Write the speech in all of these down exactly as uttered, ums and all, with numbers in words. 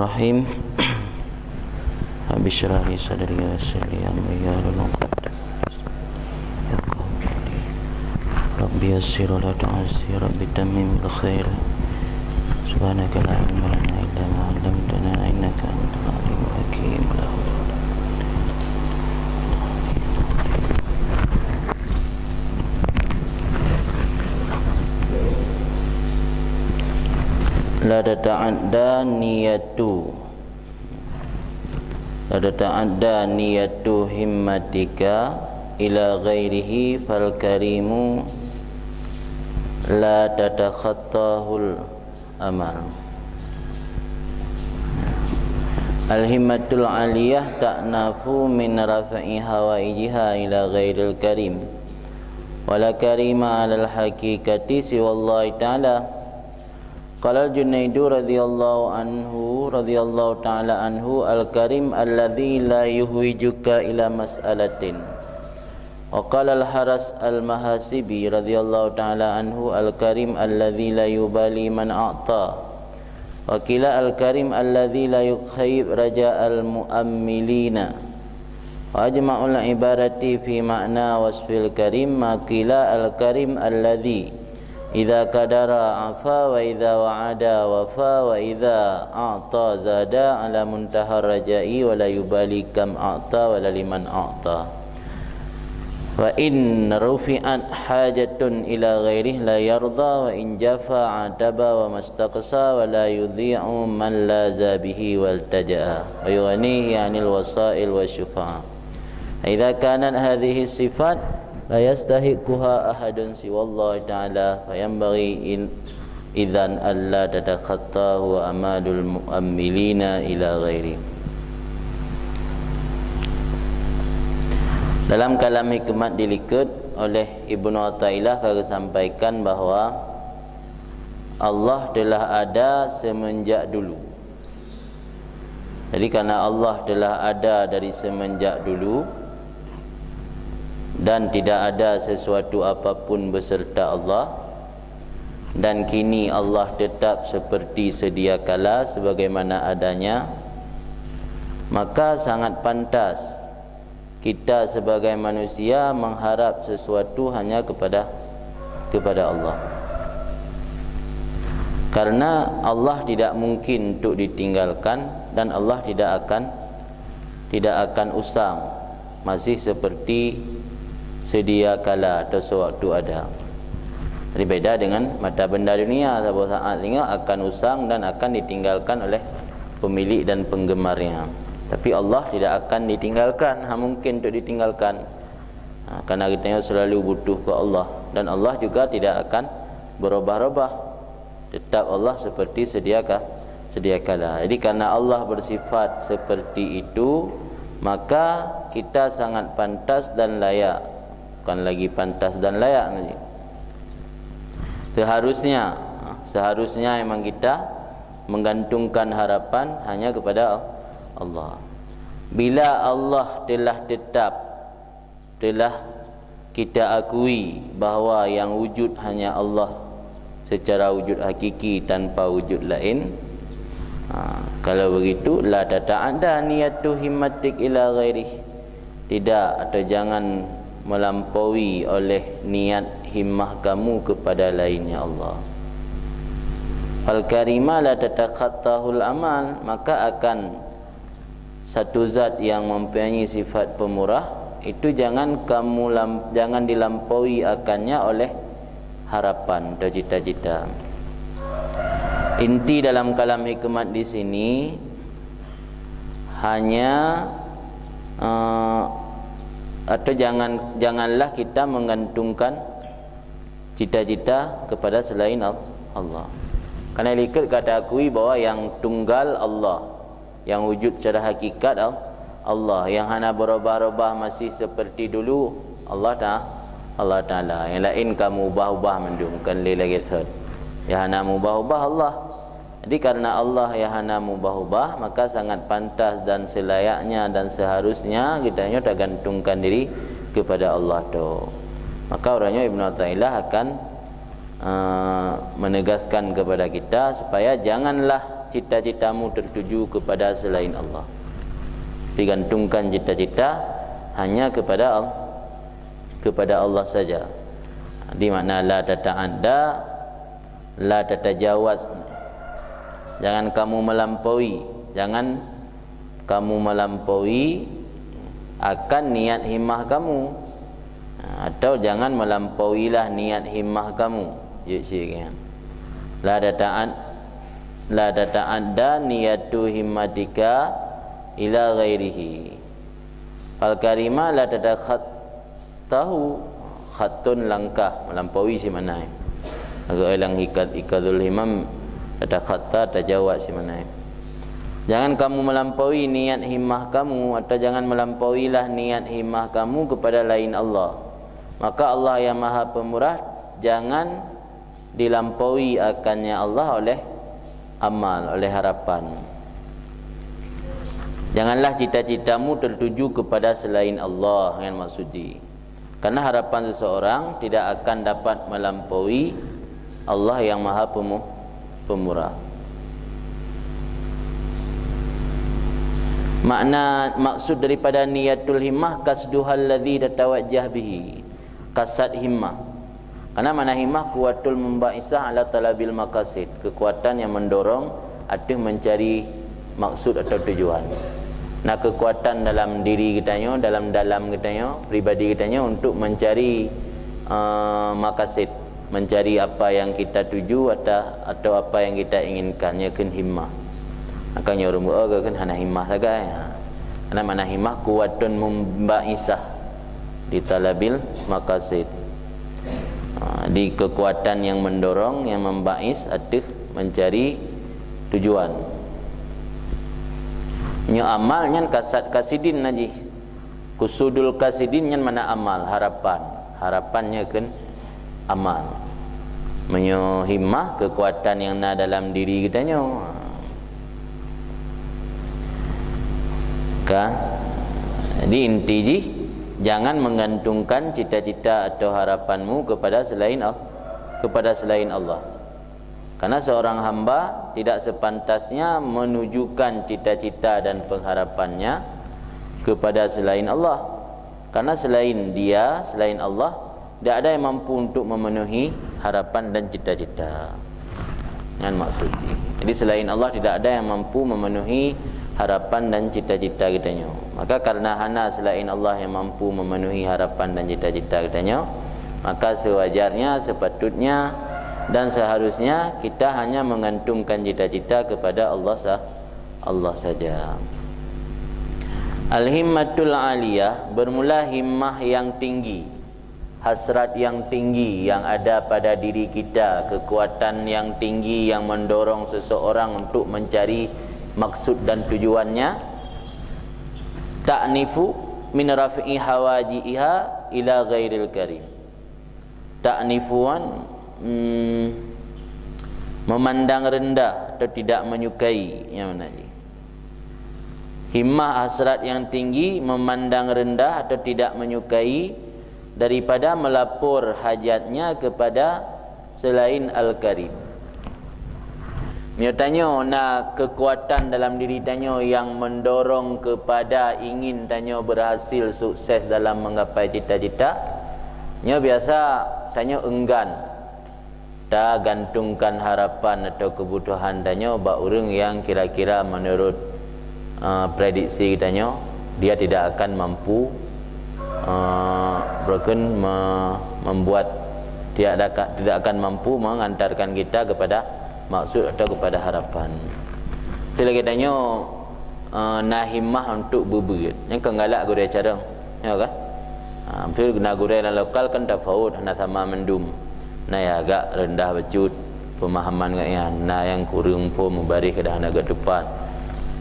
Bismillahirrahmanirrahim. Rabbi syrah li sadri wa yassir li amri wahlul 'uqdatam min lisani yafqahu qauli. Rabbi yassir wa la tu'assir, Rabbi tammim bil khair. Subhanaka la ilma lana illa ma 'allamtana innaka antal alimul hakim. La haula wa la quwwata illa billah. La tata'adda niyatu, la tata'adda niyatu himmatika ila ghairihi, fal karimu la tatakhattahul amal. Al himmatul aliyah ta'nafu min raf'i hawaijiha ila ghairil karim. Wa la karima 'alal haqiqati siwallahi ta'ala. Qala al-Junaidu radhiyallahu anhu, radhiyallahu ta'ala anhu, "Al-karim alladzi la yuhwijuka ila mas'alatin." Wa qala al-Haras al-Mahasibi radhiyallahu ta'ala anhu, "Al-karim alladzi la yubali man a'ta." Wa qila al-karim alladzi la yukhayyib raja al-mu'ammilina. Wa ajma'ul ibarati fi ma'na wasfil karim ma qila al-karim alladzi idza qadara afa wa idza wa'ada wafa wa idza a'ta zada ala muntahar raja'i wa la yubali kam a'ta wa la liman a'ta. Wa in rufi'at hajatun ila ghairih la yarda wa in jafa ataba wa mastaqsa wa la yudhi'u man laza bihi waltaja'a wa yughnihi 'anil wasail wa syufa'a. Idza kanat hadhihi sifat la yastahiqquha ahadun siwallahi ta'ala, fa yanbaghi in, idzan alla tatakhattahu amalul muammilina ila ghairi. Dalam kalam hikmat dilikot oleh Ibnu Athaillah ka geusampaikan bahwa Allah telah ada semenjak dulu. Jadi, karena Allah telah ada dari semenjak dulu dan tidak ada sesuatu apapun beserta Allah, dan kini Allah tetap seperti sedia kala sebagaimana adanya, maka sangat pantas kita sebagai manusia mengharap sesuatu hanya kepada, kepada Allah. Karena Allah tidak mungkin untuk ditinggalkan dan Allah tidak akan, tidak akan usang, masih seperti sedia kala atau sewaktu ada. Jadi, beda dengan mata benda dunia, saboh saat singoh akan usang dan akan ditinggalkan oleh pemilik dan penggemarnya. Tapi Allah tidak akan ditinggalkan, ha, mungkin untuk ditinggalkan. Ha, karena kita selalu butuh ke Allah dan Allah juga tidak akan berubah-ubah. Tetap Allah seperti sedia ka-, sedia kala. Jadi, karena Allah bersifat seperti itu, maka kita sangat pantas dan layak. Bukan lagi pantas dan layak lagi. Seharusnya, ha, seharusnya memang kita menggantungkan harapan hanya kepada Allah. Bila Allah telah tetap, telah kita akui bahwa yang wujud hanya Allah secara wujud hakiki tanpa wujud lain, ha, kalau begitu, la tata'adda niyatu himmatik ila ghairih. Tidak atau jangan melampaui oleh niat himmah kamu kepada lainnya Allah. Fal karima la tatakhattahul amal, maka akan satu zat yang mempunyai sifat pemurah, itu jangan kamu lam-, jangan dilampaui akannya oleh harapan atau cita-cita. Inti dalam kalam hikmat di sini hanya, eh, atau jangan, janganlah kita menggantungkan cita-cita kepada selain Al-, Allah. Karena likot ka taakui bahwa yang tunggal Allah, yang wujud secara hakikat Al-, Allah, yang hana berubah-ubah masih seperti dulu, Allah Ta-, Allah Taala. Yang lain ka meubah-ubah mandum, kon lé lagée thon. Yang hana meubah-ubah Allah. Jadi, karena Allah yang hana meubah-ubah, maka sangat pantas dan selayaknya dan seharusnya kita nyoe tergantungkan diri kepada Allah tu. Maka uroe nyoe Ibnu Athaillah akan, eh, menegaskan kepada kita supaya janganlah cita-citamu tertuju kepada selain Allah. Digantungkan cita-cita hanya kepada Al-, kepada Allah saja. Di makna la tata'adda, la tatajawaz. Jangan kamu melampaui, jangan kamu melampaui akan niat himmah kamu, atau jangan melampauilah niat himmah kamu. Jeuet sikit kan. La tata'ad-, la tata'adda niyatu himmatika ila ghairihi. Fal karima la tatakhat-, tahu, khatun langkah, melampaui simakna. Agak elang ikat, ikadul himam, tatakhatta, tajawaz simakna. Jangan kamu melampaui niat himmah kamu, atau jangan melampauilah niat himmah kamu kepada lain Allah. Maka Allah yang Maha Pemurah jangan dilampaui akannya Allah oleh amal, oleh harapan. Janganlah cita-citamu tertuju kepada selain Allah, kan maksud jih. Karena harapan seseorang tidak akan dapat melampaui Allah yang Maha Pemu-, Pemurah. Makna, maksud daripada niyatul himmah, qasduhal ladzi tatawajjah bihi. Kasad himmah. Karena makna himmah quwwatul munba'isah ala talabil maqasid, kekuatan yang mendorong ateueh mencari maksud atau tujuan. Nah, kekuatan dalam diri geutanyoe, dalam dalam geutanyoe, pribadi geutanyoe untuk mencari, eh, maqasid, mencari apa yang kita tuju atau, atau apa yang kita inginkan, nyan kheun himmah. Maka nyoe ureueng beuo kheun hana himmah sagai. Ha. Karena makna himmah quwwatun munba'isah di talabil maqasid. Ha, di kekuatan yang mendorong, yang memba'is ateueh mencari tujuan. Nyoe amal nyan kasad qasidin na jih. Qusudul qasidin nyan makna amal, harapan. Harapan nyan kheun amal. Meunyoe himmah, kekuatan yang na dalam diri geutanyoe. Ka? Jadi inti jih, jangan menggantungkan cita-cita atau harapanmu kepada selain Al-, kepada selain Allah. Karena seorang hamba tidak sepantasnya menunjukkan cita-cita dan pengharapannya kepada selain Allah. Karena selain Dia, selain Allah, tidak ada yang mampu untuk memenuhi harapan dan cita-cita. Nyan maksud jih. Jadi selain Allah tidak ada yang mampu memenuhi harapan dan cita-cita geutanyoe. Maka karena hana selain Allah yang mampu memenuhi harapan dan cita-cita geutanyoe, maka sewajarnya, sepatutnya dan seharusnya kita hanya menggantungkan cita-cita kepada Allah sa-, Allah saja. Al-himmatul aliyah, bermula himmah yang tinggi, hasrat yang tinggi yang ada pada diri kita, kekuatan yang tinggi yang mendorong seseorang untuk mencari maksud dan tujuannya, ta'nifu min raf'i hawaji'iha ila ghairil karim. Ta'nifuan, mm, memandang rendah atau tidak menyukai, nyang mana jih. Himmah hasrat yang tinggi memandang rendah atau tidak menyukai daripada melapor hajatnya kepada selain Al-Karim. Meunyoe tanyoe na keukuatan dalam diri tanyoe nyang meundorong keupada ingin tanyoe beurhasil sukses dalam menggapai cita-cita, nyoe biasa tanyoe eunggan tagantongkan harapan atau keubutuhan tanyoe bak ureuëng nyang kira-kira meunurot, eh, prediksi tanyoe, dia tidak akan mampu, eh, broken me-, membuat, tidak ada, tidak akan mampu mengantarkan kita kepada maksud atau kepada harapan. Tapi lagée tanyoe, eh, na himmah untuk beubeuet. Nyang kon galak gurée carông. Ya kan? Ha, beutôi na gurée lam lokal kan tafaut, hana sama mandum. Na nyang agak reundah bacut peumahaman gobnyan, na nyang kureueng phom mubaréh kadang hana geutupat.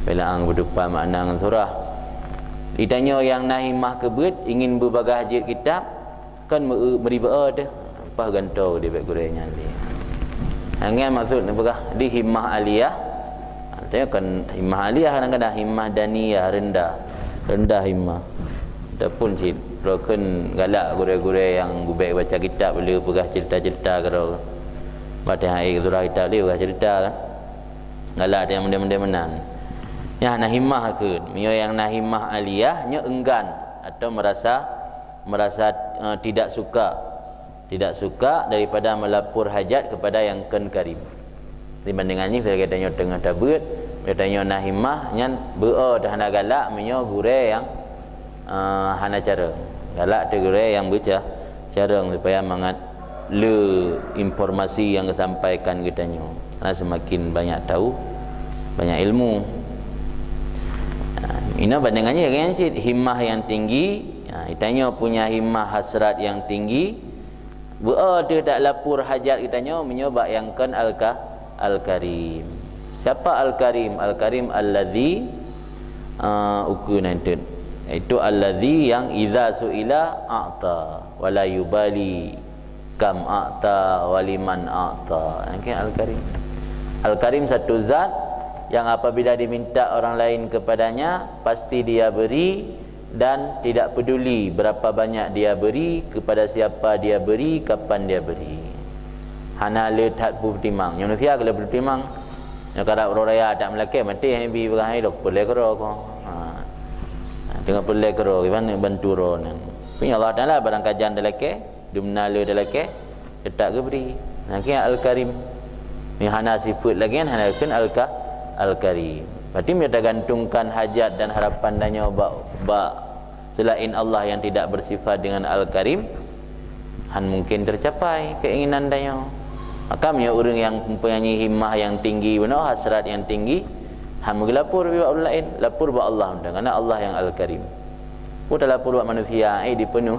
Beulang beutupat makna ngon surah. Di tanyoe nyang na himmah keubeuet, ingin beubagaih jeuet kitab, kan meu-, meuribée teuh, paih gantoe di bék gurée nyan lé. Nyan maksud neupeugah di himmah aliyah, artinya kan himmah aliyah kadang-kadang himmah daniyah, rendah. Rendah himmah. Ataupun cit, broken galak gurée-gurée nyang gubék baca kitab, le peugah cerita-cerita keudroe. Batée hai surah kitab le peugah cerita kan. Galak nyang model-model meunan. Nyan hana himmah kheun. Meunyoe nyang na himmah aliyah, nyoe enggan atau merasa, merasa, eh, tidak suka. Tidak suka daripada melapor hajat kepada nyang kon karim. Dibandingan jih, lagèe tanyoe teungoh tabeuet, lagèe tanyoe na himmah, nyan beu-o teuh hana galak meunyoe gurèe nyang, eh, hana carông. Galak teuh gurèe nyang beuca-, carông supaya mangat le informasi nyang geusampaikan geutanyoe. Karena semakin banyak tahu, banyak ilmu. Ha, inoe bandingan jih lagèe nyan cit, himmah nyang tinggi. Ha, tanyoe punya himmah hasrat nyang tinggi. Beu-o teuh dak lapor hajat geutanyoe meunyoe bak nyang kon Al-Ka-, Al-Karim. Siapa Al-Karim? Al-Karim alladzi, ah, ukeue nan teut. Yaitu alladzi yang idza su'ila a'ta, wa la yubali kam a'ta, wa liman a'ta. Nyang kheun Al-Karim. Al-Karim satu zat yang apabila diminta orang lain kepadanya, pasti Dia beri, dan tidak peduli berapa banyak Dia beri, kepada siapa Dia beri, kapan Dia beri. Hana le that peutimang. Nyoe manusia keu le peutimang. Nyoe karab uroe raya tak meulakèe, maté hai bi peugah hai lôn peureulèe keudroe ko. Ha. Ha, teungoh peureulèe keudroe, kiban bantu droeneuh. Tapi Allah Taala barang ka jan talakèe, dumna le talakèe, teutap geubri. Nyang kheun Al-Karim. Nyang hana sifeut lagèe nyan hana kheun Al-Ka-, Al-Karim. Berarti meunyoe tagantongkan hajat dan harapan tanyoe bak, bak selain Allah yang tidak bersifat dengan Al-Karim, han mungkin tercapai keinginan tanyoe. Maka meunyoe ureueng nyang mempunyai himmah nyang tinggi bunoe, hasrat nyang tinggi, han meugeulapor bak ureueng laén, lapor bak Allah mantong, karena Allah yang Al-Karim. Peue talapor bak manusia, han ék dipeunoh,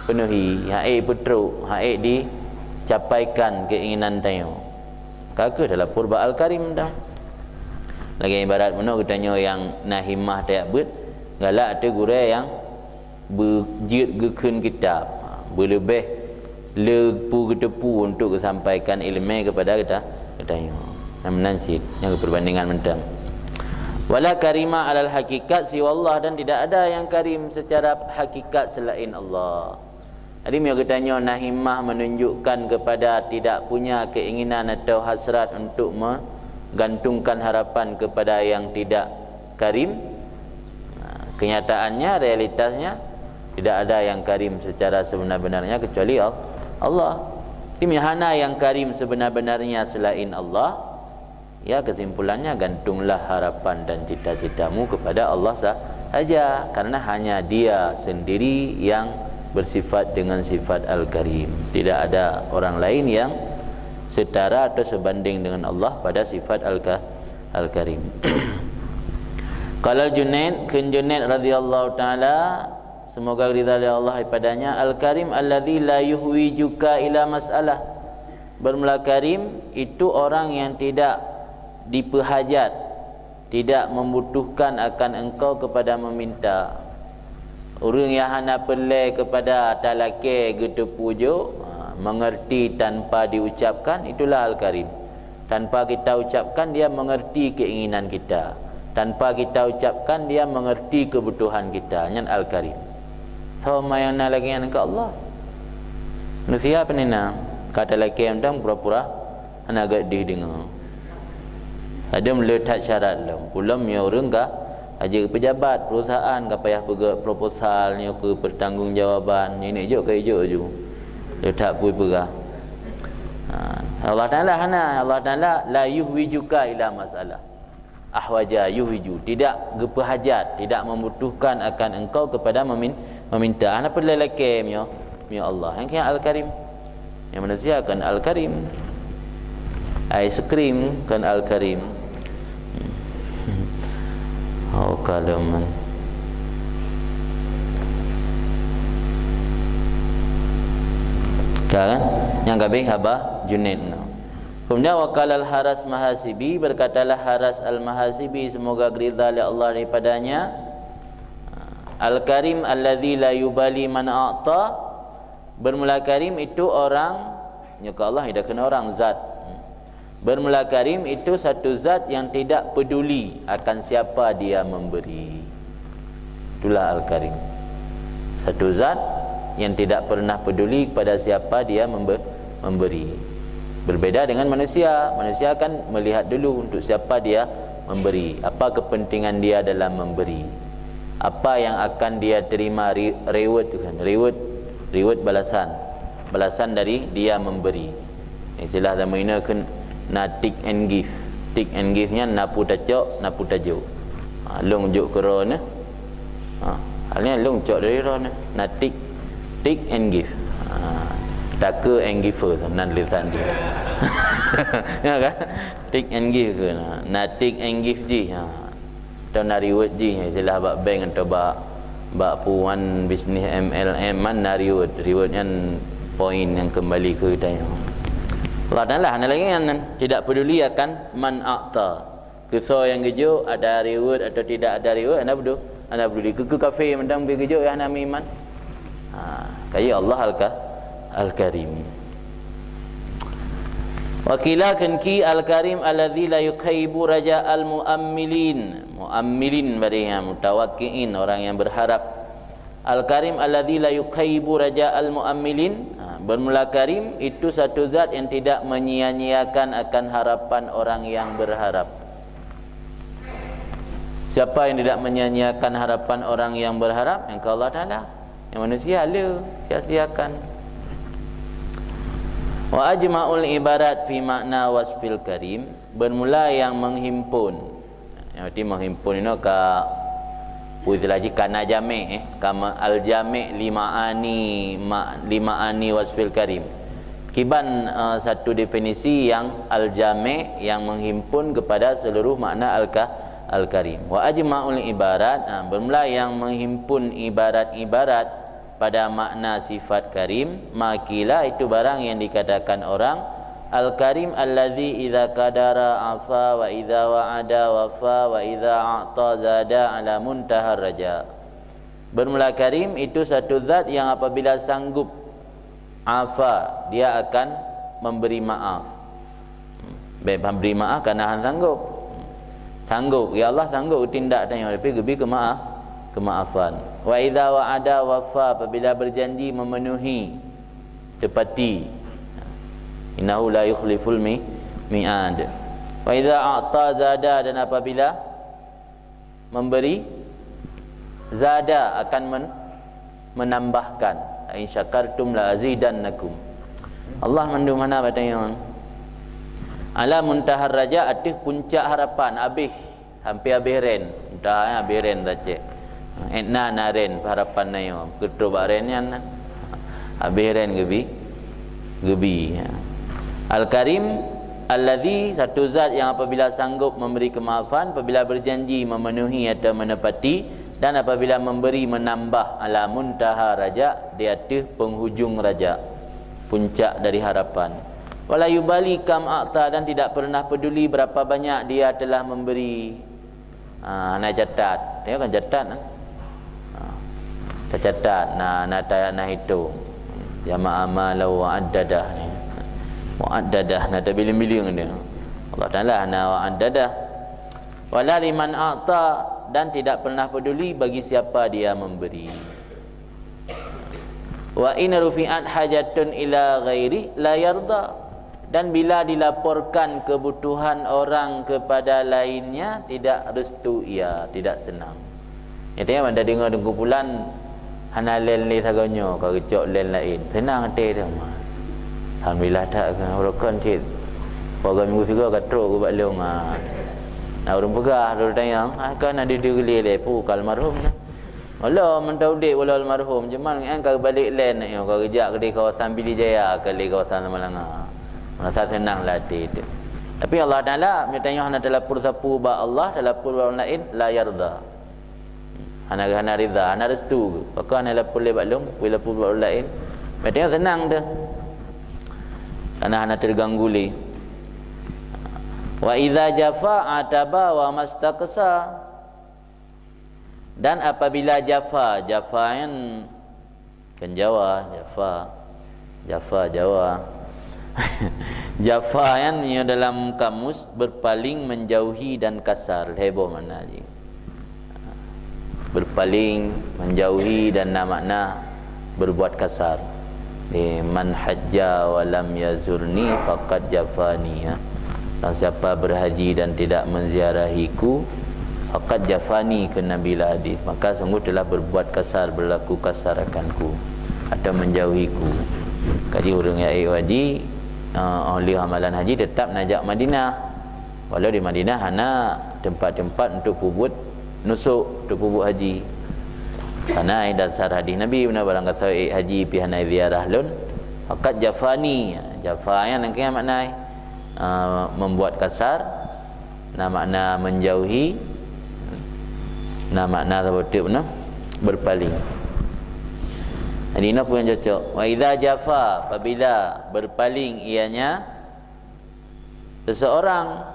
peunohi, han ék peutrok, han ék dicapaikan keinginan tanyoe. Ka kheueh talapor bak Al-Karim dah. Lagèe ibarat bunoe geutanyoe nyang na himmah tajak beuet, galak ateueh gurèe nyang beujeuet geukheun kitab, beuleubeh le peue geuteupeue untuk geusampaikan ileumèe keupada geuta-, geutanyoe. Nah, meunan cit, nyan keuh peubandingan mantong. Wala karima alal hakikat siwallah, dan tidak ada yang karim secara hakikat selain Allah. Jadi, meunyoe geutanyoe na himmah menunjukkan kepada tidak punya keinginan atau hasrat untuk menggantungkan harapan kepada yang tidak karim, nah, kenyataannya, realitasnya, tidak ada yang karim secara sebenar-benarnya kecuali Al-, Allah. Jadi, meunyoe hana yang karim sebenar-benarnya selain Allah, ya, kesimpulannya, gantunglah harapan dan cita-citamu kepada Allah sa-, saja, karena hanya Dia sendiri yang bersifat dengan sifat Al-Karim. Tidak ada orang lain yang setara atau sebanding dengan Allah pada sifat Al-Ka-, Al-Karim. Qala Junaid, kheun Junaid radhiyallahu taala, semoga ridha lé Allah padanya, Al-Karim alladzi la yuhwijuka ila mas'alah. Bermula karim itu orang yang tidak dipeuhajat, tidak membutuhkan akan engkau kepada meminta. Ureueng nyang hana peureulèe keupada talakèe geuteupeue jok, ha, mengerti tanpa diucapkan, itulah Al-Karim. Tanpa kita ucapkan, dia mengerti keinginan kita. Tanpa kita ucapkan, dia mengerti kebutuhan kita. Nyan Al-Karim. Soe ma nyang na lagèe nyan keu Allah? Manusia pane na? Ka talakèe mantong pura-pura hana gét deuh deungoe. Ladôm le that syarat lom. Peulom nyoe ureueng ka jeuet keu peujabat perusahaan, ka payah peugöt proposal nyoe keu pertanggungjawaban, nyoe jok ka jok ju. Le that pui peugah. Ha, Allah Taala hana, Allah Taala la yuhwijuka ila masalah. Ahwaja yuhwiju, tidak geupeuhajat, tidak membutuhkan akan engkau kepada memin-, meminta. Hana peureulèe lakèe meunyoe, meunyoe Allah. Nyang kheun Al-Karim. Nyang manusia kon Al-Karim. Ice cream kon Al-Karim. Oh, kalon. Ka kan? Nyang ka abéh haba Junaid nyoe. Kemudian, wa qala Al-Haras Mahasibi, berkatalah Haras Al-Mahasibi, semoga ridha lé Allah daripadanya, Al-Karim alladzi la yubali man a'ta. Bermula karim itu orang, nyoe keu Allah, tidak kena orang, zat. Bermula karim itu satu zat yang tidak peduli akan siapa dia memberi. Itulah Al-Karim. Satu zat yang tidak pernah peduli kepada siapa dia membe-, memberi. Berbeda dengan manusia. Manusia kan melihat dulu untuk siapa dia memberi, apa kepentingan dia dalam memberi, apa yang akan dia terima, ri-, reward kan, reward, reward balasan, balasan dari dia memberi. Istilah zaman inoe kan na take and give. Take and give nyan na peue tacok, na peue tajok. Ha, lôn jok keu droeneuh. Ha, hal nyan lôn cok dari droeneuh. Na take, take and give. Ha, take and give nan lisan dia. Ya kan? Take and give ke na. Na take and give jih. Ha. Atau na reward jih, istilah bak bank atau bak, bak puan bisnis M L M kan na reward. Reward nyan poin yang kembali ke tanyoe. Allah Taala hana lagée nyan, tidak peduli akan man a'ta. Keu soe nyang geujok, ada reward atau tidak ada reward, hana peduli. Hana peduli. Keu, keu kafé mantong bri geujok, ya hana meuiman. Ha, kaya Allah Al-Ka-, Al-Karim. Wa qila kheun ki Al-Karim alladzi la yukhayyibu raja al-mu'ammilin. Mu'ammilin berarti ya, mutawakki'in, orang yang berharap. Al-Karim alladzi la yukhayyibu raja al-mu'ammilin. Ha, bermula karim itu satu zat yang tidak menyia-nyiakan akan harapan orang yang berharap. Siapa yang tidak menyia-nyiakan harapan orang yang berharap? Yang ke Allah Taala. Yang manusia le sia-siakan. Wa ajma'ul ibarat fi makna wasfil karim, bermula yang menghimpun. Yang berarti menghimpun inoe ka, istilah jih ka na jamek, eh, ka ma-, al-jamek li ma'ani, ma-, li ma'ani wasfil karim. Kiban, eh, satu definisi yang al-jamek, yang menghimpun kepada seluruh makna al-ka-, al-karim. Wa ajma'ul ibarat, ha, bermula yang menghimpun ibarat-ibarat pada makna sifat karim, ma qila itu barang yang dikatakan orang, al-karim alladzi idza qadara afa wa idza wa'ada wafa wa idza a'ta zada ala muntahar raja. Bermula karim itu satu zat yang apabila sanggup afa, dia akan memberi maaf. Baik, memberi maaf kerana han sanggup. Sanggup, ya Allah sanggup tindak tanyoe, tapi geubi keumaaf, kemaafan. Wa idza wa'ada wafa, apabila berjanji memenuhi, tepati. Innahu la yukhliful mi-, mi'ad. Wa idza a'ta zada, dan apabila memberi, zada akan men-, menambahkan. La in syakartum la azidannakum. Allah mandum hana batanyong. Ala muntahar raja, ateueh puncak harapan, abéh, hampir abéh ren. Muntaha abéh ren tacek. Etna na ren harapan nyoe, keutrok bak ren nyan. Abéh ren geubi, geubi. Ya. Al-Karim alladzi, satu zat yang apabila sanggup memberi kemaafan, apabila berjanji memenuhi atau menepati, dan apabila memberi menambah, ala muntaha raja, di ateueh penghujung raja, puncak dari harapan. Wala yubali kam a'ta, dan tidak pernah peduli berapa banyak dia telah memberi. Ha, hana catat. Dia kan catat, ha. Ha. Tacatat, na, na ta-, na hitong. Jama'a malahu wa addadah ni. Wa addadah, na tabiling-biling dia. Allah Taala hana wa addadah. Wala liman a'ta, dan tidak pernah peduli bagi siapa dia memberi. Wa in rufi'at hajatun ila ghairi la yarda. Dan bila dilaporkan kebutuhan orang kepada lainnya, tidak restu ia, tidak senang. Nyatanya, ban tadeungoe Teungku Pulan hana len lé sagoe nyoe, ka geucok len laén. Seunang até teuh, ma. Alhamdulillah that, rukon cit. Peuet minggu sigoe ka trok keu bak lôn, ha. Na ureueng peugah, ureueng tanyong, "Ah, ka na deuh-deuh geulé lé, peue ka almarhum nyan?" Ulôn mantong udép ulôn almarhum, cuma nyan ka geubalek len nyoe, ka geujak keudeh kawasan Pidie Jaya, ka lé kawasan Samalanga. Meurasa seunang lam até teuh. Tapi Allah Taala, meunyoe tanyoe hana talapor sapeue bak Allah, talapor bak ureueng laén, la yarda. Hana, hana ridha, hana restu. Pakon hana lapor lé bak lôn, peue lapor bak ureueng laén. Meunyoe tanyoe seunang teuh. Karena hana terganggu lé. Wa idza jafa ataba wa mastaqsa. Dan apabila jafa, jafa nyan kan Jawa, jafa, jafa Jawa. Jafa nyan nyoe dalam kamus berpaling, menjauhi dan kasar, lhèe boh makna jih. Berpaling, menjauhi dan na makna berbuat kasar. Eh, "Man hajja wa lam yazurni faqad jafani," ya. Barang siapa berhaji dan tidak menziarahiku, faqad jafani, kheun Nabi lam hadis, maka sungguh telah berbuat kasar, berlaku kasar akanku, atau menjauhiku. Kaji ureuëng nyang ék haji, eh, óh lheueh amalan haji tetap neujak Madinah. Walau di Madinah hana tempat-tempat untuk peubuet nusuk, untuk peubuet haji. Karena dasar hadis Nabi, "Meunan barang gasoe ék haji pih hana ziarah lôn, faqad jafani." Jafa nyan nyang keuh makna, ah, membuat kasar, na makna menjauhi, na makna saboh teuk, berpaling. Jadi, inoe peue nyang cocok. "Wa idza jafa," apabila berpaling ianya seseorang,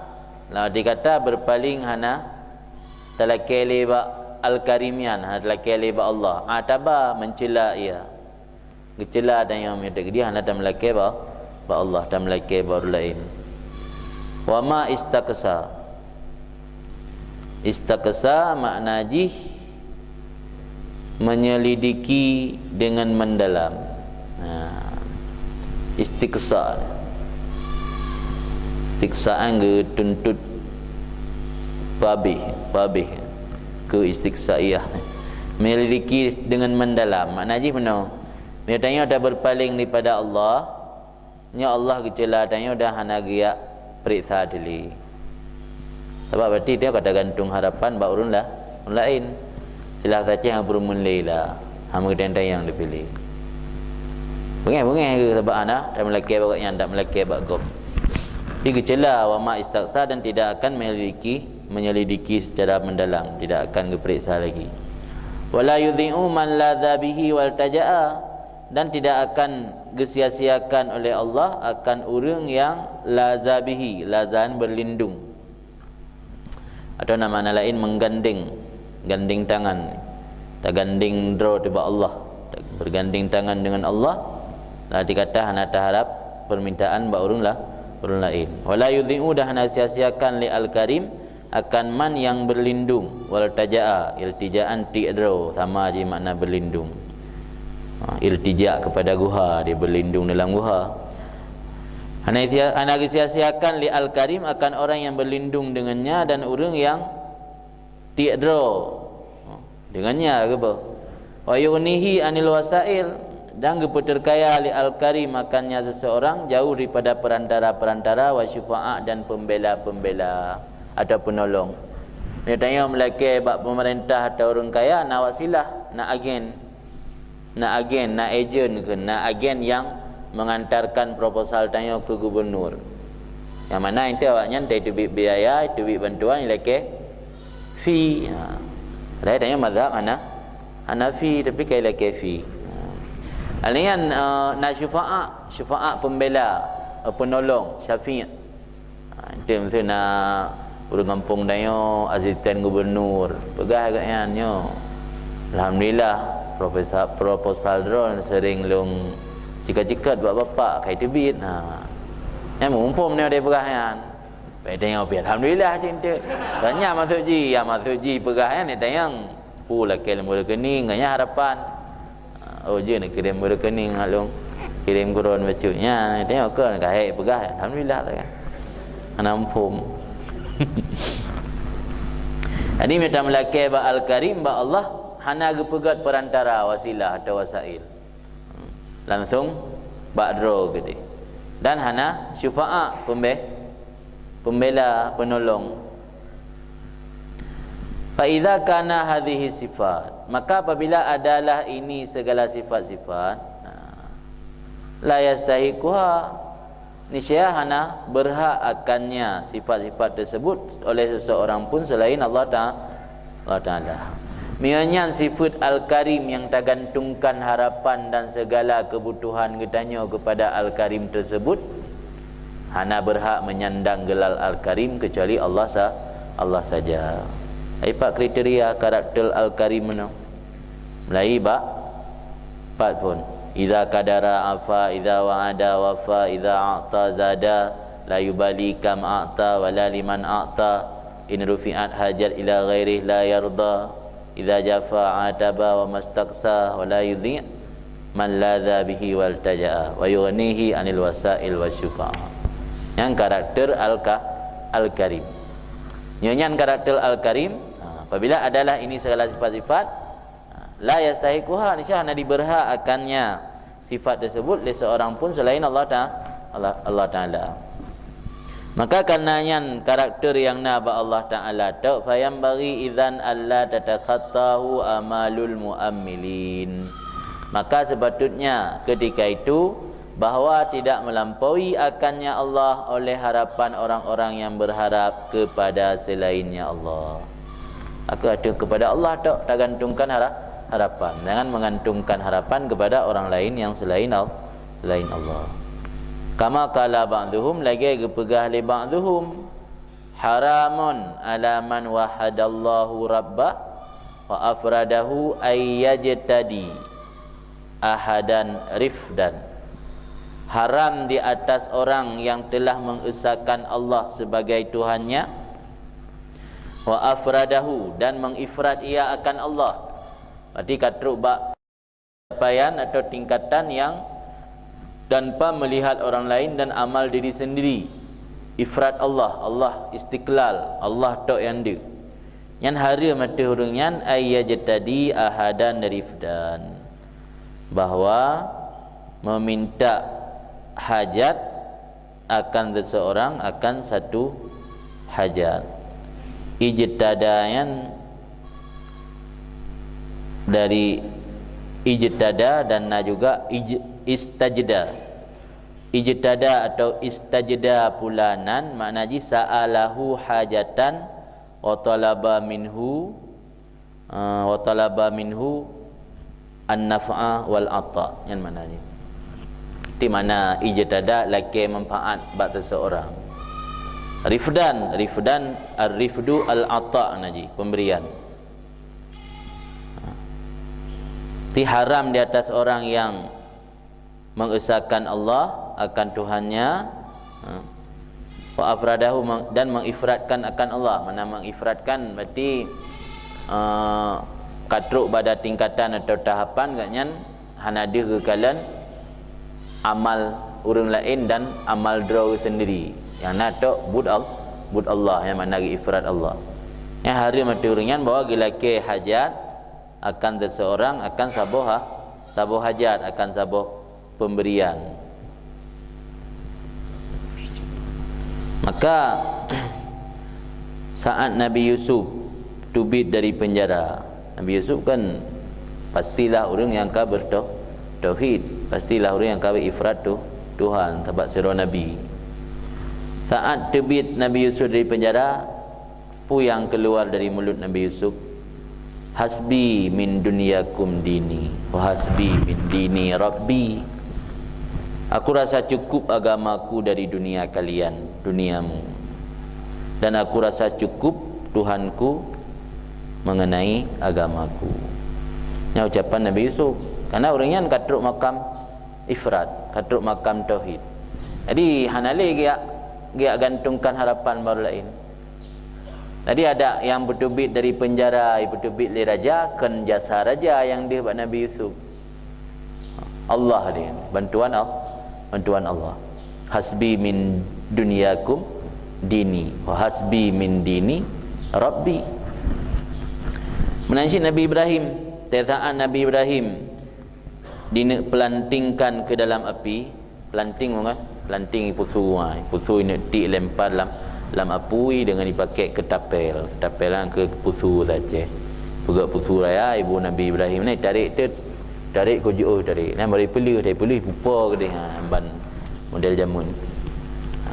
lah dikata berpaling hana talakée lé bak Al-Karim nyan, hana talakée lé bak Allah. Ataba, mencela ia. Geucela tanyoe meunyoe teuk dia hana tameulakée bak, bak Allah, tameulakée bak ureuëng laén. Wa ma istaqsa. Istaqsa makna jih menyelidiki dengan mendalam. Ha. Istiqsa. Istiqsaan geutuntut pabeh, pabeh keu istiqsaiyah. Menyelidiki dengan mendalam. Makna jih meunoe. Meunyoe tanyoe taberpaling daripada Allah, nyoe Allah geucela tanyoe dan hana geujak peuriksa teuh lé. Sabab berarti tanyoe ka tagantung harapan bak ureuëng la-, ureuëng laén. Silah saceh nyang peurumun lé la, hana meugeutanyong-tanyong dipiléh. Beungéh-beungéh geuh sabab hana tameulakée bak nyan, tameulakée bak gob. Jadi geucela, "Wa ma istaqsa," dan tidak akan menyelidiki, menyelidiki secara mendalam, tidak akan geupeuriksa lagi. "Wa la yudhi'u man laza bihi wal taja'a," dan tidak akan geusia-siakan oleh Allah akan ureuëng nyang laza bihi, laza nyan berlindung. Atau nama lain menggandeng, gandeng tangan. Tagandeng droe teuh bak Allah, bergandeng tangan dengan Allah, lah dikata hana taharap permintaan bak ureuëng la-, ureuëng laén. Wa la yudhi'u, dan hana sia-siakan lé Al-Karim akan man nyang berlindung, wal taja'a, iltijaan tiek droe, sama jih makna berlindung. Ha, iltija kepada guha, dia berlindung dalam guha. Hana sia-, hana geusia-siakan lé Al-Karim akan orang yang berlindung dengannya dan ureuëng nyang tiek droe, ha, dengannya geuboh. Wa yughnihi anil wasail, dan geupeuteureukaya lé Al-Karim akannya seseorang jauh daripada perantara-perantara, wa syufa'a, dan pembela-pembela atau penolong. Meunyoe tanyoe meulakée bak pemerintah atau ureuëng kaya, na wasilah, na agen. Na agen, na agent kheun, na agen nyang mengantarkan proposal tanyoe keu gubernur. Nyang mana itu awaknyan tai teubiet biaya, teubiet bantuan, ilakée fee. Ha. Padahai tanyoe mazhab hana, hana fee, tapi ka ilakée fee. Ha. Laén nyan, eh, na syufa'a, syufa'a pembela, eh, penolong, syafi'. Ha, itu miseue na ureuëng gampông tanyoe, asisten gubernur, peugah gobnyan nyoe, "Alhamdulillah, proposal, proposal droe sering lôn cikot-cikot bak bapak, ka iteubiet." Ha. Nyan muphom nyoe deh peugah nyan. Pai tanyoe pih, "Alhamdulillah," cit enteuk. Kan nyan maksud jih, ya maksud jih peugah nyan, tanyong peue lakée lam rekening, nyan harapan. Oh, jeuet neukirém rekening ngon lôn. Kirém keu droen bacut. Nyan, tengok kon, ka hék peugah, alhamdulillah, kan. Hana muphom. Jadi, mita meulakée bak Al-Karim, bak Allah, hana geupeugét perantara, wasilah atau wasail. Langsung bak droe geude. Dan hana syufa'a, pembe-, pembela, penolong. Fa idza kana hadhihi sifat, maka apabila adalah ini segala sifat-sifat, nah, la yastahiquha, niscaya hana berhak akannya sifat-sifat tersebut oleh seseorang pun selain Allah Ta-, Allah Taala. Meunyoe nyan sifat Al-Karim nyang tagantungkan harapan dan segala kebutuhan geutanyoe kepada Al-Karim tersebut, hana berhak menyandang gelar Al-Karim kecuali Allah sa-, Allah saja. Ipat kriteria karakter Al-Karim meunoe. Mulai bak pat phon. Idza qadara afa, idza wa'ada wafa, idza a'ta zada, la yubali kam a'ta wala liman a'ta, in rufi'at hajat ila ghairih la yarda, idza jafa ataba wa mastaqsa, wa la yudhi', man ladza bihi waltaja'a wa yughnihi anil wasail wasyufa'a. Nyan karakter Al-Ka-, Al-Karim. Nyoe nyan karakter Al-Karim. Ha, apabila adalah ini segala sifat-sifat, ha, la yastahiquha, niscaya hana diberhak akannya sifat tersebut lé seorang pun selain Allah Ta-, Allah, Allah Taala. Maka karena nyan karakter nyang na bak Allah Taala tok, fayambaghi idzan alla tatakhattahu amalul muammilin. Maka sepatutnya ketika itu bahwa tidak melampaui akannya Allah oleh harapan orang-orang yang berharap kepada selainnya Allah. Maka ateueh kepada Allah tok tagantungkan hara-, harapan. Jangan mengantungkan harapan kepada orang lain yang selain Al-, selain Allah. Kama qala ba'dhuhum, lagée geupeugah lé ba'dhuhum, haramun ala man wahadallahu rabbah wa afradahu ay yajtadi ahadan rifdan. Haram di atas orang yang telah mengesakan Allah sebagai Tuhannya, wa afradahu, dan mengifrad ia akan Allah. Berarti ka trok bak pencapaian atau tingkatan yang tanpa melihat orang lain dan amal diri sendiri. Ifrad Allah, Allah istiqlal, Allah tok nyang deuek. Nyan hareuem ateueh ureuëng nyan ay yajtadi ahadan rifdan, bahwa meminta hajat akan seseorang, akan satu hajat. Ijtada nyan dari ijtada dan na juga ij-, istajda. Ijtada atau istajda fulanan makna jih sa'alahu hajatan wa talaba minhu, eh, wa talaba minhu an-naf'a wal ata. Nyan makna jih. Di mana ijtada lakée manfaat bak seseorang. Rifdan, rifdan, ar-rifdu al-ata na jih, pemberian. Ti haram di atas orang yang mengesakan Allah akan Tuhannya, ha, wa afradahu, meng-, dan mengifradkan akan Allah. Mana mengifradkan berarti, eh, ka trok pada tingkatan atau tahapan gobnyan hana deuh geukalon amal ureuëng laén dan amal droe sendiri. Nyang na tok buet Al-, buet Allah, nyang makna geuifrad Allah. Nyang hareuem ateueh ureuëng nyan bahwa geulakée hajat akan seseorang, akan saboh ha-, saboh hajat, akan saboh pemberian. Maka saat Nabi Yusuf teubiet dari penjara, Nabi Yusuf kan pastilah ureuëng nyang ka bertau-, tauhid, pastilah ureuëng nyang ka beuifrad tu Tuhan, sabab sidroe nabi. Saat teubiet Nabi Yusuf dari penjara, peue nyang keuluar dari mulut Nabi Yusuf? "Hasbi min dunyakum dini, wa hasbi min dini Rabbi." Aku rasa cukup agamaku dari dunia kalian, duniamu. Dan aku rasa cukup Tuhanku mengenai agamaku. Nyan ucapan Nabi Yusuf. Karena ureuëng nyan ka trok makam ifrad, ka trok makam tauhid. Jadi hana lé geujak, geujak gantungkan harapan bak ureuëng laén. Jadi ada nyang beuteubiet dari penjara, beuteubiet lé raja, kon jasa raja nyang deuh bak Nabi Yusuf. Allah dia, bantuan Al-, bantuan Allah. "Hasbi min dunyakum dini, wa hasbi min dini Rabbi." Meunan cit Nabi Ibrahim, saat Nabi Ibrahim dineuk peulantingkan ke dalam api, pelanting bukan? Pelanting ipusu, ha, ipusu ineuk tik lempar lam, lam apui dengan dipakai ketapel. Ketapel kan ke pusu saja. Peugah pusu raya, ibu Nabi Ibrahim ni tarik tu, tarik ku jeuh tarik. Nah, bari peuleuh, tarik peuleuh pupa ke dia, ha, ban model jameun. Ha.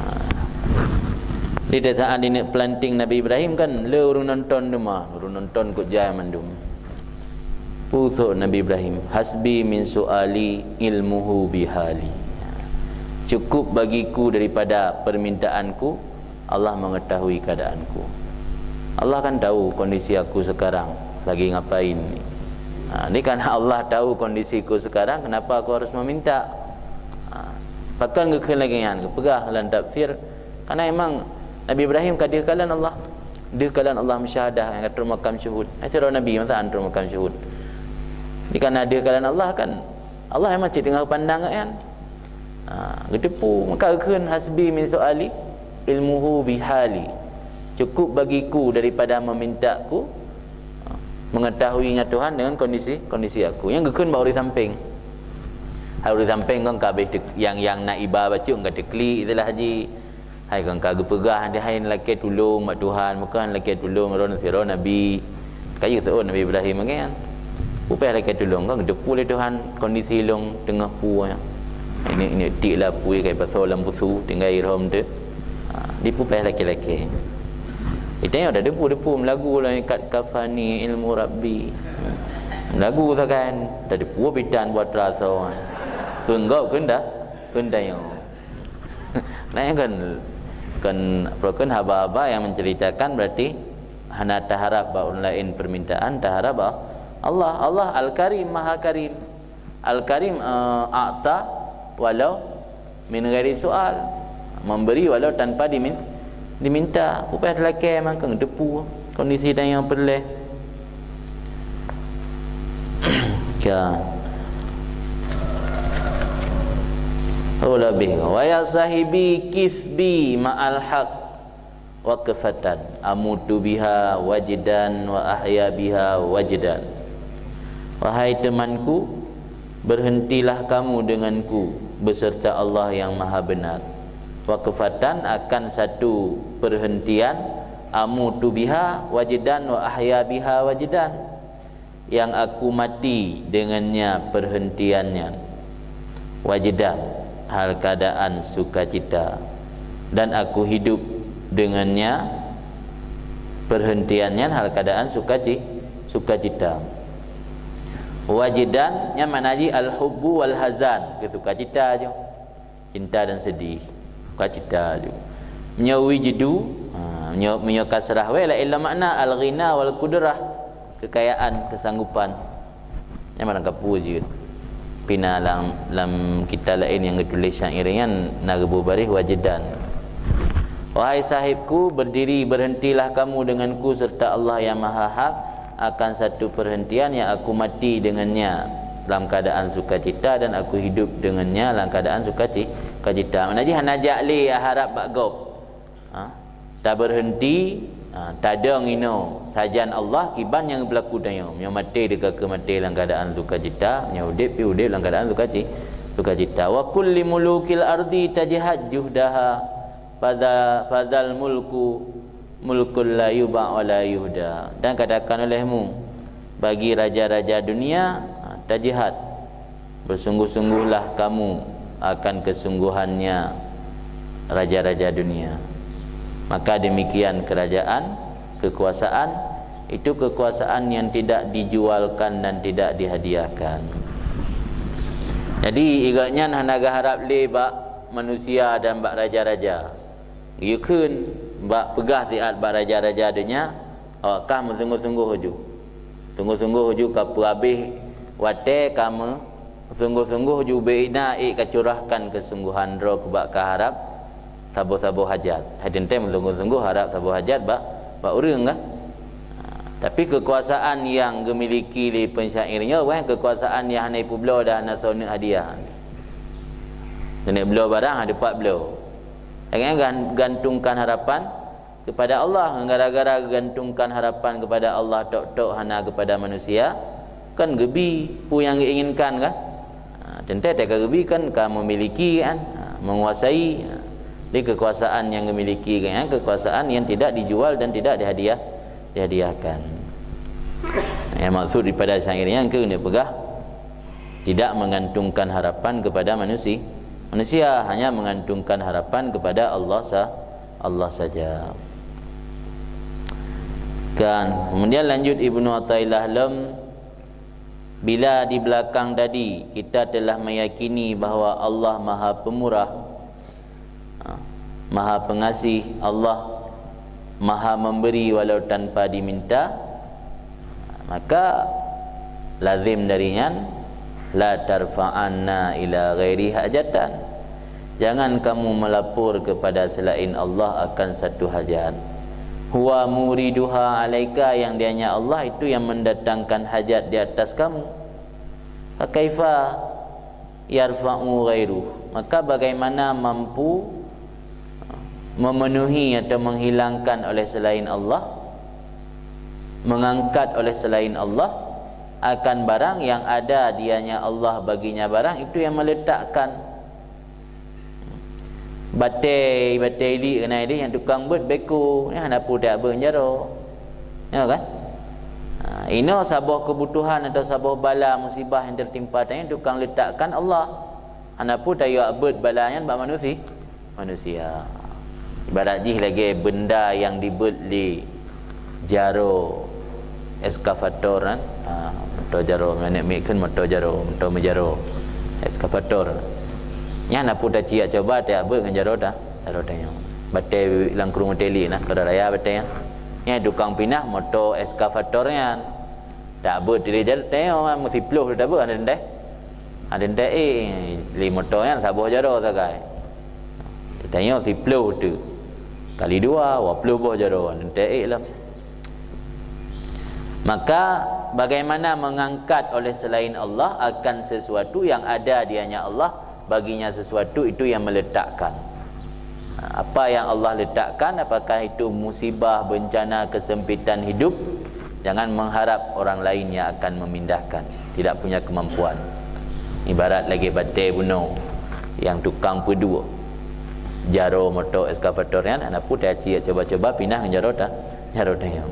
Di saat dineuk pelanting Nabi Ibrahim kan, le ureuëng nonton teuma, ureuëng nonton kok jai mandum. Peue utok Nabi Ibrahim, "Hasbi min su'ali ilmuhu bihali." Cukup bagiku daripada permintaanku, Allah mengetahui keadaanku. Allah kan tahu kondisi aku sekarang lagi ngapain ni. Ha, ni kan Allah tahu kondisiku sekarang, kenapa aku harus meminta? Ha, pakon geukheun lagée nyan, geupeugah lam tafsir, karena memang Nabi Ibrahim ka deuh kalon Allah. Deuh kalon Allah musyahadah nyang ka trok makam syuhud. Hai sidroe nabi masa han trok makam syuhud. Di kana deuh kalon Allah kan Allah memang cit teungoh pandang nyan. Ha, geuteupeue, maka geukheun hasbi min su'ali ilmuhu bihali. Cukup bagiku daripada memintaku, ha, mengetahui nyan Tuhan dengan kondisi, kondisi aku. Nyang geukheun bak ureuëng sampéng. Hai ureuëng sampéng kon ka habéh tek-, nyang, nyang na iba bacut ka teuklik istilah jih. Hai kon ka geupeugah, hai lakée tulông bak Tuhan, meukeue lakée tulông droe sidroe nabi. Kayée seuôt Nabi Ibrahim nyan. Peue payah lakée tulông, kon geuteupeue lé Tuhan kondisi lôn teungoh peue nyan. Ini, ini tik lapui kai pasoe lam busu, tinggai irhom tu. Ha, di peue payah lakée-lakée. Di tanyoe dak depu-depu meulagu lah ikat kafani ilmu Rabbi. Meulagu sakan, dak depu pitan buat rasa. Keu enggau keu nda, keu tanyoe. Nah, kan, kan, kan haba-haba yang menceritakan berarti hana taharap bak ureuëng laén permintaan, taharap bak Allah. Allah Al-Karim, Maha Karim. Al-Karim, eh, a'ta walau min ghairi su'al. Memberi walau tanpa dimin-, diminta. Peue payah lakée mangkang depu kondisi tanyoe peureulée. Ka. Oh, lebih. Wa ya sahibi kif bi ma'al haq waqfatan amutu biha wajdan wa ahya biha wajdan. Wahai temanku, berhentilah kamu denganku beserta Allah yang Maha Benar. Waqfatan, akan satu perhentian, amutu biha wajdan wa ahya biha wajdan, yang aku mati dengannya perhentian nyan, wajdan, hal keadaan sukacita, dan aku hidup dengannya perhentian nyan hal keadaan sukaci-, sukacita. Wajdan nyan makna jih al-hubbu wal hazan, keu sukacita jih. Cinta dan sedih, sukacita jih. Meunyoe wijdu, ha, meunyoe, meunyoe kasrah wéh laén lam makna al-ghina wal qudrah, kekayaan, kesanggupan. Nyan barang kapeue jeuet. Pina lam, lam kitab laén nyang geutuléh syair nyan na geuboh baréh wajdan. Wahai sahibku, berdiri, berhentilah kamu denganku serta Allah yang Maha Hak akan satu perhentian yang aku mati dengannya dalam keadaan sukacita dan aku hidup dengannya dalam keadaan sukaci-, sukacita. Makna jih hana jak lé harab bak gob. Ha? Taberhenti, ha, tadong inoe sajan Allah kiban nyang geupeubuet tanyoe. Meunyoe maté teuka keu maté lam keuadaan sukacita, meunyoe udeb pih udeb lam keuadaan sukaci-, sukacita. Wa kulli mulukil ardi tajhad juhdaha, fadza-, fadzal mulku mulkul la yuba wa la yuhda. Dan katakan olehmu, bagi raja-raja dunia, ha, tajhad, bersungguh-sungguhlah kamu akan kesungguhannya raja-raja dunia. Maka demikian kerajaan, kekuasaan, itu kekuasaan yang tidak dijualkan dan tidak dihadiahkan. Jadi, igak nyan hana geuharab lé bak manusia dan bak raja-raja. Geuyue kheun bak peugah siat bak raja-raja donya, awak kah meusunggoh-sunggoh ju. Sunggoh-sunggoh ju ka peuhabéh watée ka meusunggoh-sunggoh ju, bék na ék ka curahkan keusunggohan droe keubak ka harab saboh-saboh hajat. Hai teuntée meusunggoh-sunggoh harab saboh hajat bak, bak ureuëng kah. Ha, tapi keukuasaan nyang geumiliki lé pensyair nyoe, wah, keukuasaan nyang hana ipeubloe dan hana soe neuk hadiah. Keuneuk bloe barang, ha, dipat bloe. Jangan gan-, gantungkan harapan kepada Allah. Gara-gara gantungkan harapan kepada Allah tok-tok hana kepada manusia, kan geubi peue nyang geuinginkan kan? Ha, teuntée teuka geubi kan ka memiliki kan, ha, menguasai. Ha. Jadi kekuasaan yang dimiliki kan, kekuasaan yang tidak dijual dan tidak dihadiah, dihadiahkan. Yang maksud daripada syair nyan keuneuk peugah, tidak menggantungkan harapan kepada manusia. Manusia hanya menggantungkan harapan kepada Allah sa-, Allah saja. Kan, kemudian lanjut Ibnu Athaillah lom, bila di belakang tadi kita telah meyakini bahwa Allah Maha Pemurah, ha, Maha Pengasih, Allah Maha Memberi walau tanpa diminta, maka lazim dari nyan, la tarfa'anna ila ghairi hajatan. Jangan kamu melapor kepada selain Allah akan satu hajat. Huwa muriduha alaika, yang dianya Allah itu yang mendatangkan hajat di atas kamu. Fakaifa yarfa'u ghairuh. Maka bagaimana mampu memenuhi atau menghilangkan oleh selain Allah, mengangkat oleh selain Allah akan barang yang ada dianya Allah baginya barang itu yang meletakkan. Batée, batée ilik keunan deh nyang tukang beuet beko, nyan hana peue tajak beuet ngon jaroe. Ya kan? Ha, inoe saboh keubutuhan atau saboh bala musibah nyang teutimpa tanyoe tukang letakkan Allah. Hana peue tajak beuet bala nyan bak manusi-, manusia. Ibarat jih lagée benda nyang dibeuet lé jaroe eskavator kan. Ha, moto jaroe, aneuk miet kheun moto jaroe, moto meujaroe. Eskavator. Nyan hana peue tajak cuba tajak beuet ngon jaroe ta-, jaroe tanyoe. Batée lam krueng batée ilik na, keudroe raya batée nyan. Nyan tukang pinah moto eskavator nyan. Tajak beuet lé jaroe tanyoe, meusiplôh tajak beuet, hana teuntée. Hana teuntée ék, lé moto nyan saboh jaroe sagai. Tanyoe siplôh teuk. Kali dua, dua ploh boh jaroe, hana teuntée ék lom. Maka, bagaimana mengangkat oleh selain Allah akan sesuatu yang ada di hanya Allah, baginya sesuatu itu yang meletakkan. Apa yang Allah letakkan, apakah itu musibah, bencana, kesempitan hidup, jangan mengharap orang lain yang akan memindahkan. Tidak punya kemampuan. Ibarat lagée batée bunoe nyang tukang peuduek jaroe moto eskavator nyan, hana peue tajak cuba-cuba pinah ngon jaroe ta-, jaroe tanyoe.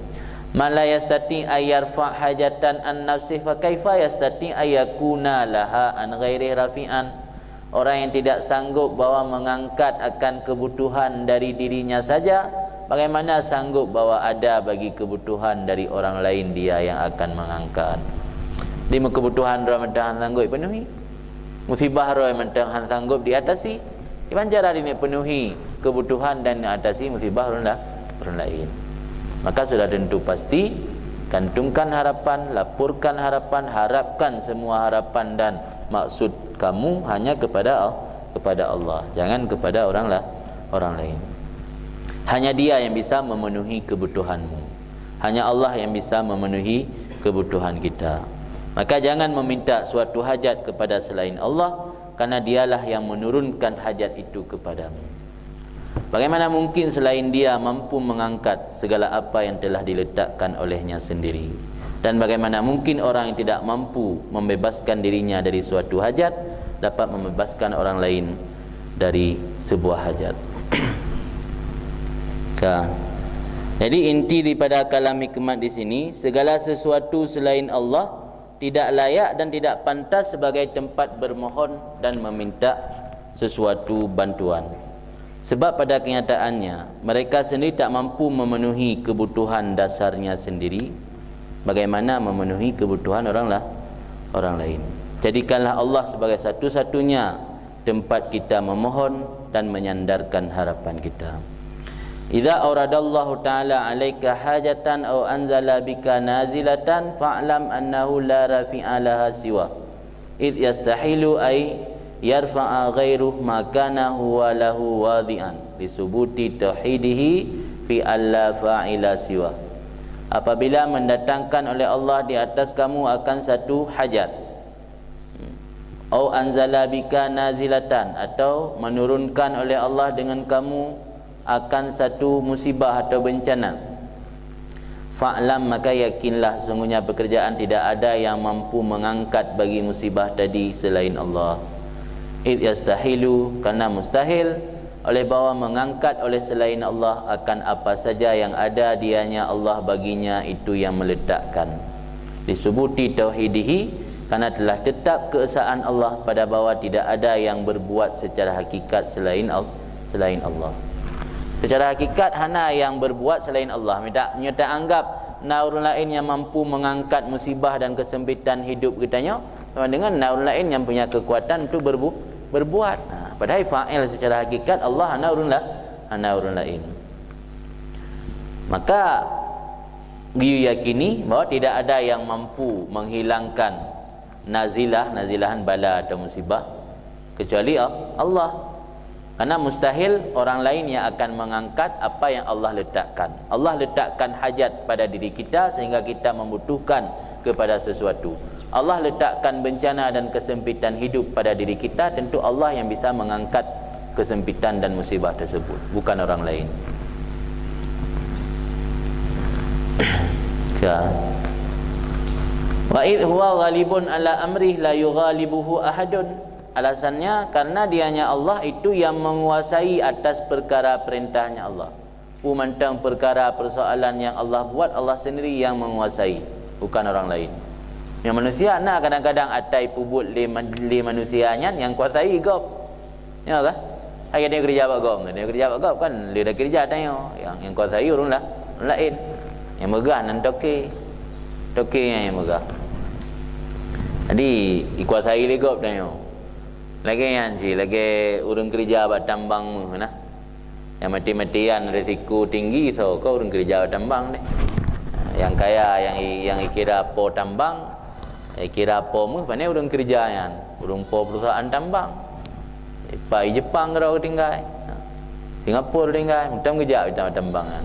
Man la yastati ay yarfa hajatan an nafsih, fa kaifa yastati ay yakuna laha an ghairih rafi'an. Orang yang tidak sanggup bahwa mengangkat akan kebutuhan dari dirinya saja, bagaimana sanggup bahwa ada bagi kebutuhan dari orang lain dia yang akan mengangkat? Di kebutuhan droe mantong han sanggup penuhi. Musibah droe mantong han sanggup diatasi. Kiban cara droeneuh penuhi kebutuhan dan atasi musibah ureuëng la-, ureuëng lain. Maka sudah tentu pasti, gantungkan harapan, laporkan harapan, harapkan semua harapan dan maksud kamu hanya kepada Al-, kepada Allah, jangan kepada orang la-, orang lain. Hanya Dia yang bisa memenuhi kebutuhanmu. Hanya Allah yang bisa memenuhi kebutuhan kita. Maka jangan meminta suatu hajat kepada selain Allah, karena Dialah yang menurunkan hajat itu kepadamu. Bagaimana mungkin selain Dia mampu mengangkat segala apa yang telah diletakkan oleh-Nya sendiri? Dan bagaimana mungkin orang yang tidak mampu membebaskan dirinya dari suatu hajat dapat membebaskan orang lain dari sebuah hajat? Ka. Jadi, inti daripada kalam hikmat di sini, segala sesuatu selain Allah tidak layak dan tidak pantas sebagai tempat bermohon dan meminta sesuatu bantuan. Sebab pada kenyataannya, mereka sendiri tak mampu memenuhi kebutuhan dasarnya sendiri, bagaimana memenuhi kebutuhan orang la-, orang lain. Jadikanlah Allah sebagai satu-satunya tempat kita memohon dan menyandarkan harapan kita. Idza auradallahu ta'ala 'alaika hajatan aw anzala bika nazilatan fa'lam annahu la rafi'a laha siwa. Id yastahilu ay yarfa'a ghairuh ma kana huwa lahu wadi'an, li subuti tauhidihi fi alla fa'ila siwa. Apabila mendatangkan oleh Allah di atas kamu akan satu hajat, au anzala bika nazilatan, atau menurunkan oleh Allah dengan kamu akan satu musibah atau bencana. Fa'lam, maka yakinlah, sesungguhnya pekerjaan tidak ada yang mampu mengangkat bagi musibah tadi selain Allah. Id yastahilu, karena mustahil, oleh bahwa mengangkat oleh selain Allah akan apa saja yang ada dianya Allah baginya itu yang meletakkan. Disubuti tauhidihi, karena telah tetap keesaan Allah pada bahwa tidak ada yang berbuat secara hakikat selain Al-, selain Allah. Secara hakikat hana yang berbuat selain Allah. Mita, nyoe ta anggap na ureuëng laén nyang mampu mengangkat musibah dan kesempitan hidup geutanyoe, sama dengan na ureuëng laén nyang punya kekuatan untuk berbu-, berbuat. Ha, padahai fa'il secara hakikat Allah hana ureuëng la-, hana ureuëng laén. Maka geuyue yakini bahwa tidak ada yang mampu menghilangkan nazilah, nazilahan bala atau musibah, kecuali Al-, Allah. Karena mustahil orang lain yang akan mengangkat apa yang Allah letakkan. Allah letakkan hajat pada diri kita sehingga kita membutuhkan kepada sesuatu. Allah letakkan bencana dan kesempitan hidup pada diri kita, tentu Allah yang bisa mengangkat kesempitan dan musibah tersebut, bukan orang lain. Sa. Wa id huwa ghalibun ala amrih la yughalibuhu ahadun. Alasannya, karena dianya Allah itu yang menguasai atas perkara perintahnya Allah. Peue mantong peukara peusoalan nyang Allah buat, Allah sendiri nyang menguasai, bukan orang laén. Nyang manusia na kadang-kadang ata ipeubuet lé man-, lé manusia nyan nyang kuasai gob. Nyo kah? Hai, tanyoe keurija bak gob, tanyoe keurija bak gob kan lé dak keurija tanyoe. Nyang, nyang kuasai ureuëng la-, ureuëng laén. Nyang meugah nan toke. Toke nyan nyang meugah. Jadi, ikuasai lé gob tanyoe. Lagée nyan cit, lagée ureuëng keurija bak tambang méuh nah. Nyang mati-matian risiko tinggi soe kah ureuëng keurija bak tambang deh. Nyang kaya, nyang i-, nyang ikira po tambang, ikira po méuh, pane ureuëng keurija nyan, ureuëng po perusahaan tambang. Ipa i Jepang keudroe tinggai. Singapura tinggai, mantong geujak bak tambang nyan.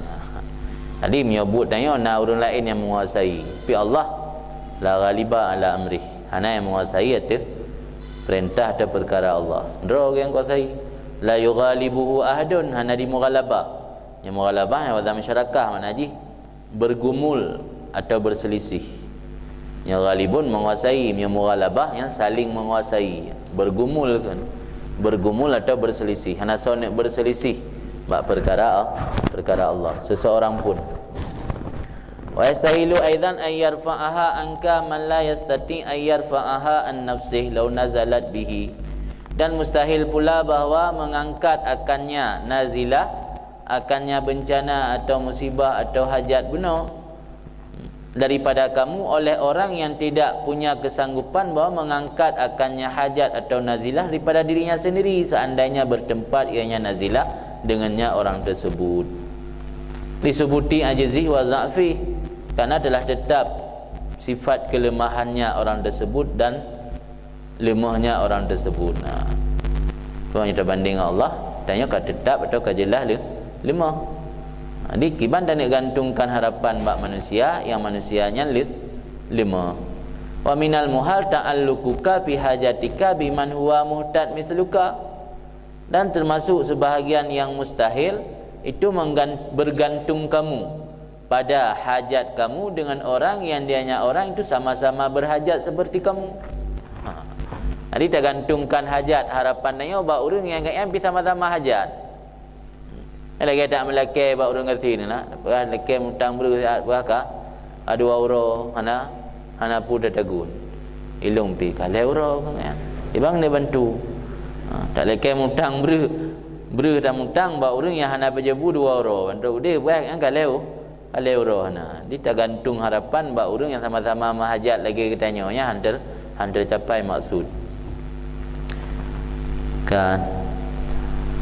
Jadi, meunyoe buet tanyoe na ureuëng laén nyang menguasai, tapi Allah la ghaliba ala amrih. Hana nyang menguasai ateueh peurintah atau peukara Allah. Droe nyang kuasai. La yughalibuhu ahadun, hana dimughalabah. Nyang mughalabah nyang bahasa masyarakat makna jih bergumul atau berselisih. Nyang ghalibun menguasai, nyang mughalabah nyang saling menguasai. Bergumul kan. Bergumul atau berselisih. Hana soe neuk berselisih bak peukara, peukara Allah. Seseorang pun. Wa yastahilu aidan an yarfa'aha anka man la yastati an yarfa'aha an nafsih law nazalat bihi. Dan mustahil pula bahwa mengangkat akannya nazilah, akannya bencana atau musibah atau hajat bunoe daripada kamu oleh orang yang tidak punya kesanggupan bahwa mengangkat akannya hajat atau nazilah daripada dirinya sendiri, seandainya bertempat ianya nazilah dengannya orang tersebut. Lisubuti ajzih wa za'fih, karena telah tetap sifat kelemahannya orang tersebut dan leumohnya orang tersebut. Nah, kalau kita banding dengan Allah, tanyoe ka tetap atau ka jeulaih le-, leumoh. Jadi, kiban taneuk gantungkan harapan bak manusia, nyang manusia nyan le-, leumoh. Wa minal muhal ta'alluquka fi hajatika biman huwa muhtad misluka. Dan termasuk sebahagian yang mustahil, itu menggan-, bergantung kamu pada hajat kamu dengan orang yang dianya orang itu sama-sama berhajat seperti kamu. Ha. Jadi, tergantungkan hajat, harapan tanyoe bak ureuëng nyang, nyang pih sama-sama hajat. Lagée that meulakée bak ureuëng gasien na, peugah lakée mutang breueh saát peugah ka, a dua uroe hana, hana peue tatagun. Ilong pih ka lhée uroe keu nyan. Ibang neubantu. Ha, that lakée mutang breueh, breueh tamutang bak ureuëng nyang hana pajoh bu dua uroe. Ban trok udeh peugah nyan ka lhée u-, ka lhée uroe hana. Jadi, tagantung harapan bak ureuëng nyang sama-sama meuhajat lagée geutanyoe nyan, han ter-, han teucapai maksud. Kan?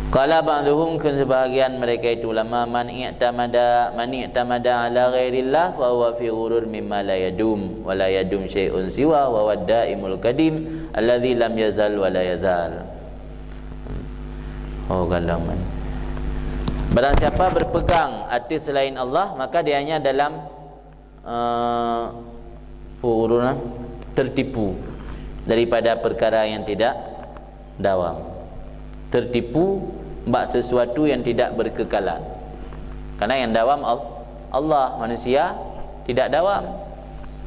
Qala ba'dhuhum, kheun sebahagian mereka itu ulama, "Man i'tamada, man i'tamada ala ghairillah fa huwa fi ghurur mimma la yadum, wa la yadum syai'un siwa wa huwa daimul qadim, alladzi lam yazal wa la yazal." Oh, galongan. Barang siapa berpegang atas selain Allah, maka dianya dalam, eh, ghurur, tertipu daripada perkara yang tidak dawam. Tertipu bak sesuatu yang tidak berkekalan. Karena yang dawam Al-, Allah, manusia tidak dawam.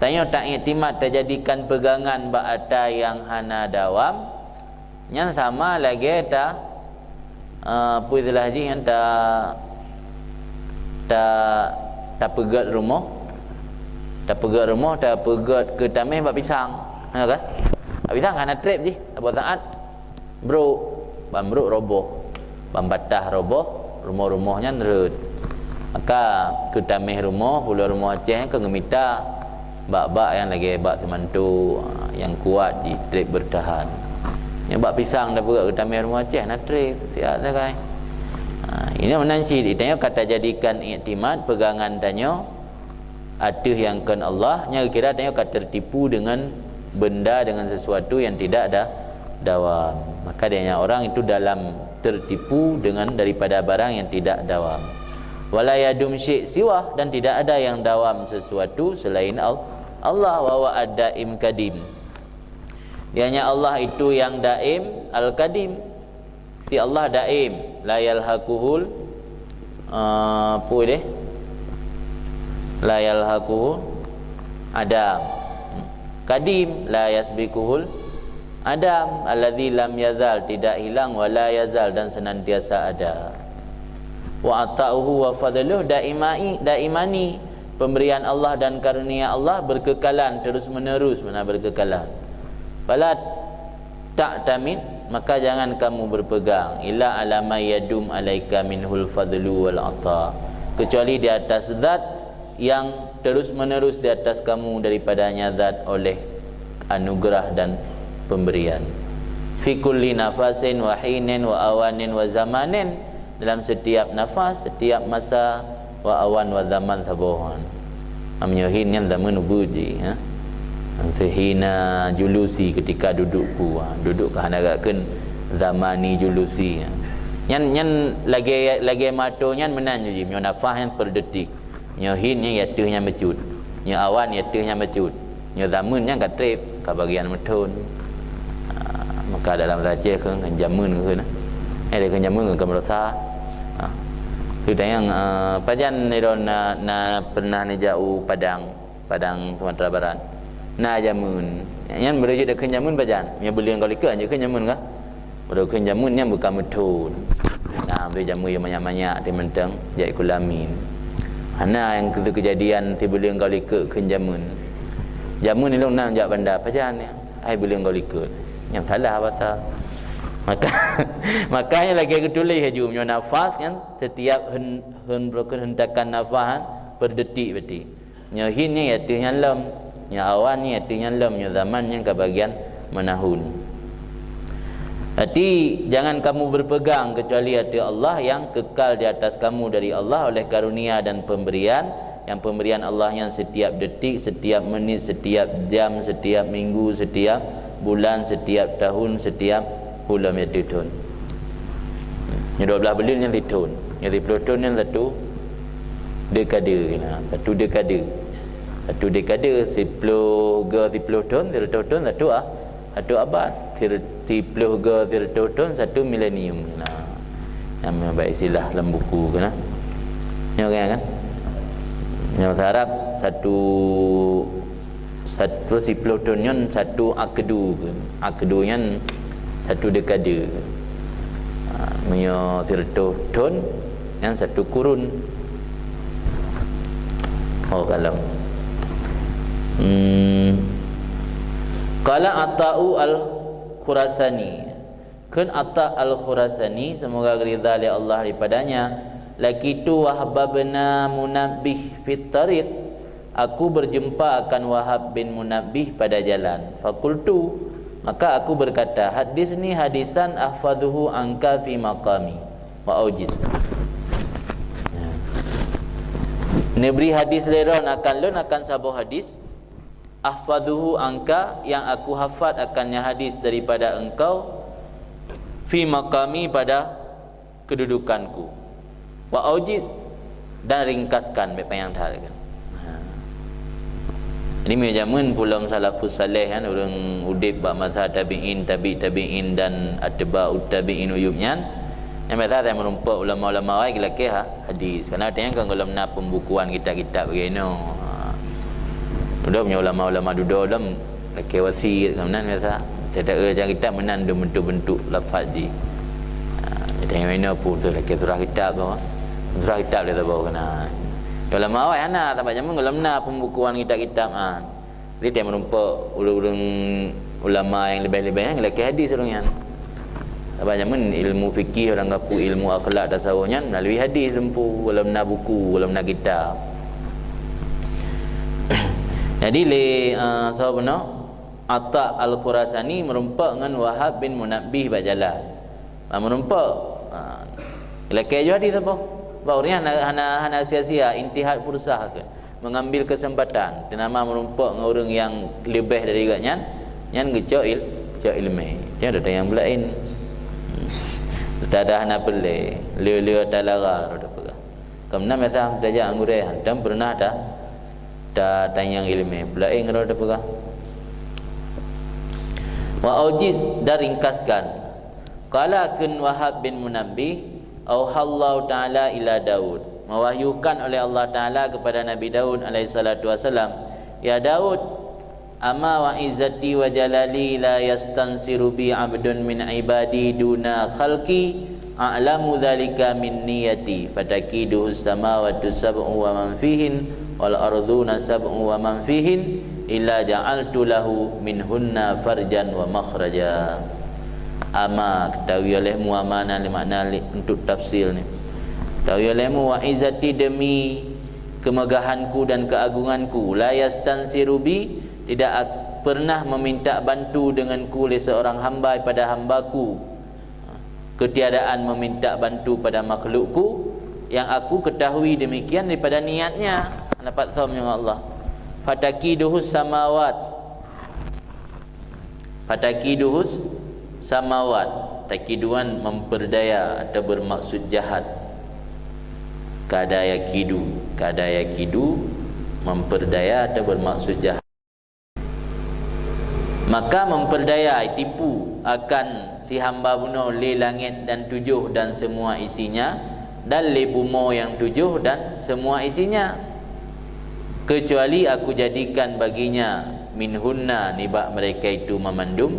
Tanyoe taiktimat, tajadikan pegangan bak ata nyang hana dawam, nyan sama lagée ta, eh, peue istilah jih nyan, ta, ta, tapeugét rumoh, tapeugét rumoh, tapeugét keutameh bak pisang. Ha kan? Bak pisang hana treb jih, saboh saát brok, ban brok roboh, ban batah roboh, rumoh-rumoh nyan rhot. Maka keutameh rumoh, pulo rumoh Aceh nyan ka geumita bak-bak nyang lagée bak seumanto, nyang kuat jih treb beurtahan. Nyang bak pisang tapeugét keutameh rumoh Aceh na treb, siat sagai. Ha, ini meunan cit, tanyoe ka tajadikan iktimat, peugangan tanyoe ateueh nyang kon Allah, nyan geukira tanyoe ka tertipu dengan benda, dengan sesuatu yang tidak da-, dawam. Maka dianya orang itu dalam tertipu dengan daripada barang yang tidak dawam. Wala yadum syai' siwah, dan tidak ada yang dawam sesuatu selain Al-, Allah wa huwa ad-daim qadim. Dia hanya Allah itu yang daim, al-qadim. Ti Allah daim, la yalhaquhul, eh, apa deh? La yalhaquhu adam. Qadim, la yasbiquhul adam, alladzi lam yazal, tidak hilang, wa la yazal, dan senantiasa ada. Wa ata'uhu wa fadluh daimai, daimani, pemberian Allah dan karunia Allah berkekalan, terus menerus, mana berkekalan. Fala ta'tamid, maka jangan kamu berpegang, illa ala ma yadum alaika minhul fadlu wal ata, kecuali di atas zat yang terus menerus di atas kamu daripadanya zat oleh anugerah dan pemberian. Fi kulli nafasin wa hinin wa awanin wa zamanin, dalam setiap nafas, setiap masa, wa awan wa zaman saboh. Am nyoe hin nyan zaman ubeut jih, ha. Hina julusi, ketika dudukku, ha. Duduk ka hana gakkeun zamani julusi, ha. Nyan, nyan lagèe, lagèe mato nyan meunan jih, nyoe nafas nyan per detik. Nyoe hin nyan ateueh nyan bacut. Nyoe awan ateueh nyan bacut. Nyoe zaman nyan ka trép, ka bagian meuthon. Ha, maka dalam bahasa Aceh kheun, kheun jameun kheun, eh, kheun jameun kheun ka meurasa. Ha. Teuntang, eh, pajan nidon na, na pernah neujak u Padang, Padang Sumatera Barat. Na jameun. Nyan meureujeuk kheun jameun pajan. Nyoe buleuen ka likot jeuet kheun jameun kah? Padahai kheun jameun nyan bukan meuthon. Nah, ambil jameun nyang manyak-manyak, di menteng, jak ikut lamin. Hana nyang keu-, kejadian sibuleuen ka likot kheun jameun. Jameun ilong nan jak banda, pajan nyan? Ai buleuen ka likot. Nyang salah bahasa. Maka, makanya lagèe geutuléh laju, nyoe nafas nyan setiap hen-, hen-, hentakan nafas nyan per detik berarti. Nyoe hin nyan ateueh nyan lom, nyoe awan nyan ateueh nyan lom, nyoe zaman nyan ka bagian meunahun. Berarti, jangan kamu berpegang kecuali ateueh Allah yang kekal di atas kamu dari Allah oleh karunia dan pemberian, yang pemberian Allah nyan setiap detik, setiap menit, setiap jam, setiap minggu, setiap bulan, setiap tahun, setiap ulôn ateueh thon. Nyoe dua blaih buleuen nyan sithon. Nyoe siploh thon nyan satu dekade, nah, satu dekade. Satu dekade, siploh go siploh thon, sireutoh thon, satu a-, satu abad. Sir-, siploh go sireutoh thon, satu milenium. Nah, nyang bak istilah lam buku keuh, nah. Nyoe kan, kan? Nyoe bahasa Arab satu Satu siploh thon nyan satu akdu. Akdu nyan satu dekade. Ha, meunyoe sireutoh thon nyan satu kurun. Oh, kalon. Hmm. Qala Ata'u Al-Khurasani. Kheun Ata Al-Khurasani, semoga geuridha lé Allah daripadanya, "Laqitu Wahba bin Munabbih fit tariq, aku berjumpa akan Wahab bin Munabbih pada jalan. Fakultu, maka aku berkata, 'Hadditsni hadisan ahfazuhu anka fi maqami wa aujiz.'" Ya. Neubri hadis lé droen akan lôn akan saboh hadis, "Ahfazuhu anka, yang aku hafat akannya hadis daripada engkau, fi maqami, pada kedudukanku. Wa aujiz, dan ringkaskan, bèk panyang that." Ha. Jadi, meunyo jameun pulom salafus saleh kan, ureueng udeb bak masa tabi'in, tabi' tabi'in, dan atba'ut tabi'in uyub nyan, nyang biasa tameureumpok ulama-ulama awai geulakèe ha-, hadis. Karena watèe nyan kan gohlom na pembukuan kitab-kitab lagèe nyoe. Ha. Dudoe meunyo ulama-ulama dudoe lom lakèe wasiet, ka meunan biasa. Teuka kitab meunan dum bentuk-bentuk lafaz jih. Ha, jadi nyoe pun tu lakèe surah kitab tu. Surah kitab dia tabah kena. Ulama awai hana, sabab jameun gohlom na pembukuan kitab-kitab, ha. Jadi, tameureumpok ureueng-ureueng ulama nyang leubeh-leubeh nyan lakèe hadis ureueng nyan. Sabab jameun ilmu fikih, ureueng gapu ilmu akhlak, tasawuf nyan melalui hadis teumpu, gohlom na buku, gohlom na kitab. Jadi lé, eh, saboh bunoe, Ata Al-Khurasani meureumpok ngon Wahab bin Munabbih bak jalan. Ban meureumpok, ha, lakèe ju hadis saboh. Bak ureueng nyan hana, hana, hana sia-sia, intihak fursah keuh. Mengambil kesempatan, teunama meureumpok ngon ureueng nyang leubeh dari gobnyan, nyan geucok il-, cok ileumèe. Nyan datang nyang beulaén. Hmm. Tada hana peureulèe, le-le ata lara, ata peugah. Ka meunan biasa tajak ngon gurèe, hantom peureunah ta-, Ta tanyong ileumèe, peulaén ngon droe tapeugah. Wa aujiz, dan ringkaskan. Qala kheun Wahab bin Munabbih, auhallahu ta'ala ila Daud. Mewahyukan oleh Allah Ta'ala kepada Nabi Daud alaihissalatu wassalam, "Ya Daud, amma wa izzati wa jalali la yastansiru bi abdun min ibadi duna khalqi a'lamu dzalika min niyati, fatakiduhu samawati sab'u wa man fihin, wal arduna sab'u wa man fihin, illa ja'altu lahu minhunna farjan wa makhraja." Ama, ketahui olehmu ama na lé makna lé untuk tafsir ni. Ketahui olehmu, wa izzati, demi kemegahanku dan keagunganku, la yastansiru bi, tidak ak-, pernah meminta bantu denganku lé seorang hamba pada hambaku, ketiadaan meminta bantu pada makhlukku, yang aku ketahui demikian daripada niatnya. Dapat som ngon Allah. Fatakiduhus samawat. Fatakiduhus samawat. Takiduan memperdaya atau bermaksud jahat. Kada yakidu, kada yakidu, memperdaya atau bermaksud jahat. Maka memperdaya, tipu akan si hamba bunoe lé langét dan tujoh dan semua isinya, dan lé bumoe nyang tujoh dan semua isinya, kecuali Aku jadikan baginya minhunna, nibak mereka itu mamandum,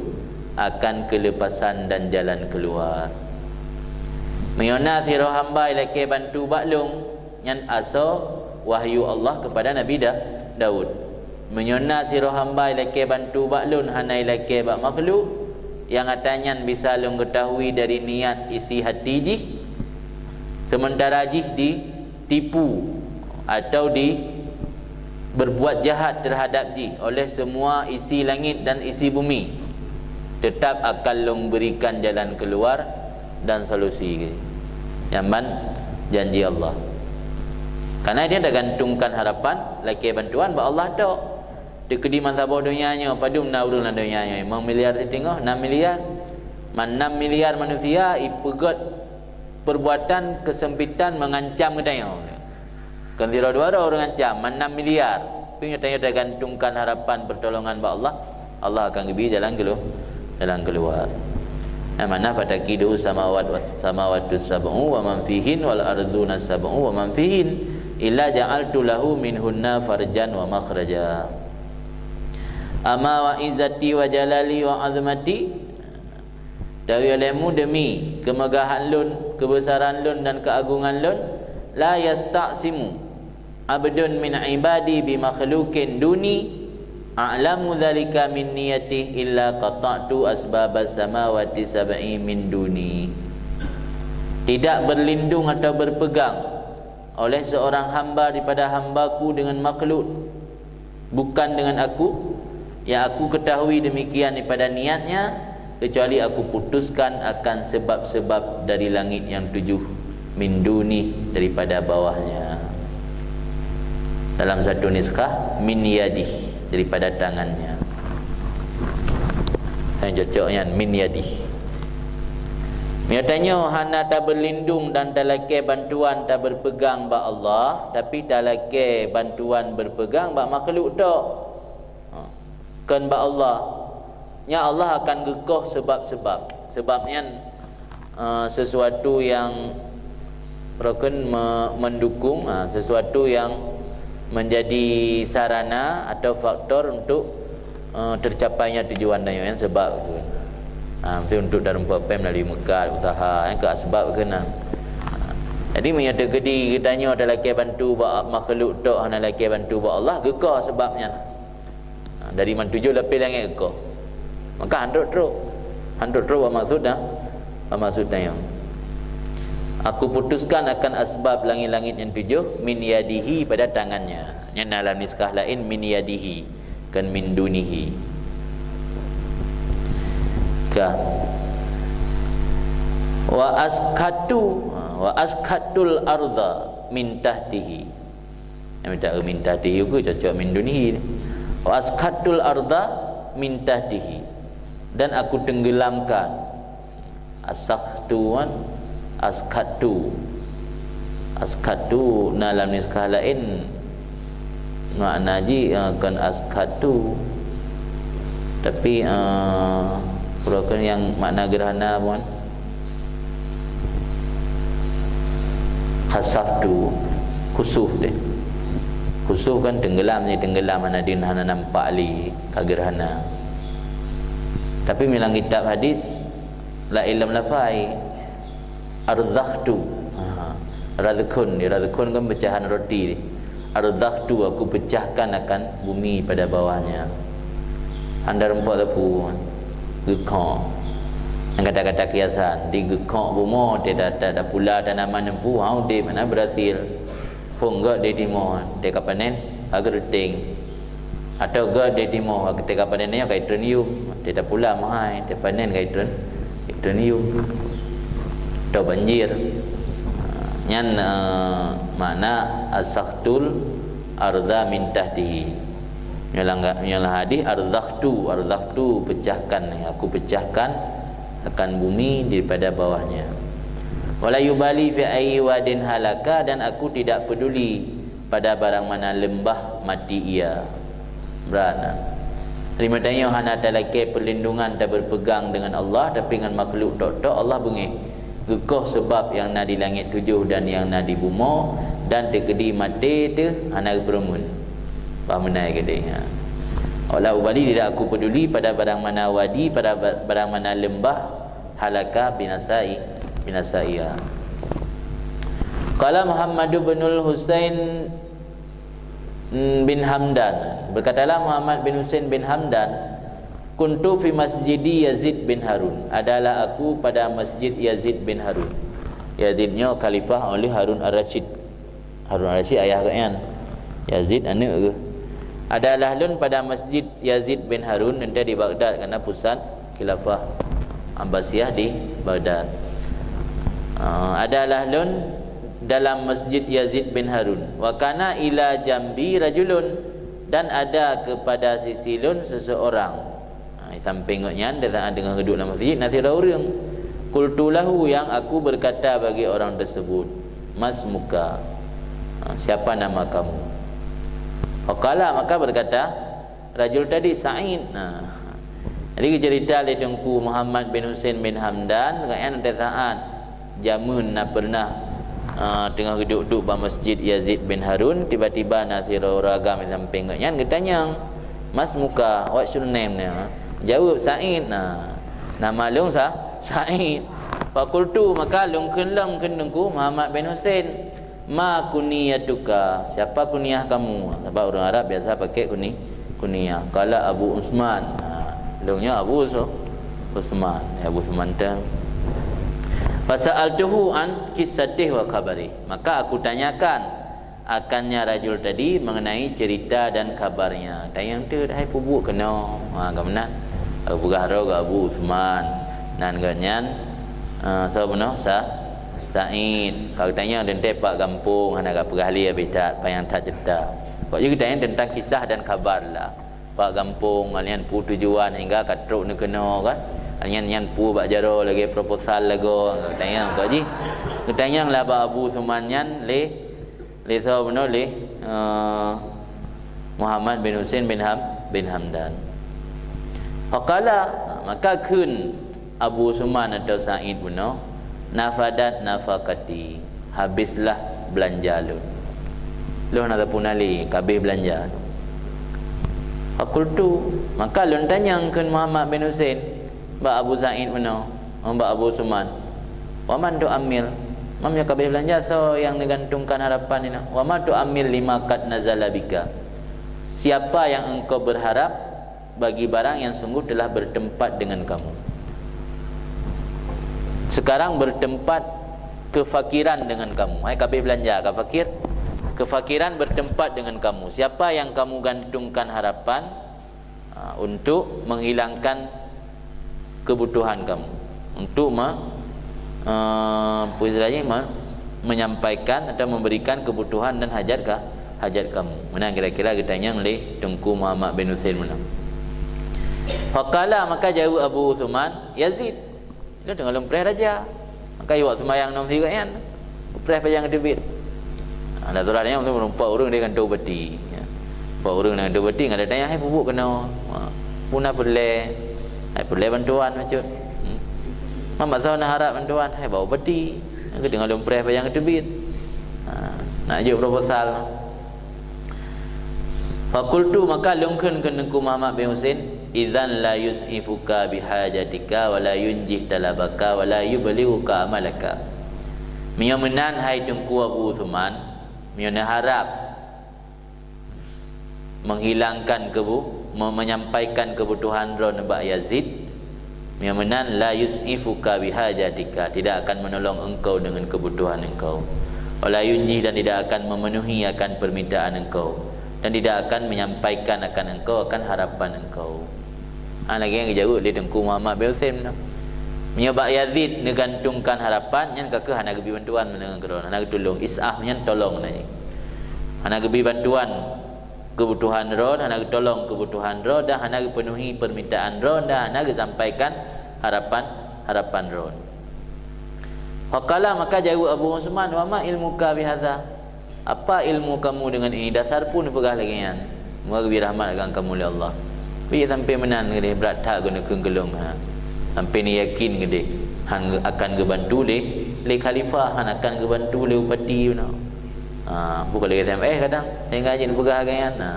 akan kelepasan dan jalan keluar. Meunyoe na sidroe hamba ilakée bantu bak lôn, nyan asoe wahyu Allah kepada Nabi Da-, Daud. Meunyoe na sidroe hamba ilakée bantu bak lôn hana ilakée bak makhluk, nyang ata nyan bisa lôn geutahui dari niat isi hati jih, seumeuntara jih ditipu atau di berbuat jahat terhadap jih oleh semua isi langit dan isi bumi, tetap akan lôn berikan jalan keluar dan solusi nyan ban janji Allah. Karena dia tergantungkan harapan lakée bantuan bak Allah tok. Teukeudi meusaboh donya nyoe, padum na ureuëng lam donya nyoe, limong miliar siteungoh, enam miliar. Man enam miliar manusia ipeugét perbuatan kesempitan mengancam geutanyoe. Kon sidroe dua droe ureuëng ancam, man enam miliar. Tapi nyoe tanyoe tergantungkan harapan pertolongan bak Allah, Allah akan geubri jalan kelu-, jalan keluar. Nah, mana fatakidu samawat wa, samawati sab'u wa man fihin wal arduna sab'u wa man fihin illa ja'altu lahu minhunna farjan wa makhraja. Amma wa izzati wa jalali wa azmati, tawi olehmu demi kemegahan lôn, keubeusaran lôn dan keuagongan lôn, la yasta'simu abdun min ibadi bi makhluqin duni a'lamu dzalika min niyatih illa qata'tu asbabas samawati sab'i min duni. Tidak berlindung atau berpegang oleh seorang hamba daripada hamba-Ku dengan makhluk, bukan dengan Aku, yang Aku ketahui demikian daripada niatnya, kecuali Aku putuskan akan sebab-sebab dari langit yang tujuh, min duni, daripada bawahnya. Dalam satu nuskah, min yadih, daripada tangannya. Yang cocok nyan, min yadih. Meunyoe tanyoe hana tabeulindong dan talakée bantuan tabeupeugang bak Allah, tapi talakée bantuan beupeugang bak makhluk tok, ha, kon bak Allah, nyan Allah akan geukoh seubab-seubab. Seubab nyan, eh, sesuatu yang rukun me-, mendukung, ha, sesuatu yang menjadi sarana atau faktor untuk, eh, tercapainya tujuan dan yang sebab tu. Ha, mesti untuk dalam buat pem dari Mekah, usaha, yang ke sebab ke nang. Jadi, meunyoe teukeudi geutanyoe talakée bantu bak makhluk tok, hana lakée bantu bak Allah, geukoh seubab nyan. Ha, dari man tujoh lapéh langét geukoh. Maka hantrok trok. Hantrok trok bak maksud dah. Bak maksud dah yang. Aku putuskan akan asbab langit-langit yang tujoh, min yadihi, pada tangannya. Nyan dalam nuskah lain, min yadihi, kon min dunihi. Ka. Wa askhatu, ha, wa askhatul arda min tahtihi. Yang minta min tahtihi ke cocok min dunihi. Wa askhatul arda min tahtihi. Dan Aku tenggelamkan. Asaktu kan, askhatu. Askhatu na lam nuskah lain, Makna jih, eh, kon askhattu. Tapi, eh, uroe kon nyang makna gerhana pun. Khasaftu, khusuf deh. Khusuf kan tenggelam, ni tenggelam, hana di, hana nampak lé, ka gerhana. Tapi meunyoe lam kitab hadis, laén lam lafai, arzakhtu. Ha, razkhun, razkhun kan pecahan roti. Arzakhtu, aku pecahkan akan bumi pada bawahnya. Hana reumpok sapeue, geukhok. Nyang kata-kata kiasan, di geukhok bumoe, teuh ta-, ta-, tapula tanaman nyan pu, ha, udeb, na berhasil. Phon gét di timoh, teuh ka panen, ka geureuteng. Atawa gét di timoh, teuh ka panen nyoe ka itreun yuem, teuh tapula meuhai, teuh panen ka itreun, itreun yuem. Atau banjir. Nyan, eh, makna asakhtul arda min tahtihi. Nyoe lam, nyoe lam hadis, arzakhtu, arzakhtu, pecahkan, aku pecahkan akan bumi daripada bawahnya. Wala yubali fi ayyi wadin halaka, dan aku tidak peduli pada barang mana lembah mati ia. Brat na. Jadi, meutanyoe hana talakée perlindungan dan berpegang dengan Allah, tapi ngon makhluk tok-tok Allah beungéh. Geukoh sebab nyang na di langét tujoh dan nyang na di bumoe, dan teukeudi maté teuh hana geupeureumeun. Bah meunan keudeh, ha. Wala ubali, tidak aku peduli pada barang mana wadi, pada ba-, barang mana lembah, halaka, binasai, binasa ia. Qala Muhammad bin Husain bin Hamdan. Berkatalah Muhammad bin Husain bin Hamdan, "Kuntu fi masjidi Yazid bin Harun." Adalah aku pada masjid Yazid bin Harun. Yazid nyoe khalifah oleh Harun Ar-Rasyid. Harun Ar-Rasyid ayah geuh nyan. Yazid aneuk geuh. Adalah lôn pada masjid Yazid bin Harun, teuntée di Baghdad, karena pusat khilafah Abbasiyah di Baghdad. Ah, adalah lôn dalam masjid Yazid bin Harun. Wa kana ila jambi rajulun, dan ada kepada sisi lôn seseorang. Ha, sampéng gobnyan, di saat teungoh geuduek lam masjid, na sidroe ureuëng. Qultu lahu, yang aku berkata bagi orang tersebut, "Mas muka?" Ha, siapa nama kamu? Faqala, maka berkata rajul tadi, "Sa'id." Nah, jadi geucerita lé Teungku Muhammad bin Husain bin Hamdan, gobnyan di saat jameun na pernah, ah, teungoh geuduek-duek bak masjid Yazid bin Harun, tiba-tiba na sidroe ureuëng agam di sampéng gobnyan geutanyong, "Mas muka, what's your name?" Nah, jaweueb, "Sa'id." Nah, "Nama lôn sa-, Sa'id." Fakultu, maka lôn kheun lom kheun Teungku Muhammad bin Husain, "Ma kuniyatuka?" Siapa kuniah kamu? Sabab ureuëng Arab biasa pakai kuni-, kuniah. Qala Abu Usman. Ha, lôn nyoe Abu Usu-, Usman. Ya, Abu Usman teuh. Fasa'altuhu an kisatih wa khabari. Maka aku tanyakan akannya rajul tadi mengenai cerita dan kabarnya. Tanyong teuh, hai peubuet keunoe. Ha, ka meunan. Aku peugah droe keu Abu Usman. Nan gobnyan, eh, soe bunoe? Sa-, Said. Ka geutanyong teuntée pat gampông, hana ka peugah lé, habéh that, pat nyang that ceurita. Kok jih geutanyong teuntang kisah dan kabar lah. Pat gampông, nyan peue tujuan hingga ka trok neukeunoe kan. Nyan, nyan peue bak jaroe lagée proposal lagoe, geutanyong kok jih. Geutanyong lah bak Abu Usman nyan lé, lé soe bunoe lé, eh, Muhammad bin Husain bin Ham-, bin Hamdan. Faqala, maka kheun Abu Usman atau Said bunoe, "Nafadat nafaqati, habislah beulanja lôn. Lôn hana sapeue na lé, ka habéh beulanja lôn." Fakultu, maka lôn tanyong kheun Muhammad bin Husain bak Abu Said bunoe, bak Abu Usman, "Wa man tu'ammil?" Mam nyang ka habéh beulanja, soe nyang neugantungkan harapan inoe? "Wa ma tu'ammil lima qad nazala bika?" Siapa yang engkau berharap bagi barang yang sungguh telah bertempat dengan kamu. Sekarang bertempat kefakiran dengan kamu. Hai, ka habéh beulanja, ka fakir. Kefakiran bertempat dengan kamu. Siapa yang kamu gantungkan harapan, ah, untuk menghilangkan kebutuhan kamu? Untuk me-, eh, apa istilahnya, me-, menyampaikan atau memberikan kebutuhan dan hajat ka-, hajat kamu. Meunan kira-kira geutanyong lé Teungku Muhammad bin Husain meunan. Faqala, maka jaweueb Abu Usman, "Yazid, lôn teungoh lôn preh raja. Maka iwak seumayang nyoe sigoe nyan. Preh pajang teubiet." Nah, surah nyan meureumpok ureuëng di kantô bati. Ya. Bak ureuëng nyang teupeuteng ada tanya, "Hai peubuet keunoe? Ha, peue na peureulée? Hai peureulée bantuan bacut? Hmm. Mak soe na harab bantuan? Hai bak upeti. Nyang keudeungoe lôn preh payah geuteubiet." Ha, nak jok proposal. Fakultu, maka lôn kheun keu Teungku Muhammad bin Husin, "Idzan la yus'ifuka bihajatika wa la yunjih talabaka wa la yubalighuka amalaka." Meunyoe meunan, hai Teungku Abu Utsman, meunyoe neuharab menghilangkan kebu-, me-, menyampaikan kebutuhan droe nibak Yazid, meunyoe meunan, "La yus'ifuka bihajatika," tidak akan menolong engkau dengan kebutuhan engkau. "Wa la yunjih," dan tidak akan memenuhi akan permintaan engkau, dan tidak akan menyampaikan akan engkau akan harapan engkau. Ha, lagée nyang geujaweueb lé Teungku Muhammad bin Husin nyoe. Meunyoe bak Yazid neugantungkan harapan, nyan ka kheueh hana geubi bantuan meunurot keudroe, hana geutulông. Is'af nyan tolong na jih. Hana geubi bantuan keubutuhan droe, hana geutolong keubutuhan droe, dan hana geupeunuhi peurmintaan droe, dan hana geusampaikan harapan-harapan droe. Faqala, maka jaweueb Abu Utsman, "Wa ma ilmuka bihadza?" Apa ilmu kamu dengan ini? Dasar peue neupeugah lagée nyan? Moga geubri rahmat keu kamu lé Allah. Bit sampoe meunan keudeh, brat that keuneuk kheun keu lôn, ha. Sampoe neuyakin keudeh, han akan geubantu lé, lé khalifah, han akan geubantu lé bupati bunoe. Ha, bukan lé S M S kadang, sehingga jeuet neupeugah lagée nyan. Ha.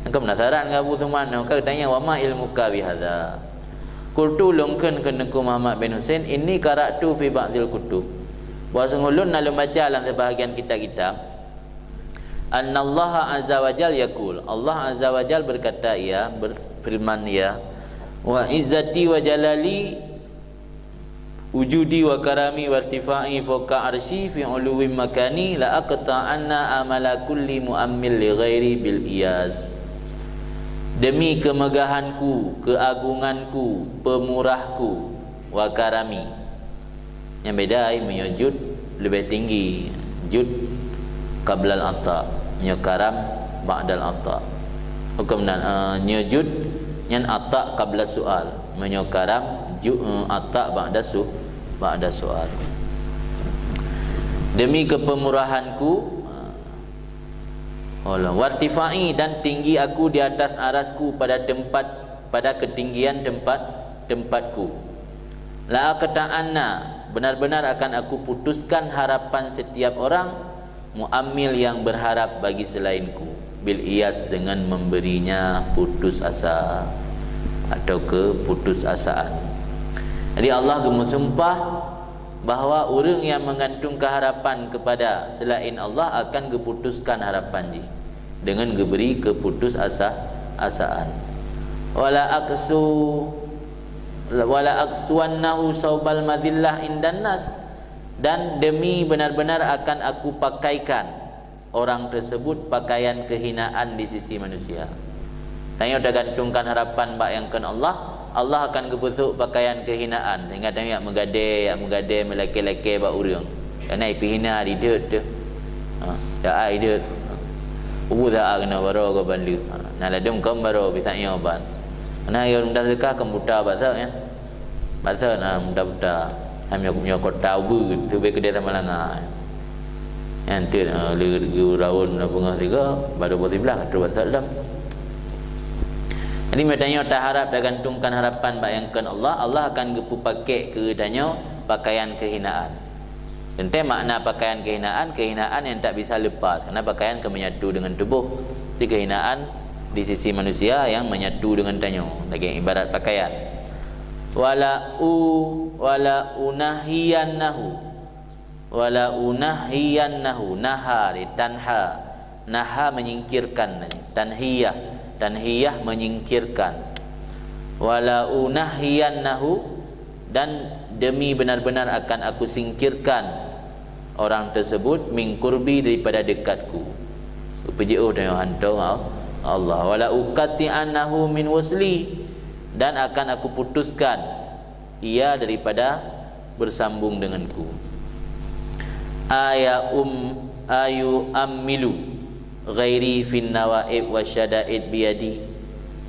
Nyang keu penasaran ngon Abu Utsman nyoe, ka geutanyong, "Wa ma ilmuka bihadza?" Qultu, lôn kheun keu Teungku Muhammad bin Husin, "Inni qara'tu fi ba'dil kutub." Bahwa sungguh lôn na lôn baca lam sibahagian kitab-kitab, "Annallaha azza wa jal yaqul," Allah azza wa jal berkata, Ia berfirman, Ia, "Wa izzati wa jalali, wujudi wa karami wa irtifa'i fawqa arsyi fi uluwim makani, la aqta'anna amala kulli mu'ammil li ghairi bil iyas." Demi kemegahanku, keagunganku, pemurahku, wa karami. Nyang beda ai, meunyoe jud leubeh tinggi, jud qablal ata, meunyoe karam ba'dal ata. Huköm nan, eh, nyoe jud nyan ata qabla su'al, meunyoe karam ju-, eh, ata ba'da su-, ba'da su'al. Demi keupemurahanku, eh, Allah, wartifa'i, dan tinggi aku di atas arasku pada tempat, pada ketinggian tempat, tempatku. La aqta'anna, benar-benar akan aku putuskan harapan setiap orang mu'ammil yang berharap bagi selainku, bil iyas, dengan memberinya putus asa atau keputusasaan. Jadi Allah geumeusumpah bahwa ureuëng nyang meugantungkan harapan kepada selain Allah akan geuputuskan harapan jih dengan geubri keputus asa, asaan. Wala aksu, wala aksuannahu saubal madhillah indan nas, dan demi benar-benar akan aku pakaikan orang tersebut pakaian kehinaan di sisi manusia. Tanyoe tagantungkan harapan bak nyang kon Allah, Allah akan geupeusok pakaian kehinaan, sehingga tanyoe jak meugadée, jak meugadée meulakée-lakée bak ureuëng. Karena ipihina di deuet teuh. Ha, jak ai deuet. Ubu za a keunoe baroe goh ban lheueh. Ha, na ladum kon baroe bisa nyoe ban. Karena yo mudah sedekah kon buta bak sa nyan. Bak sa na buta-buta. Hai meunyoe, meunyoe kota ubeut, teubiet keudeh sama langa. Nyan teuk, eh, lé geuraun na beungoh sigoe, baru boh siblah ka trok bak sa lom. Jadi meunyoe tanyoe taharap tagantungkan harapan bak nyang kon Allah, Allah akan geupeupakek keu tanyoe pakaian kehinaan. Teuntée makna pakaian kehinaan, kehinaan yang tak bisa lepas, karena pakaian ka menyatu dengan tuboh. Jadi kehinaan di sisi manusia yang menyatu dengan tanyoe, lagée ibarat pakaian. Wala u-, wala unahiyannahu. Wala unahiyannahu. Naha di tanha. Naha menyingkirkan. Tanhiyah. Tanhiyah menyingkirkan. Wala unahiyannahu, dan demi benar-benar akan aku singkirkan orang tersebut min qurbi, daripada dekatku. Peujeuh tanyoe hantom Allah. Wala uqatti'annahu min wasli, dan akan aku putuskan ia daripada bersambung denganku. Aya um, ayu ammilu ghairi fin nawaib wa syadaid biyadi.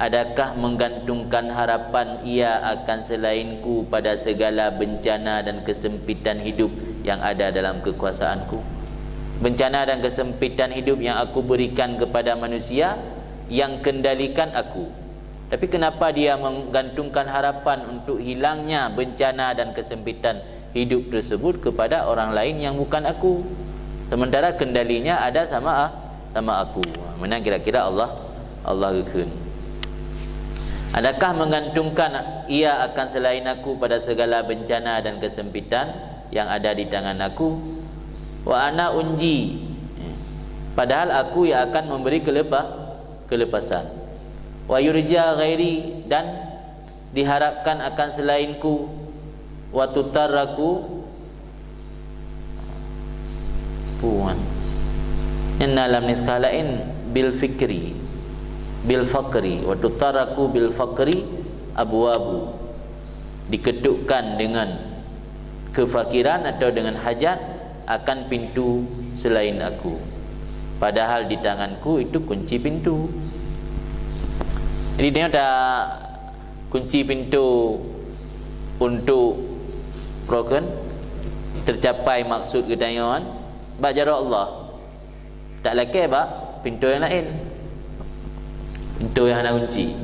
Adakah menggantungkan harapan ia akan selainku pada segala bencana dan kesempitan hidup yang ada dalam kekuasaanku? Bencana dan kesempitan hidup yang aku berikan kepada manusia, yang kendalikan aku. Tapi kenapa dia menggantungkan harapan untuk hilangnya bencana dan kesempitan hidup tersebut kepada orang lain yang bukan aku, sementara kendalinya ada sama, sama aku? Meunan kira-kira Allah, Allah geukheun. Adakah menggantungkan ia akan selain aku pada segala bencana dan kesempitan yang ada di tangan aku? Wa ana unji, padahal aku yang akan memberi kelepah, kelepasan. Wa yurja ghairi, dan diharapkan akan selainku. Wa tutarraku, puan. Inna lam niskah lain bil fikri, bil fakri. Wa tutarraku bil fakri abwabu. Diketukkan dengan kefakiran atau dengan hajat akan pintu selain aku, padahal di tanganku itu kunci pintu. Jadi, dia dah kunci pintu untuk broken, tercapai maksud geutanyoe bak jaroe Allah. Tak lakée bak pintoe nyang laén, pintoe nyang hana kunci.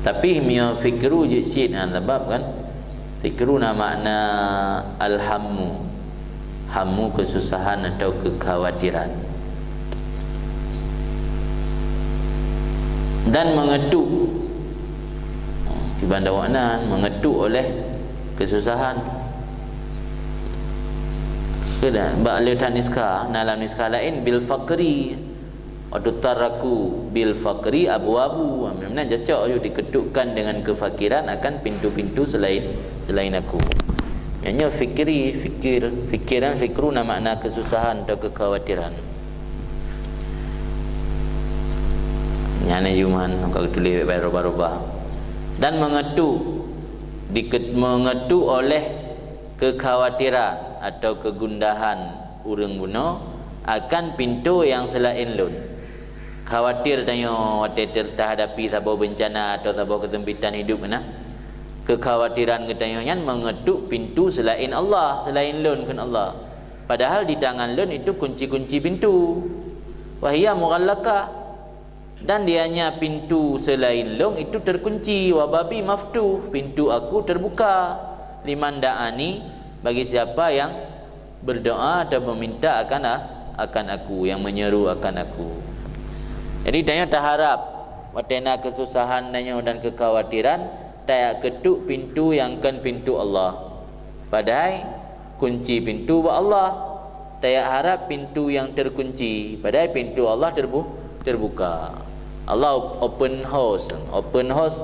Tapi meunyoe fikru jeuet cit, ha, sabab kan, fikru na makna al-hammu, hammu, kesusahan atau kekhawatiran. Dan mengetuk, kiban dakwah nan, mengetuk oleh kesusahan. Keudah bak le that niskah, na lam niskah laén bil fakri. Wa tutarraku bil fakri abwabu. Meunan cocok, yuk diketukkan dengan kefakiran akan pintu-pintu selain, selain aku. Nyan nyoe fikri, fikir, fikiran, fikru na makna kesusahan atau kekhawatiran. Nyan juman ka tuléh bak rubah-rubah. Dan mengetuk, dike-, mengetuk oleh kekhawatiran atau kegundahan ureuëng bunoe akan pintoe nyang seulaén lôn. Khawatir tanyoe watée ter-, tahadapi saboh beuncana atau saboh keusempitan hidup keunan. Keukhawatiran geutanyoe nyan mengetuk pintu seulaén Allah, seulaén lôn kheun Allah. Padahal di tangan lôn itu kunci-kunci pintu. Wa hiya mughallaqah. Dan dianya pintu seulaén lôn itu terkunci, wa babi maftuh, pintu aku terbuka, liman da'ani, bagi siapa yang berdoa atau meminta akan a-, akan aku, yang menyeru akan aku. Jadi, tanyoe taharap, watée na keususahan tanyoe dan keukhawatiran, tajak ketuk pintu nyang kon pintu Allah. Padahai kunci pintu bak Allah. Tajak harap pintu nyang terkunci, padahai pintu Allah terbu-, terbuka. Allah op-, open house, open house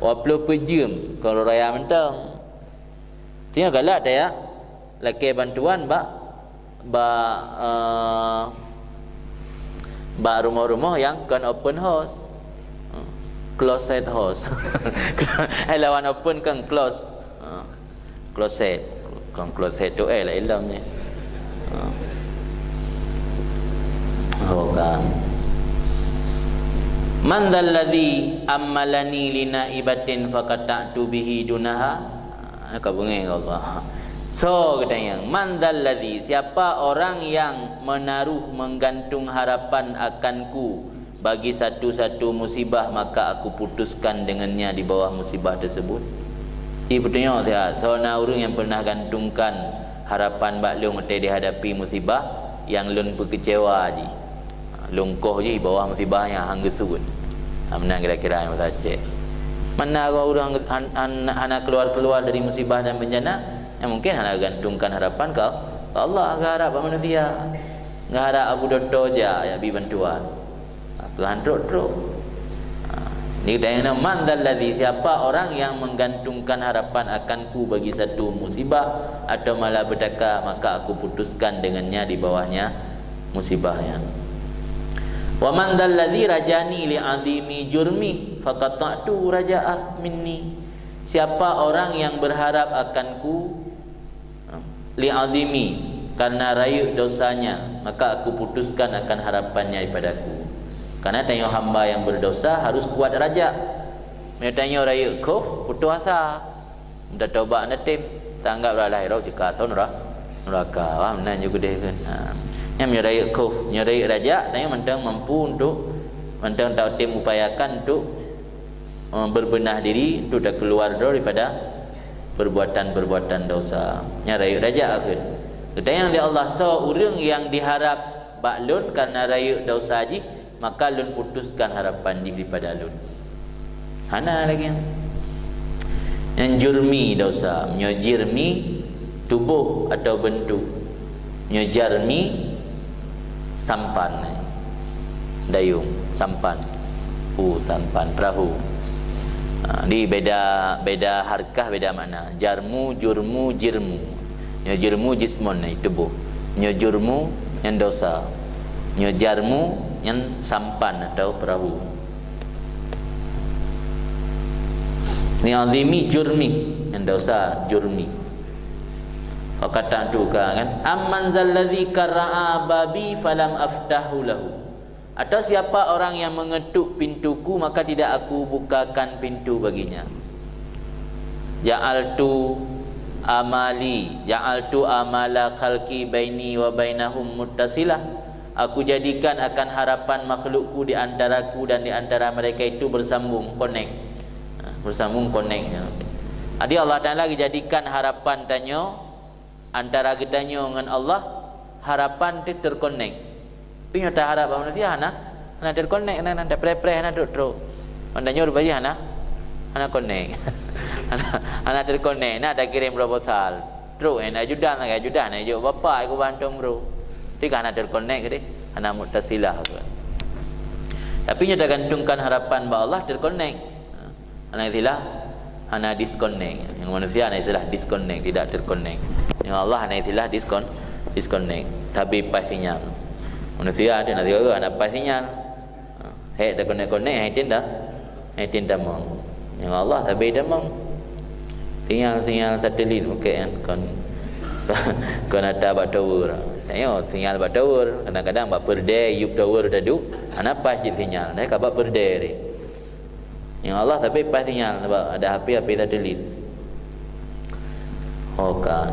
dua ploh empat jeuem, kon raya mantong. Tanyoe galak tajak lakée bantuan bak, bak, eh, bak rumoh-rumoh nyang kon open house. Closet house. Hai lawan open kan close. Ha. Closet. Kon closet tu, eh, lah ilom ni. Ha. Oh, kan. Man dzalladzi ammalani li naibatin faqata'tu bihi dunaha? Ha, ka beungéh Allah. So, geutanyong, man dzalladzi, siapa orang yang menaruh, menggantung harapan akanku bagi satu-satu musibah, maka aku putuskan dengannya di bawah musibah tersebut. Ci peutunyok siat, soe na ureuëng nyang pernah gantungkan harapan bak lôn watée dihadapi musibah nyang lôn peukeucewa jih. Lôn koh jih bawah musibah nyang han geusuet. Ha, meunan kira-kira nyang bahasa Aceh. Mana ureuëng han, han, hana keluar-keluar dari musibah dan bencana, nyang mungkin hana gantungkan harapan ke, ke Allah, geuharap bak manusia. Geuharap Abu Doto jak, jak bi bantuan. Keu han trok-trok. Ha, di daerah man dzalladzi, siapa orang yang menggantungkan harapan akanku bagi satu musibah atau malapetaka, maka aku putuskan dengannya di bawahnya musibahnya. Wa man dzalladzi rajani li 'azimi jurmi, faqata'tu raja'ah minni. Siapa orang yang berharap akanku, li 'azimi, karena rayeuk dosanya, maka aku putuskan akan harapannya daripadaku. Karena tanyoe hamba yang berdosa harus kuat raja. Meunyoe tanyoe rayeuk khof, putoh asa. Meunyoe tatobat neutem, tanggap lah lahé rot ceuka asoe nura-, nuraka. Wah, meunan jeuet keudeh kan. Ha. Nyan meunyoe rayeuk khof, meunyoe rayeuk raja, tanyoe mantong mampu untuk Mantong tatem upayakan untuk, eh, berbenah diri, untuk takeluar daripada perbuatan-perbuatan dosa. Nyan rayeuk tajak akheun. Geutanyong lé Allah, "Soe ureuëng nyang diharap bak Lôn karena rayeuk dosa jih, maka Lôn putuskan harapan jih daripada Lôn." Hana lagée nyan. Nyan jurmi dosa. Meunyoe jirmi, tuboh atau beuntuk. Meunyoe jarmi, sampan. Dayung, sampan. Pu, sampan, perahu. Ha, di beda, beda harkah, beda makna. Jarmu, jurmu, jirmu. Nyoe jirmu jismon, nyan tuboh. Nyoe jurmu, nyan dosa. Nyoe jarmu, nyan sampan atau perahu. Li'azimi jurmi, nyan dosa jurmi. Faqata'tu, kan? Amman zalladzi qara'a babi falam aftahu lahu. Atau siapa orang yang mengetuk pintuku, maka tidak Aku bukakan pintu baginya. Ja'altu amali, ja'altu amala khalqi baini wa bainahum muttasilah. Aku jadikan akan harapan makhlukku di antaraku dan di antara mereka itu bersambung, connect. Ha, bersambung, connect, ya. Jadi Allah Taala jadikan harapan tanyoe, antara geutanyoe ngon Allah, harapan teuh terconnect. Tapi nyoe taharap bak manusia hana, hana terconnect, hana, hana tapreh-preh, hana trok-trok. Banda nyoe rupajih hana, hana connect. Hana, hana terconnect, na takirém proposal. Trok, eh, ajudan lagée ajudan, eh, jok bapak, eh, ku bantu bro. Tapi kan hana terconnect deh, hana muttasilah. Tapi nyoe tagantungkan harapan bak Allah, terconnect. Hana istilah, hana disconnect. Nyang manusia hana istilah disconnect, tidak terconnect. Nyang Allah hana istilah diskon-, disconnect. Tapi paih sinyal. Manusia ada, na sigoe hana paih sinyal. Ha, hék teukonek-konek, hai tin dah. Hai tin tamong. Nyang Allah sabe tamong. Sinyal-sinyal satelit bukét kan. Kon, kon ata bak tower. Tanyoe sinyal bak tower, kadang-kadang bak peureudée yup tower taduek, hana paih cit sinyal. Nah, ka bak peureudée deh. Nyang Allah sabe paih sinyal, sabab ada H P, H P satelit. Oh, kan.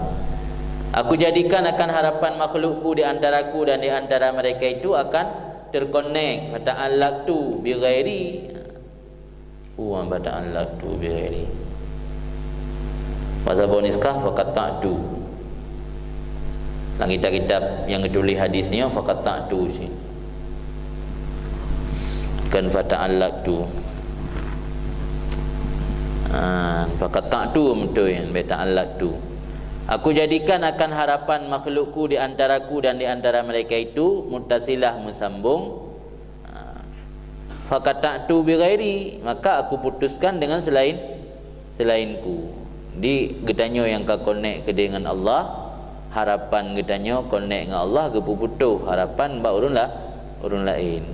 Aku jadikan akan harapan makhlukku di antaraku dan di antara mereka itu akan terconnect. Fata'allaqtu bi ghairi. Wa fata'allaqtu bi ghairi. Bahasa Boniskah, faqata'tu. Lam kitab-kitab nyang geutuléh hadis nyoe, faqata'tu cit. Kon fata'allaqtu. Ah, faqata'tu beutôi, bèk ta'allaqtu. Aku jadikan akan harapan makhlukku di antaraku dan di antara mereka itu muttasilah, meusambung. Ah, faqata'tu bi ghairi, maka aku putuskan dengan selain, selain-Ku. Di geutanyoe nyang ka connect keudeh ngon Allah, harapan geutanyoe connect ngon Allah, geupeuputoh harapan bak ureuëng la-, ureuëng laén.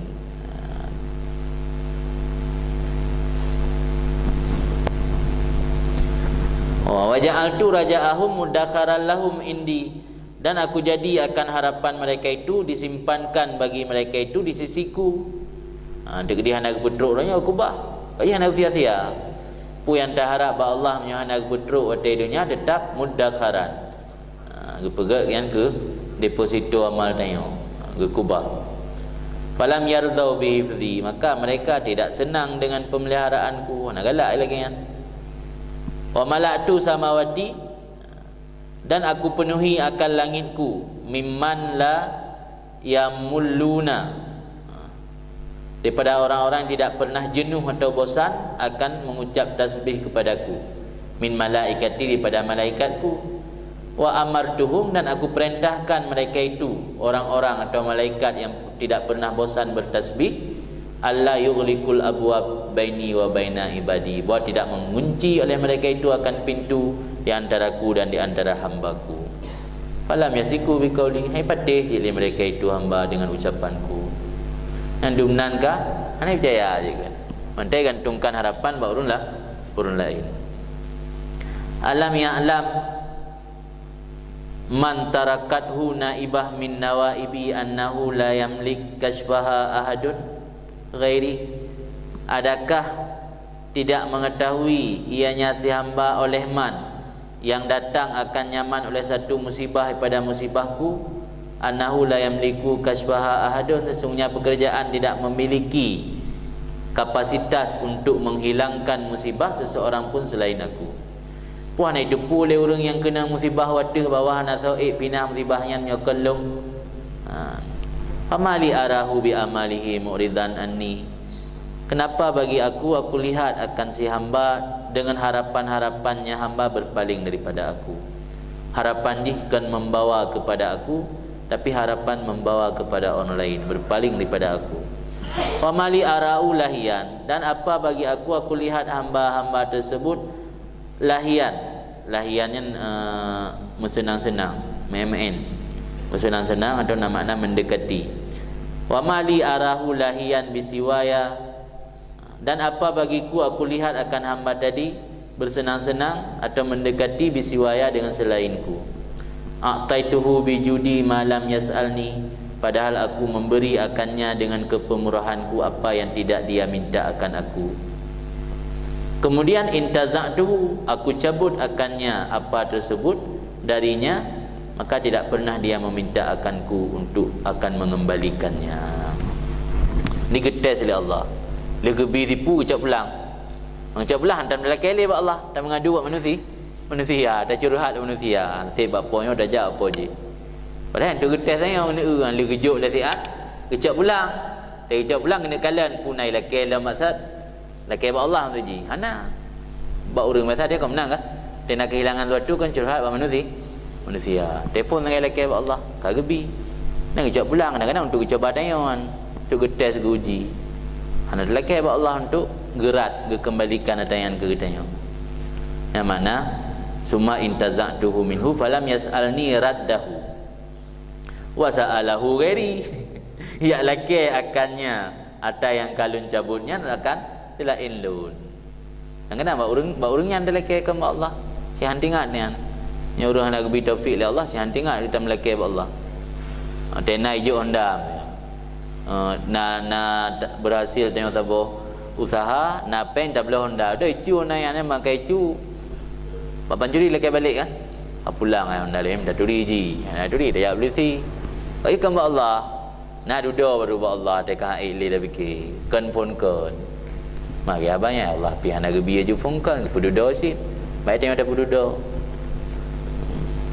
Wa ja'altu raja'ahum muddakharan lahum indi. Dan Aku jadi akan harapan mereka itu disimpankan bagi mereka itu di sisi-Ku. Ha, deuh hana geupeutrok donya, geukubah. Bagi hana sia-sia. Peue nyang taharap bak Allah meunyoe hana geupeutrok watée donya, teutap muddakharan. Ha, geupeugét nyan keu deposito amal tanyoe. Ha, geukubah. Falam yardau bihifzi, maka mereka tidak senang dengan pemeliharaan-Ku. Hana galak lagée nyan. Wa mala'tu samawati, dan Aku penuhi akan langit-Ku, mimman la yamulluna, daripada orang-orang yang tidak pernah jenuh atau bosan akan mengucap tasbih kepada-Ku, min malaikati, daripada malaikat-Ku, wa amartuhum, dan Aku perintahkan mereka itu, orang-orang atau malaikat yang tidak pernah bosan bertasbih, alla yughliqul abwab baini wa baina ibadi, bahwa tidak mengunci oleh mereka itu akan pintu di antara-Ku dan di antara hamba-Ku. Falam yasiqu biqauli, hai patéh cit lé mereka itu hamba dengan ucapan-Ku. Nyan dumnan ka hana peucaya cit kan. Mantong gantungkan harapan bak ureuëng la-, ureuëng laén. Alam ya'lam man tarakathu naibah min nawaibi annahu la yamlik kasyfaha ahadun ghairi. Adakah tidak mengetahui ianya si hamba oleh man yang datang akan nyaman oleh satu musibah daripada musibah-Ku? Annahu la yamliku kasyfaha ahadun, sesungguhnya pekerjaan tidak memiliki kapasitas untuk menghilangkan musibah seseorang pun selain aku. Puah na jiteupeue lé ureuëng nyang keunong musibah wateueh bahwa hana soe ék pinah musibah nyan nyoe keu lôn. Ha. Fama li arahu bi amalihi mu'ridan anni. Kenapa bagi aku, aku lihat akan si hamba dengan harapan-harapannya hamba berpaling daripada aku. Harapan jih kon membawa kepada aku, tapi harapan membawa kepada orang lain, berpaling daripada aku. Fama li arahu lahian, dan apa bagi aku, aku lihat hamba-hamba tersebut lahian. Lahian nyan, eh, meuseunang-seunang, maén-maén. Meuseunang-seunang atau na makna mendekati. Fama li arahu lahian bisiwaya, dan apa bagiku aku lihat akan hamba tadi bersenang-senang atau mendekati bisiwaya dengan selainku. A'taituhu bijudi ma lam yas'alni, padahal aku memberi akannya dengan kepemurahanku apa yang tidak dia minta akan aku. Kemudian intaza'tuhu, aku cabut akannya apa tersebut darinya, maka tidak pernah dia meminta akanku untuk akan mengembalikannya. Ni geutés lé Allah. Lé geubi tipu geucok pulang. Geucok pulang hantam dilakée lé bak Allah, hantam mengadu bak manusia. Manusia, tacurhat manusia. Naseb bak po nyoe tajak po jih. Padahai tu geutés nyoe neu lé geujok lé siat, geucok pulang. Teucok pulang keuneuk kalon puna ilakée lom maksud. Lakée bak Allah tu ji. Hana. Bak ureuëng biasa dia kan menang kan? Dia nak kehilangan sesuatu kan curhat bak manusia. Manusia. Telepon lagi lakée bak Allah. Ka geubi. Nak geucok pulang kadang-kadang untuk geucoba tanyoe kan. Untuk geutés geuji. Hana lakée bak Allah untuk geurat geukembalikan ata nyan keu geutanyoe. Yang mana summa intaza'tuhu minhu falam yas'alni raddahu. Wa sa'alahu ghairi. Yak lakée akannya. Ata nyang ka lôn cabot nyan rakan selaén lôn. Nyang keunan bak ureuëng, bak ureuëng nyan dilakée keu Allah. Sihan tingat nyan. Nyoe ureuëng hana geubi taufik lé Allah, sihan tingat geutam lakée bak Allah. Tena ijok honda. Eh, na, na berhasil tengok saboh usaha, na péng tabloe honda. Dah icu na nyan memang ka icu. Bak pancuri lakée balek kan? Ha, pulang ai honda lé minta turi ji. Ha, turi dah jak polisi. Bagi keu bak Allah. Na dudoe baru bak Allah, teuka ék lé dah pike. Kon phon kon. Mari abang ya Allah, pi hana geubi aju phon kon, peududoe cit. Baik tengok dah peududoe.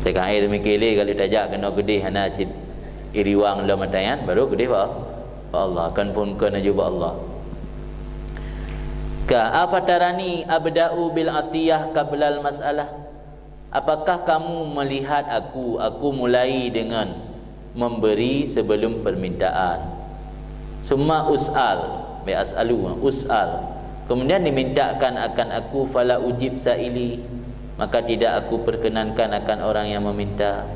Teuka ék mike lé kalau tajak keunoe keudeh hana cit iriwang lom mata nyan, baru keudeh bak, bak Allah. Kon phon kon aju bak Allah. Ka afatarani abda'u bil atiyah qablal mas'alah. Apakah kamu melihat aku, aku mulai dengan memberi sebelum permintaan. Summa us'al, bi as'alu, us'al. Kemudian dimintakan akan aku, fala ujib sa'ili, maka tidak aku perkenankan akan orang yang meminta.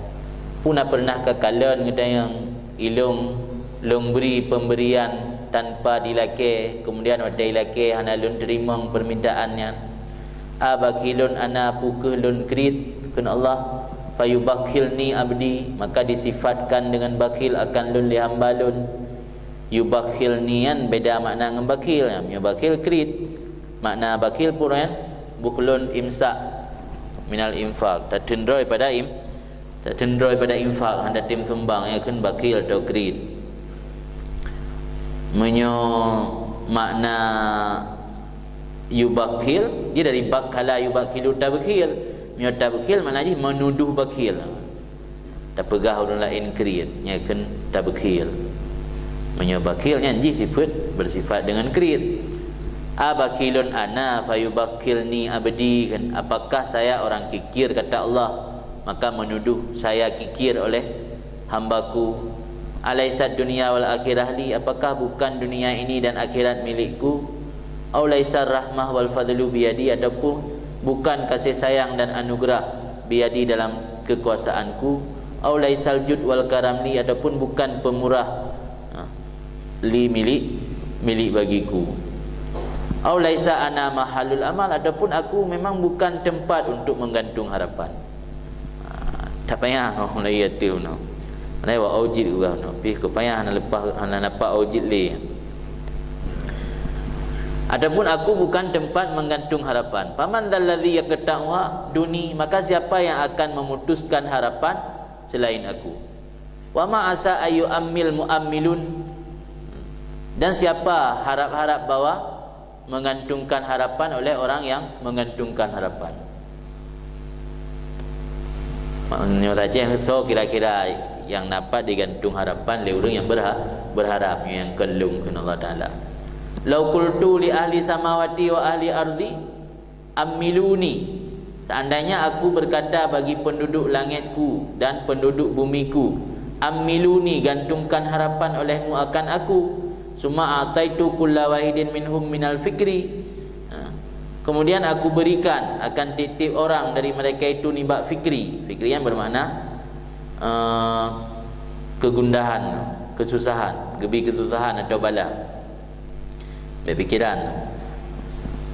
Puna pernah ka kalon geutanyoe ilong, lôn bri pemberian tanpa dilakée, kemudian watée ilakée hana lôn teurimong permintaan nyan. A bakhilun ana, peu kheueh lôn kriet, kheun Allah, fayubakhilni abdi, maka disifatkan dengan bakhil akan lôn lé hamba lôn. Yubakhilni nyan beda makna ngon bakhil. Nyan meunyoe bakhil kriet, makna bakhil peureuen bukhlun imsak minal infak, tateundroe pada im, tateundroe pada infak, hana tem sumbang, nyan kheun bakhil atau kriet. Meunyoe makna yubakhil, dia dari bakhala yubakhilu tabkhil. Meunyoe tabkhil makna jih menuduh bakhil. Tapeugah ureuëng laén kriet, nyan kheun tabkhil. Meunyoe bakhil nyan jih sifat bersifat dengan kriet. A bakhilun ana fayubakhilni abdi, kan? Apakah saya orang kikir, kata Allah, maka menuduh saya kikir oleh hambaku? Alaisat dunia wal akhirah li, apakah bukan dunia ini dan akhirat milikku? Au laisar rahmah wal fadlu biyadi, ataupun bukan kasih sayang dan anugerah biyadi dalam kekuasaanku? Au laisal jud wal karam li, ataupun bukan pemurah, ha, li milik, milik bagiku? Au laisa ana mahalul amal, ataupun aku memang bukan tempat untuk menggantung harapan? Ha, tak payah ngau lagi atu no. Lai wa aujid gua no. Pih kepayah hana lepas, hana nampak aujid le. Ataupun aku bukan tempat menggantung harapan. Faman dzalladzi yaqta'uha duni, maka siapa yang akan memutuskan harapan selain aku? Wa ma asa ayu ammil muammilun. Dan siapa harap-harap bahwa menggantungkan harapan oleh orang yang menggantungkan harapan. Maknanya saja, so kira-kira yang dapat digantung harapan lé ureuëng yang berha-, berharap, yang keulung keu Allah Taala. "Lau qultu li ahli samawati wa ahli ardi, ammiluni." Seandainya aku berkata bagi penduduk langitku dan penduduk bumiku, "Ammiluni, gantungkan harapan olehmu akan aku." "Summa a'taitu kulla wahidin minhum minal fikri." Ha. Kemudian aku berikan akan tiep-tiep orang dari mereka itu nibak fikri. Fikri yang bermakna, eh, kegundahan, kesusahan, geubri kesusahan atau bala. Berpikiran.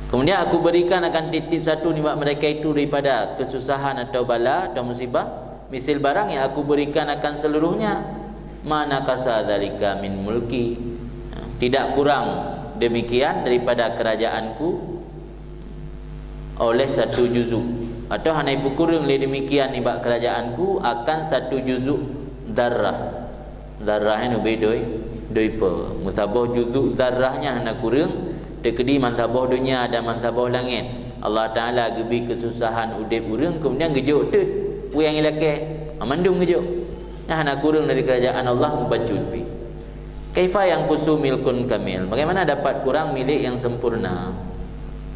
"Kemudian aku berikan akan tiep-tiep satu nibak mereka itu daripada kesusahan atau bala atau musibah, misil barang yang aku berikan akan seluruhnya. Ma naqasa dzalika min mulki." Tidak kurang demikian daripada kerajaanku oleh satu juzuk, atau hana ipeukureueng lé demikian nibak kerajaanku akan satu juzuk zarrah. Zarrah nyan ubé doi, doi peue. Meusaboh juzuk zarrah nyan hana kureueng, teukeudi mansaboh donya dan mansaboh langét Allah Taala geubri keususahan udeb ureuëng, keumudian geujok teuk peue nyang ilakée, mandum geujok. Nyan hana kureueng dari keurajeuen Allah mubacut pih. "Kaifa yanqusu milkun kamil?" Bagaimana dapat kurang milék yang sempurna?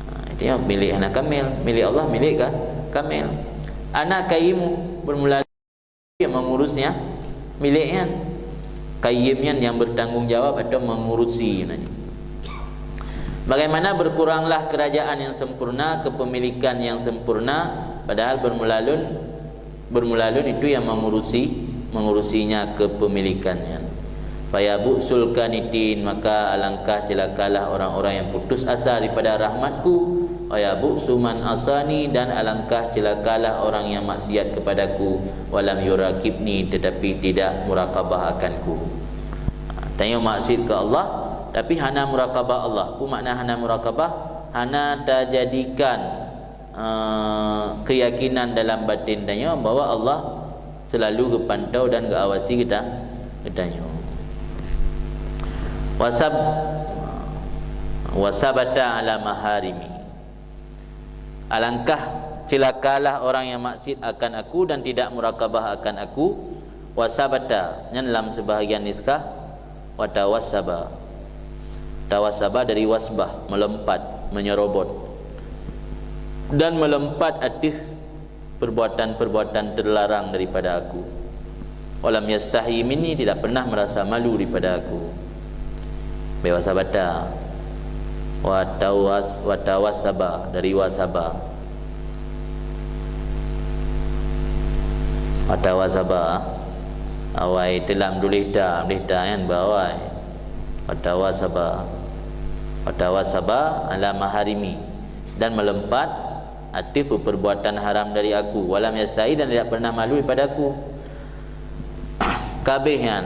Ha, itu nyan milék hana kamil, milék Allah milék ka, kamil. "Ana qayyimu," bermula yang mengurusnya, milék nyan. Qayyim nyan yang bertanggung jawab atau mengurusi nyan. Bagaimana berkuranglah kerajaan yang sempurna, kepemilikan yang sempurna, padahal bermula lôn, bermula lôn itu yang mengurusi, mengurusinya kepemilikan nyan. "Faya bu'sul qanitin, maka alangkah celakalah orang-orang yang putus asa daripada rahmat-Ku. Faya bu'su man asani, dan alangkah celakalah orang yang maksiat kepada-Ku. Walam yurakibni, tetapi tidak murakabah akan-Ku." Tanyoe maksiat keu Allah, tapi hana murakabah Allah. Peue makna hana murakabah? Hana tajadikan eh, keyakinan dalam batin tanyoe bahwa Allah selalu geupantau dan geuawasi geuta-, geutanyoe. Wasab-, wasabata ala maharimi. Alangkah celakalah orang yang maksiat akan Aku dan tidak murakabah akan Aku. Wasabata, nyan lam sebahagian nuskah, watawassaba. Tawassaba dari wasbah, melompat, menyerobot. Dan melompat ateueh perbuatan-perbuatan terlarang daripada Aku. Walam yastahi minni, tidak pernah merasa malu daripada Aku. Bek wasabata. Watawas-, watawassaba, dari wasaba. Watawassaba. Awai teulam tuléh ta, tuléh ta nyan bak awai. Watawassaba. Watawassaba ala maharimi. Dan melompat ateueh perbuatan haram dari Aku. Walam yastahi, dan tidak pernah malu daripada Aku. Kabeh nyan,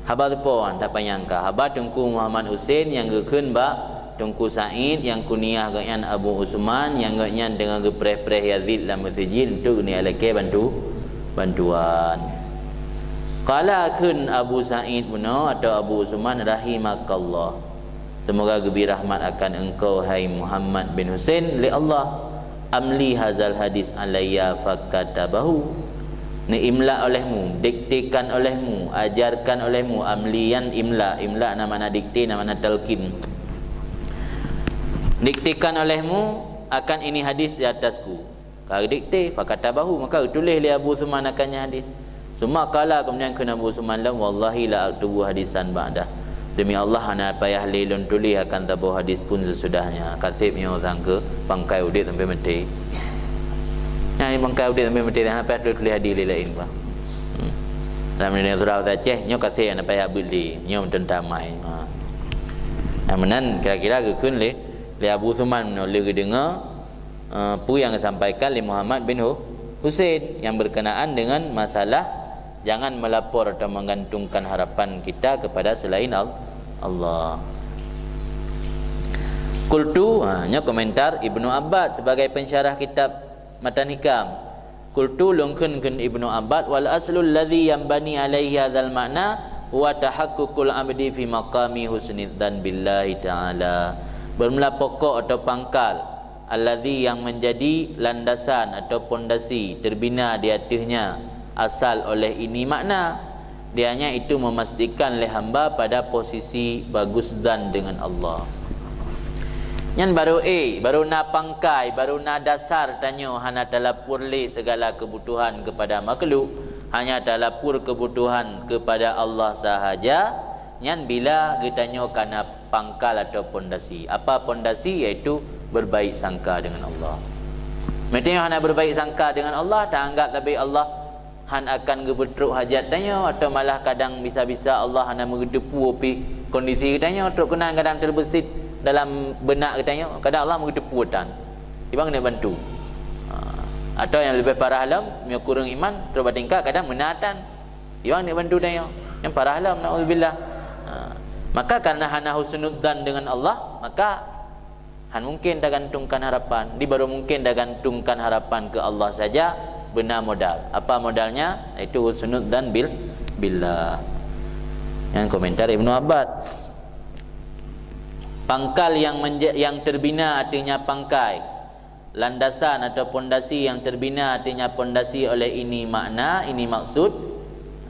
haba teupo, tapanyang ka. Haba Teungku Muhammad Husen nyang geukheun bak Teungku Said nyang kuniah geuhnyan Abu Usman, nyang geuhnyan teungoh geupreh-preh Yazid lam meuseujid untuk geuneuk lakée bantu, bantuan. Qala, kheun Abu Said bunoe atau Abu Usman, rahimakallah. Seumoga geubri rahmat akan engkau, hai Muhammad bin Husain, lé Allah. Amli hazal hadis alayya fakatabahu. Neuimla olehmu, diktekan olehmu, ajarkan olehmu, amli nyan imla, imla na makna dikte, na makna talqin. Diktekan olehmu akan ini hadis di atasku. Ka dikte, fakatabahu, maka geutuléh lé Abu Usman akan nyan hadis. Summa qala, keumudian kheun Abu Usman lom, "Wallahi la aktubu hadisan ba'dah." Demi Allah, hana payah lé lôn tuléh akan saboh hadis pun seusudahnya. Ka seb nyoe sang keu pangkai udeb sampai meuté. Nyan pangkai udeb sampai meuté, hana payah tuléh hadis lé laén bah. Hmm. Lam nilai surah Aceh, nyoe ka seb hana payah beuet lé, nyoe meuteun tamai. Ha. Nyang meunan kira-kira geukheun lé, lé Abu Usman meunyoe lé geudeungoe, eh, peue nyang geusampaikan lé Muhammad bin Hu-, Husain nyang berkenaan dengan masalah jangan melapor atau menggantungkan harapan kita kepada selain Al-, Allah. Qultu, ha, nyoe komentar Ibnu Abbas sebagai pensyarah kitab Matan Hikam. Qultu, lôn kheun, kheun Ibnu Abbas, "Wal aslul ladzi yanbani alaihi hadzal ma'na Huwa tahaqqququl abdi fi maqami husnidzan billahi ta'ala. Bermula pokok atau pangkal, alladzi, yang menjadi landasan atau pondasi, terbina di ateuhnya, asal oleh ini makna, dianya itu memastikan lé hamba pada posisi bagus zan dengan Allah. Nyan baru, eh, baru na pangkai, baru na dasar tanyoe hana talapor lé segala kebutuhan kepada makhluk, hanya talapor kebutuhan kepada Allah sahaja. Nyan bila geutanyoe kana pangkal atau pondasi. Apa pondasi? Yaitu berbaik sangka dengan Allah. Meunyoe hana berbaik sangka dengan Allah, taanggap tabé Allah han akan geupeutrok hajat tanyoe, atau malah kadang bisa-bisa Allah hana meugeuteupeue pih kondisi geutanyoe, trok keunan kadang terbeusit dalam beunak geutanyoe, kadang Allah meugeuteupeue tan. Iban neuk bantu. Ha. Atau yang lebih parah lom, meunyoe kureueng iman, trok bak tingkat kadang meunan tan. Iban neuk bantu tanyoe. Nyang parah lom, naudzubillah. Ha. Maka karena hana husnudzan dengan Allah, maka han mungkin tagantungkan harapan. Di baru mungkin tagantungkan harapan ke Allah saja, beuna modal. Apa modalnya? Yaitu husnudzan bil, billah. Nyan komentar Ibnu Abbas. Pangkal yang menje-, yang terbina artinya pangkai. Landasan atau pondasi yang terbina artinya pondasi oleh ini makna, ini maksud.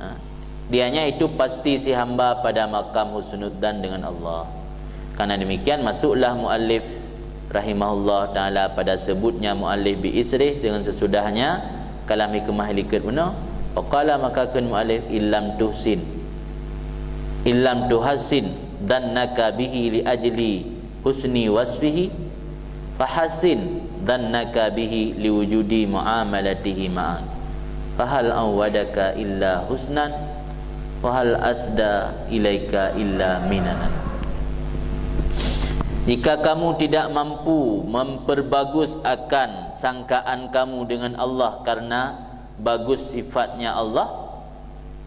Ha. Dianya itu pasti si hamba pada makam husnudzan dengan Allah. Karena demikian, masuklah muallif rahimahullah taala pada sebutnya muallif bi isrih, dengan sesudahnya, kalam hikmah likot bunoe. Faqala, maka kheun muallif, "Illam tuhsin, illam tuhassin dzannaka bihi li ajli husni wasfihi, fahassin dzannaka bihi liwujudi muamalatihi ma'ak. Fahal awwadaka illa husnan, wahal asda ilaika illa minanan." Jika kamu tidak mampu memperbagus akan sangkaan kamu dengan Allah karena bagus sifatnya Allah,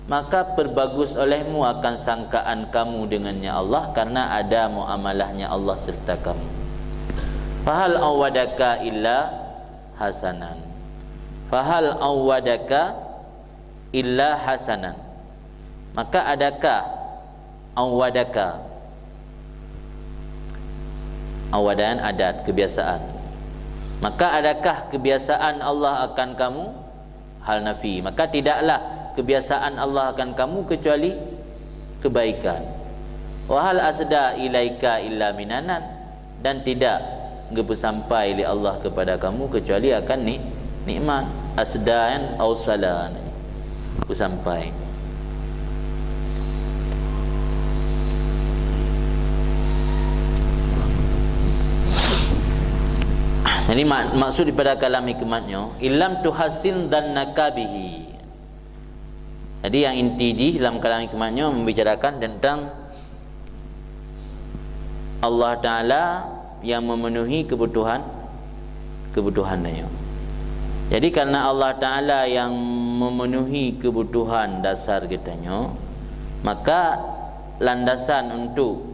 maka perbagus olehmu akan sangkaan kamu dengannya Allah, karena ada muamalahnya Allah serta kamu. Fahal awwadaka illa hasanan. Fahal awwadaka illa hasanan. Maka adakah awwadaka, awwadan adat, kebiasaan. Maka adakah kebiasaan Allah akan kamu? Hal nafi. Maka tidaklah kebiasaan Allah akan kamu kecuali kebaikan. Wa hal asda ilaika illa minanan, dan tidak geupeusampai lé Allah kepada kamu kecuali akan ni-, nikmat. Asda nyan ausala, peusampai. Jadi mak-, maksud daripada kalam hikmat nyoe, illam tuhassin dzannaka bihi. Jadi yang inti jih dalam kalam hikmat nyoe membicarakan tentang Allah Taala yang memenuhi kebutuhan, kebutuhan tanyoe. Jadi karena Allah Taala yang memenuhi kebutuhan dasar geutanyoe, maka landasan untuk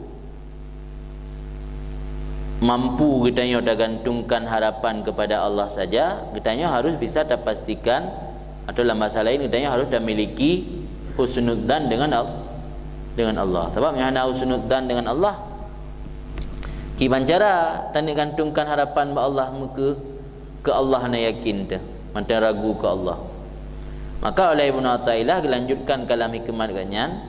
mampu geutanyoe tagantungkan harapan kepada Allah saja, geutanyoe harus bisa tapastikan, atau lam bahasa lain, geutanyoe harus tamiliki husnudzan dengan Al-, dengan Allah. Sabab nyang hana husnudzan dengan Allah, kiban cara taneuk gantungkan harapan bak Allah, meukeue keu Allah hana yakin teuh, mantong ragu keu Allah. Maka oleh Ibnu Athaillah geulanjutkan kalam hikmat geuhnyan,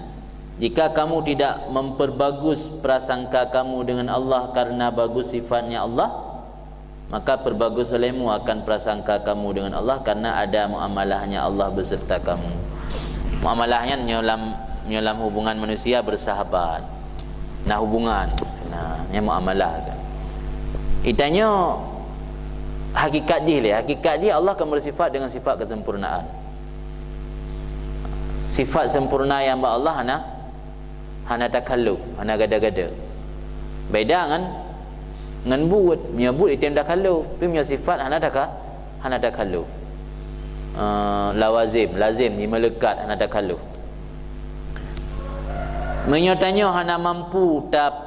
"Jika kamu tidak memperbagus prasangka kamu dengan Allah karena bagus sifatnya Allah, maka perbagus olehmu akan prasangka kamu dengan Allah karena ada muamalahnya Allah beserta kamu." Muamalah nyan nyoe lam, nyoe lam hubungan manusia bersahabat. Nah, hubungan. Nah, nyan muamalah. Geutanyoe hakikat jih lé, hakikat jih Allah kan bersifat dengan sifat kesempurnaan. Sifat sempurna nyang bak Allah hana, hana takhalluf, hana gada-gada. Beda ngon, ngon buet, meunyoe buet item takhalluf, tapi meunyoe sifat hana takha-, hana takhalluf. Eh, lawazim, lazim, jimeulekat, hana takhalluf. Meunyoe tanyoe hana mampu ta-,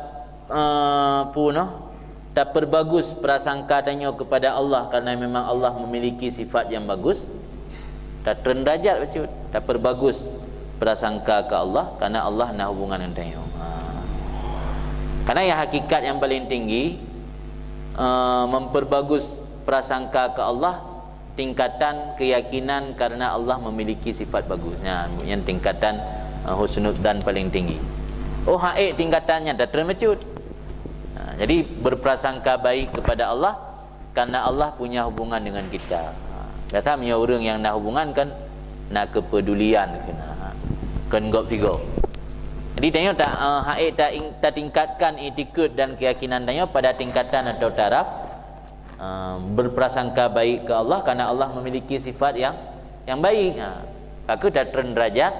eh, pu noh, taperbagus prasangka tanyoe kepada Allah karena memang Allah memiliki sifat yang bagus, tatreun derajat bacut, taperbagus prasangka keu Allah, karena Allah na hubungan ngon tanyoe. Ha. Karena nyang hakikat nyang paling tinggi, eh, memperbagus prasangka keu Allah, tingkatan keyakinan karena Allah memiliki sifat bagus. Nyan, nyan tingkatan, eh, husnudzan paling tinggi. Oh, ha ék tingkatan nyan, dah termecut. Ha, jadi berprasangka baik kepada Allah karena Allah punya hubungan dengan kita. Ha, biasa meunyoe ureuëng nyang na hubungan kan na kepedulian keu na. Ha, kon gob sigob. Jadi tanyoe ta, eh, ha ék ta ing-, tatingkatkan itikad dan keyakinan tanyoe pada tingkatan atau taraf, eh, berprasangka baik ke Allah karena Allah memiliki sifat yang yang baik. Ha, maka tatreun derajat,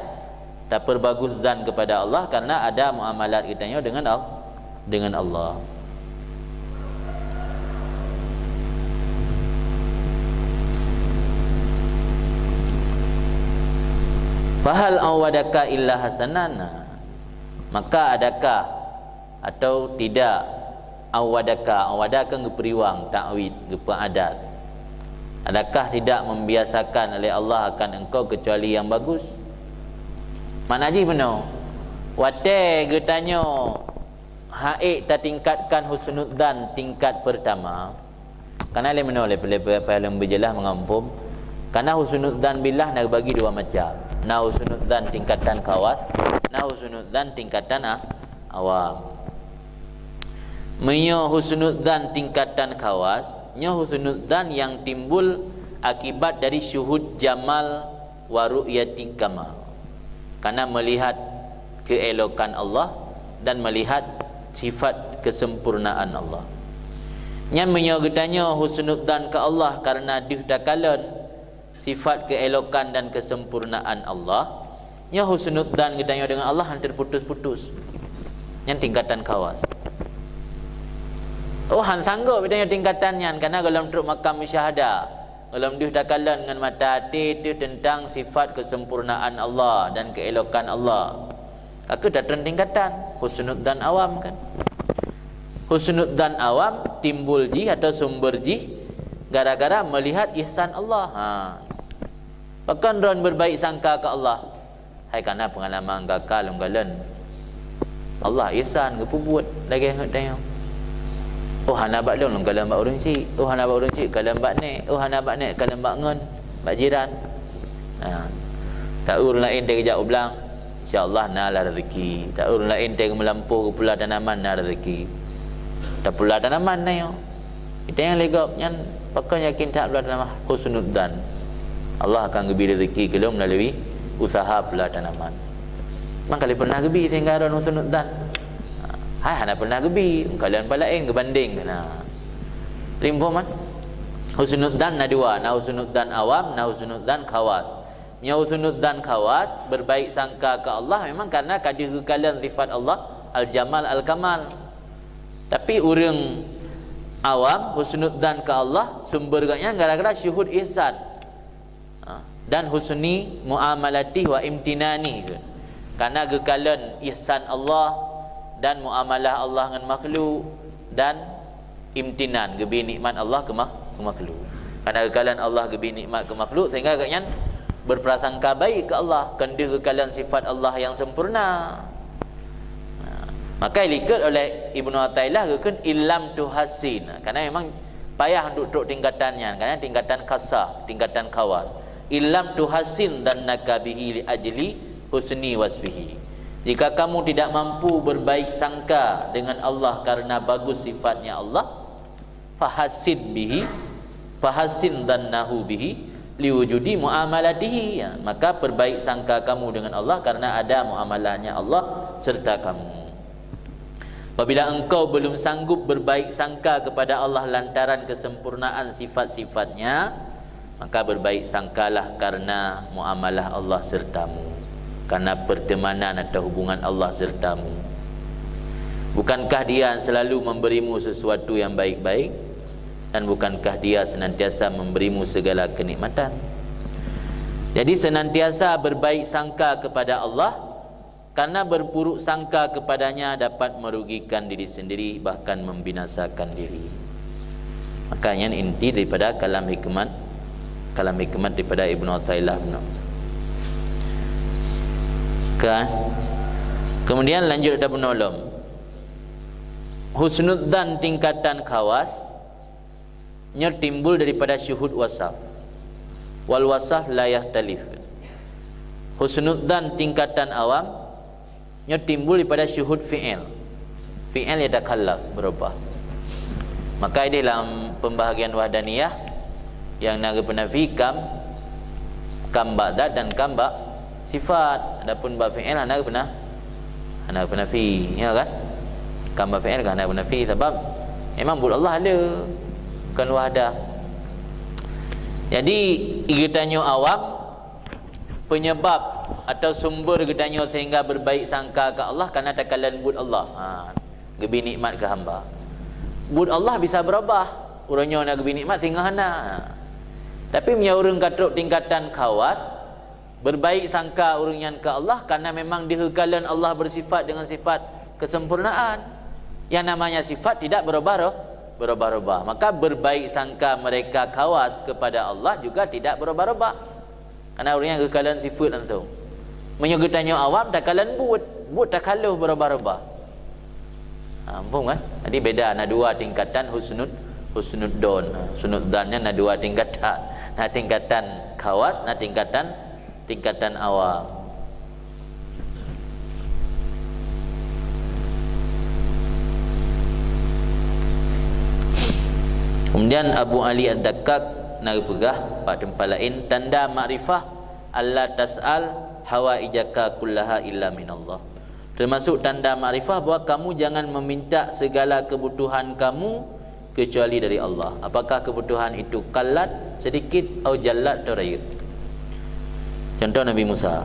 taperbagus zan kepada Allah karena ada muamalat geutanyoe dengan Al-, dengan Allah. Fahal awadaka illa hasanan? Maka adakah atau tidak, awadaka, awada kan geuperiwang, takwid, geupeuadat. Adakah tidak membiasakan oleh Allah akan engkau kecuali yang bagus? Makna jih meunoe, watée geutanyoe ha ék tatingkatkan husnudzan tingkat pertama, karena lé meunoe lé, lé, lé, lé beujeulaih meugampông, karena husnudzan billah na geubagi dua macam. Na husnudzan tingkatan khawas, na husnudzan tingkatan a-, awam. Meunyoe husnudzan tingkatan khawas, nyoe husnudzan nyang timbul akibat dari syuhud jamal wa ru'yati kamal. Karena melihat keelokan Allah dan melihat sifat kesempurnaan Allah. Nyan meunyoe geutanyoe husnudzan keu Allah karena deuh takalon sifat keelokan dan kesempurnaan Allah, nyoe husnudzan geutanyoe deungon Allah han teuputus-putus. Nyan tingkatan khawas. Oh, han sanggob geutanyoe tingkatan nyan, karena gohlom trok makam musyahada. Gohlom deuh takalon ngon mata até teuh teuntang sifat kesempurnaan Allah dan keelokan Allah. Ka keuh tatreun tingkatan, husnudzan awam kan. Husnudzan awam timbul jih atau sumber jih gara-gara melihat ihsan Allah. Ha. Pakon droen berbaik sangka ke Allah? Hai kana pengalaman gaka lôn kalon Allah ihsan geupeubuet lagée ngon tanyoe. Oh hana bak lôn, lôn kalon bak ureuëng syik. Oh hana bak ureuëng syik, kalon bak nek. Oh hana bak nek, kalon bak ngon, bak jiran. Ha. Taeu ureuëng laén teuh geujak u blang, insya Allah na lah rezeki. Taeu ureuëng laén teuh geumeulampoh geupula tanaman na rezeki. Tapula tanaman na nyoe. Kita nyang lé gob nyan pakon yakin that pula tanaman husnudzan. Allah akan geubri rezeki keu lôn melalui usaha pula tanaman. Mangkali pernah geubri sehingga droen husnudzan. Hai hana pernah geubri, kalon pala laén geubandeng na. Limpoman. Husnudzan na dua, na husnudzan awam, na husnudzan khawas. Nyoe husnudzan khawas, berbaik sangka ke Allah memang karena ka deuh geukalon sifat Allah al-jamal al-kamal. Tapi ureuëng awam husnudzan ke Allah sumber geuhnyan gara-gara syuhud ihsan. Ha, dan husni muamalati wa imtinani. Karena geukalon ihsan Allah dan muamalah Allah ngon makhluk dan imtinan, geubri nikmat Allah keu ma-, keu makhluk. Karena geukalon Allah geubri nikmat keu makhluk sehingga geuhnyan berprasangka baik ke Allah, kon deuh geukalon sifat Allah yang sempurna. Nah, maka likot oleh Ibnu Athaillah geukheun illam tuhassin. Karena memang payah untuk trok tingkatan nyan, karena tingkatan khasah, tingkatan khawas. Illam tuhassin dzannaka bihi li ajli husni wasfihi. Jika kamu tidak mampu berbaik sangka dengan Allah karena bagus sifatnya Allah, fahassin bihi, fahassin dzannahu bihi liwujudi muamalatihi. Ya, maka perbaik sangka kamu dengan Allah karena ada muamalahnya Allah serta kamu. Apabila engkau belum sanggup berbaik sangka kepada Allah lantaran kesempurnaan sifat-sifatnya, maka berbaik sangkalah karena muamalah Allah sertamu, karena pertemanan atau hubungan Allah sertamu. Bukankah Dia selalu memberimu sesuatu yang baik-baik? Dan bukankah Dia senantiasa memberimu segala kenikmatan? Jadi, senantiasa berbaik sangka kepada Allah, karena berburuk sangka kepada-Nya dapat merugikan diri sendiri, bahkan membinasakan diri. Maka nyan inti daripada kalam hikmat, kalam hikmat daripada Ibnu Athaillah meunan. Kan? Kemudian lanjut pada bunoe lom. Husnudzan tingkatan khawas nyoe timbul daripada syuhud wasaf. Wal wasaf la yahtalif. Husnudzan tingkatan awam nyoe timbul daripada syuhud fi'il. Fi'il yatakhallaf, berubah. Maka di dalam pembahagian wahdaniyah yang na geupeuna fi kam, kam bak zat dan kam bak sifat. Adapun bak fi'il hana geupeuna, hana geupeuna fi, ya kan? Kam bak fi'il kan hana geupeuna fi, sabab memang buet Allah ada, bukan wahdah. Jadi, geutanyoe awam, penyebab atau sumber geutanyoe sehingga berbaik sangka ke Allah karena takalon buet Allah. Ha, geubri nikmat ke hamba. Buet Allah bisa berubah. Uroe nyoe na geubri nikmat, singoh hana. Tapi meunyoe ureuëng ka trok tingkatan khawas, berbaik sangka ureuëng nyan ke Allah karena memang diheukalon Allah bersifat dengan sifat kesempurnaan. Yang namanya sifat tidak berubah-ro-, berubah-ubah. Maka berbaik sangka mereka khawas kepada Allah juga tidak berubah-ubah. Karena ureuëng nyan geukalon sifat langsung. Meunyoe geutanyoe awam, takalon buet, buet takalon berubah-ubah. Ha, muphom kan? Jadi beda, na dua tingkatan husnud, husnudzon. Husnudzon nyan na dua tingkatan. Na tingkatan khawas, na tingkatan, tingkatan awam. Kemudian Abu Ali Ad-Dakkak na geupeugah bak teumpat laén, tanda makrifah, "Alla tas'al hawaijaka kullaha illa minallah." Termasuk tanda makrifah bahwa kamu jangan meminta segala kebutuhan kamu kecuali dari Allah. Apakah kebutuhan itu kallat, sedikit, au jallat, atau rayeuk? Contoh Nabi Musa.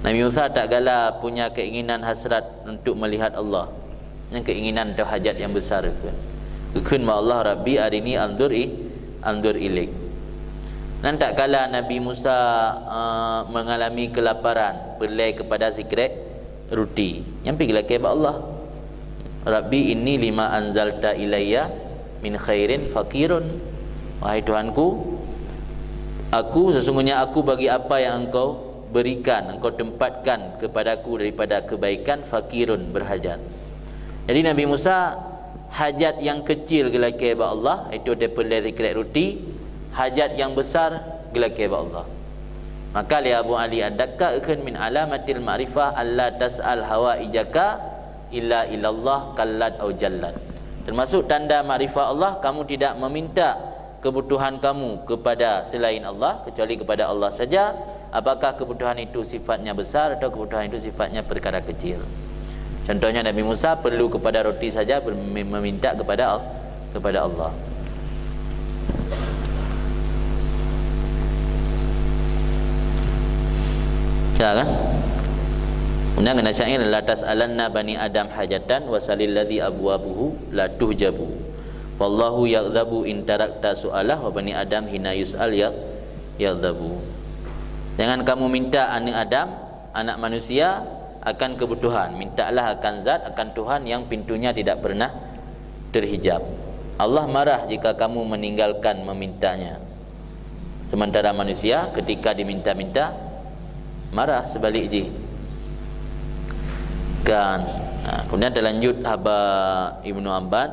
Nabi Musa tak gala punya keinginan hasrat untuk melihat Allah. Nyang keinginan atau hajat yang besar kheun. Kheun ma Allah, "Rabbi arini anzur i-, anzur ilaik." Nan tak kala Nabi Musa, eh, mengalami kelaparan, peureulée kepada sikrek ruti. Nyang pih geulakée bak Allah. "Rabbi inni lima anzalta ilayya min khairin faqirun." Wahai Tuhanku, aku, sesungguhnya aku bagi apa yang Engkau berikan, Engkau tempatkan kepadaku daripada kebaikan, faqirun, berhajat. Jadi Nabi Musa hajat yang kecil geulakée bak Allah, itu daripada sikrek ruti, hajat yang besar geulakée bak Allah. Maka lé Abu Ali Ad-Dakka kheun, "Min alamatil ma'rifah alla tas'al hawaijaka illa ilallah kallat au jallat." Termasuk tanda makrifah Allah, kamu tidak meminta kebutuhan kamu kepada selain Allah, kecuali kepada Allah saja. Apakah kebutuhan itu sifatnya besar atau kebutuhan itu sifatnya perkara kecil? Contohnya Nabi Musa perlu kepada roti saja, ber-, meminta kepada Al-, kepada Allah. Ya kan? Kemudian kena syair, "La tas'alanna bani Adam hajatan wa salil ladzi abwabuhu la tuhjabu. Wallahu yaghdabu in tarakta su'alah wa bani Adam hina yus'al ya-, yaghdabu." Jangan kamu minta aneuk Adam, anak manusia, akan kebutuhan. Mintalah akan zat, akan Tuhan yang pintunya tidak pernah terhijab. Allah marah jika kamu meninggalkan memintanya. Sementara manusia ketika diminta-minta, marah sebalik jih. Kan. Ha, kemudian terlanjut haba Ibnu Abbas.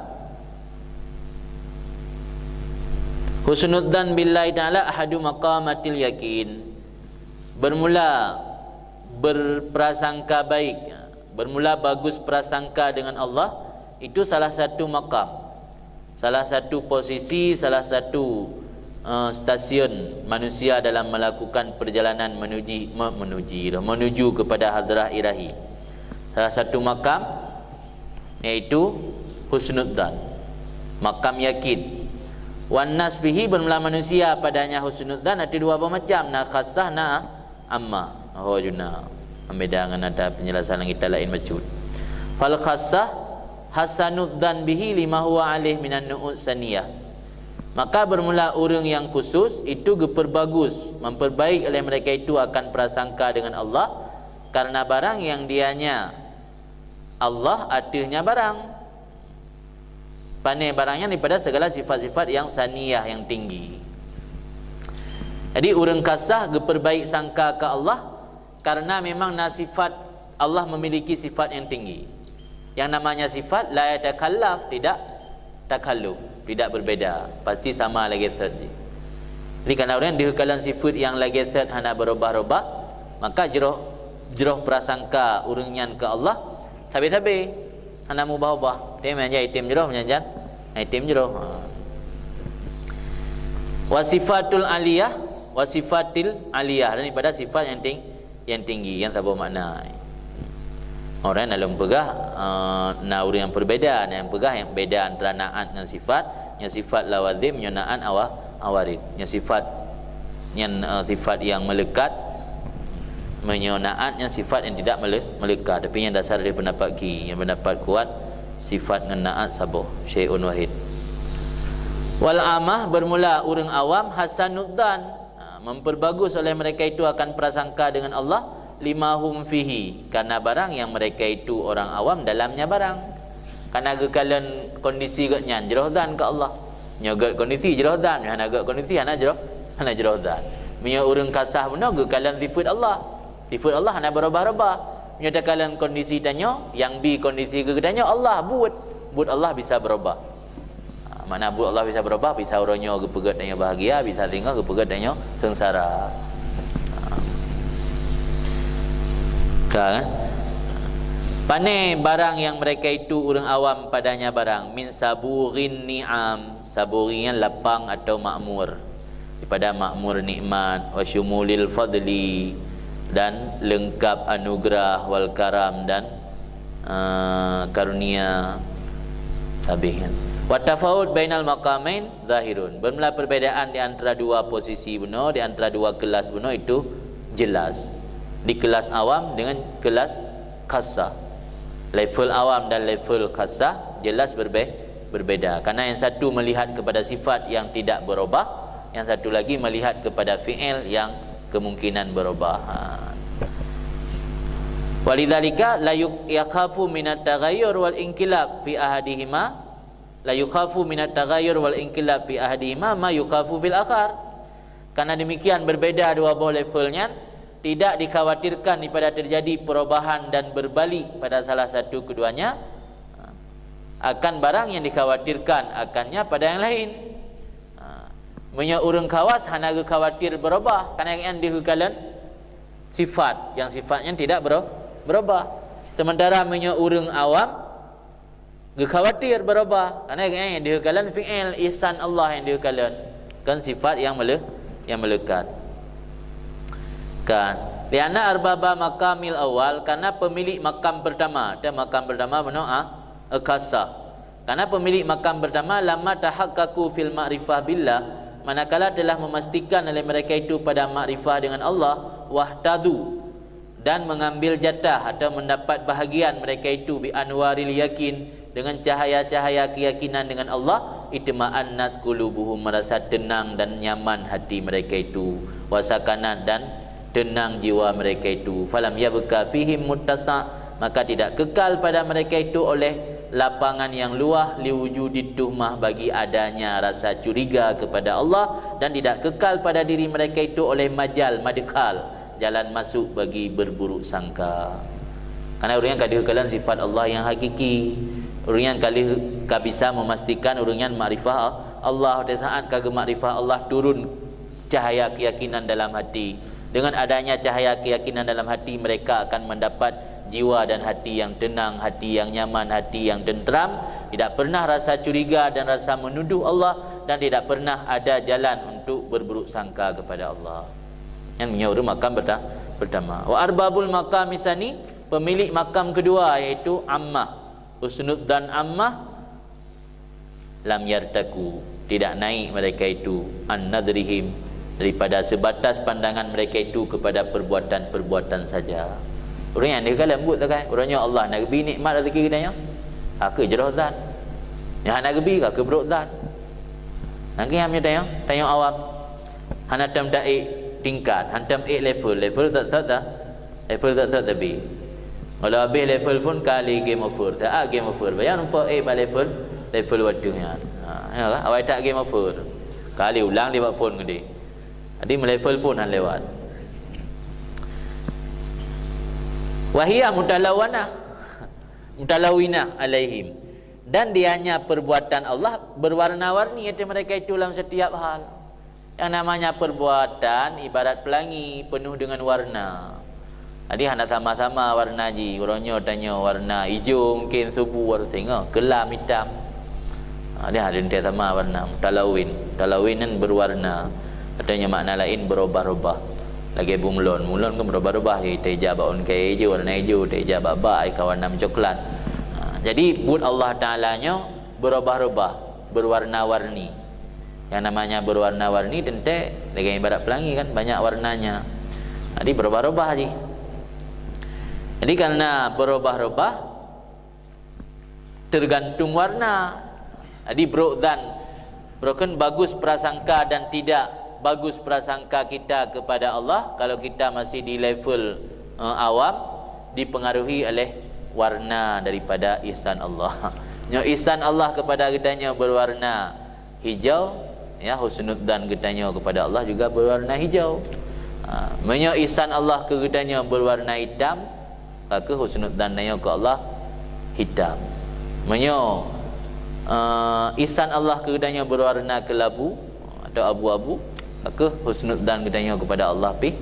Husnudzan billahi ta'ala ahadu maqamatil yakin. Bermula berprasangka baik, bermula bagus prasangka dengan Allah, itu salah satu makam, salah satu posisi, salah satu, eh, stasiun manusia dalam melakukan perjalanan menuji, me-, menuji, menuju kepada hadrah ilahi. Salah satu makam yaitu husnudzan, makam yakin. Wan nas bihi, bermula manusia padanya husnudzan ada dua boh macam, na khassah, na ammah. Ho juna. Beda ngon ada penjelasan nyang kita lain bacut. Fal khassah hasanud dzan bihi lima huwa alaih minan nu'ud saniyah. Maka bermula ureuëng yang khusus itu geuperbagus, memperbaik oleh mereka itu akan prasangka dengan Allah karena barang yang dianya Allah ateuehnya barang. Pane barang nyan daripada segala sifat-sifat yang saniyah, yang tinggi. Jadi ureuëng khassah geuperbaik sangka ke Allah karena memang na sifat Allah memiliki sifat yang tinggi. Yang namanya sifat la yatakhallaf, tidak takhalluf, tidak berbeda, pasti sama lagée zat jih. Jadi, kana ureuëng diheukalon sifat yang lagée zat hana berubah-ubah, maka jroh, jroh prasangka ureuëng nyan keu Allah sabe-sabe, hana mubah-ubah. Tem nyan item jroh, nyan item jroh. Ha. Wa sifatul aliyah, wa sifatil aliyah, daripada sifat yang ting-, yang tinggi, yang saboh makna. Orang lalu peugah, eh, na ureuëng yang berbeda, na yang peugah yang beda antara naat ngon sifat, nyoe sifat lawazim, nyoe naat awa-, awarid. Nyoe sifat nyan, eh, sifat yang melekat, meunyoe naat nyan sifat yang tidak mele-, melekat. Tapi yang dasar dari pendapat ki, yang pendapat kuat, sifat ngon naat saboh, syai'un wahid. Wal amah, bermula ureuëng awam, hasanud dzan, ha, memperbagus oleh mereka itu akan prasangka dengan Allah, lima hum fihi, karena barang yang mereka itu orang awam dalamnya barang. Kana geukalon kondisi geuhnyan jroh dzan keu Allah. Nyoe gét kondisi jroh dzan, nyoe hana gét kondisi hana jroh, hana jroh dzan. Meunyoe ureuëng kasah bunoe geukalon sifat Allah. Sifat Allah hana berubah-ubah. Meunyoe takalon kondisi tanyoe, yang bi kondisi geutanyoe Allah buet. Buet Allah bisa berubah. Ha, makna buet Allah bisa berubah, bisa uroe nyoe geupeugét tanyoe bahagia, bisa singoh geupeugét tanyoe seungsara. Ha. Ka, kan? Pane barang yang mereka itu ureuëng awam padanya barang, min saburin ni'am, saburi nyan lapang atau makmur, daripada makmur nikmat, wa syumulil fadli, dan lengkap anugerah, wal karam, dan, eh, karunia, habis kan. Wa tafaut bainal maqamain zahirun, bermula perbedaan di antara dua posisi bunoe, di antara dua kelas bunoe itu jelas. Di kelas awam dengan kelas khassah. Level awam dan level khassah jelas berbe-, berbeda. Karena yang satu melihat kepada sifat yang tidak berubah, yang satu lagi melihat kepada fi'il yang kemungkinan berubah. Ha. Walidzalika la yuk-, yakhafu minat taghayyur wal inqilab fi ahadihima, la yukhafu minat taghayyur wal inqilab fi ahadihima ma yukhafu fil akhar. Karena demikian berbeda dua boh level nyan, tidak dikhawatirkan daripada terjadi perubahan dan berbalik pada salah satu keduanya, akan barang yang dikhawatirkan akannya pada yang lain. Ha, meunyoe ureuëng khawas hana geukhawatir berubah, karena yang diheukalon sifat, yang sifatnya tidak bero-, berubah. Sementara meunyoe ureuëng awam geukhawatir berubah, karena yang diheukalon fi'il ihsan Allah yang diheukalon, kan sifat yang mele-, yang melekat. Kan, lianna arbaba maqamil awal, karena pemilik makam pertama, dan makam pertama bunoe a, khassah. Karena pemilik makam pertama, lamma tahaqqaqu fil ma'rifah billah, manakala telah memastikan oleh mereka itu pada makrifah dengan Allah, wahtadu, dan mengambil jatah atau mendapat bahagian mereka itu bi anwaril yakin, dengan cahaya-cahaya keyakinan dengan Allah, itma'annat qulubuhum, merasa tenang dan nyaman hati mereka itu, wasakanat, dan tenang jiwa mereka itu, falam yabqa fihim muttasa', maka tidak kekal pada mereka itu oleh lapangan yang luas, liwujudit tuhmah, bagi adanya rasa curiga kepada Allah, dan tidak kekal pada diri mereka itu oleh majal, madkhal, jalan masuk bagi berburuk sangka. Karena ureuëng nyang ka diheukalon sifat Allah yang hakiki, ureuëng nyang ka lheueh ka bisa memastikan ureuëng nyan makrifah Allah, di saat ka geumakrifah Allah turun cahaya keyakinan dalam hati. Dengan adanya cahaya keyakinan dalam hati, mereka akan mendapat jiwa dan hati yang tenang, hati yang nyaman, hati yang tenteram, tidak pernah rasa curiga dan rasa menuduh Allah, dan tidak pernah ada jalan untuk berburuk sangka kepada Allah. Nyan meunyoe ureuëng makam perta-, pertama. Wa arbabul maqami tsani, pemilik makam kedua, yaitu ammah. Husnudzan ammah, lam yartaku, tidak naik mereka itu, an nadrihim, daripada sebatas pandangan mereka itu kepada perbuatan-perbuatan saja. Ureuëng nyang deuh ka leumbut takai, ureuëng nyoe Allah na geubi nikmat rezeki geutanyoe, ka keuh jroh zat. Nyang hana geubi, ka keuh brok zat. Nangkeuh nyang tanyoe, tanyoe awam. Hana tom taék tingkat, hana tom ék level, level zat-zat dah. Level zat-zat tabi. Walau habéh level phon kali game over, saat game over. Bayang rumpok ék bak level, level wateuh nyan. Ha, ya lah, awai tak game over. Kali ulang di bak phon gede. Jadi melevel phon han lewat. Wahia mutalawanah, mutalawinah alaihim. Dan dianya perbuatan Allah berwarna-warni ateueh mereka itu dalam setiap hal. Yang namanya perbuatan ibarat pelangi penuh dengan warna. Jadi hana sama-sama warna jih. Uroe nyoe tanyoe warna ijo, mungkin subuh baru singoh kelam hitam. Ha, dia ada sama warna, mutalawin. Mutalawin kan berwarna. Atau nyoe makna lain berubah-ubah. Lagèe bunglon. Bunglon kan berubah-ubah, ya, ija bak ôn kayèe ijo, warna ijo, ija bak bak, ka warna coklat. Ha, jadi buet Allah Taala nyoe berubah-ubah, berwarna-warni. Yang namanya berwarna-warni teuntèe lagèe ibarat pelangi kan, banyak warnanya. Jadi berubah-ubah jih. Jadi karena berubah-ubah, tergantung warna. Jadi brok zan, brok kan bagus prasangka dan tidak bagus prasangka kita kepada Allah, kalau kita masih di level, eh, awam, dipengaruhi oleh warna daripada ihsan Allah. Nyoe ihsan Allah kepada geutanyoe berwarna hijau, ya, husnudzan geutanyoe kepada Allah juga berwarna hijau. Ha, meunyoe ihsan Allah keu geutanyoe berwarna hitam, maka husnudzan tanyoe keu Allah hitam. Meunyoe, eh, ihsan Allah keu geutanyoe berwarna keulabu atau abu-abu, maka husnudzan geutanyoe kepada Allah pih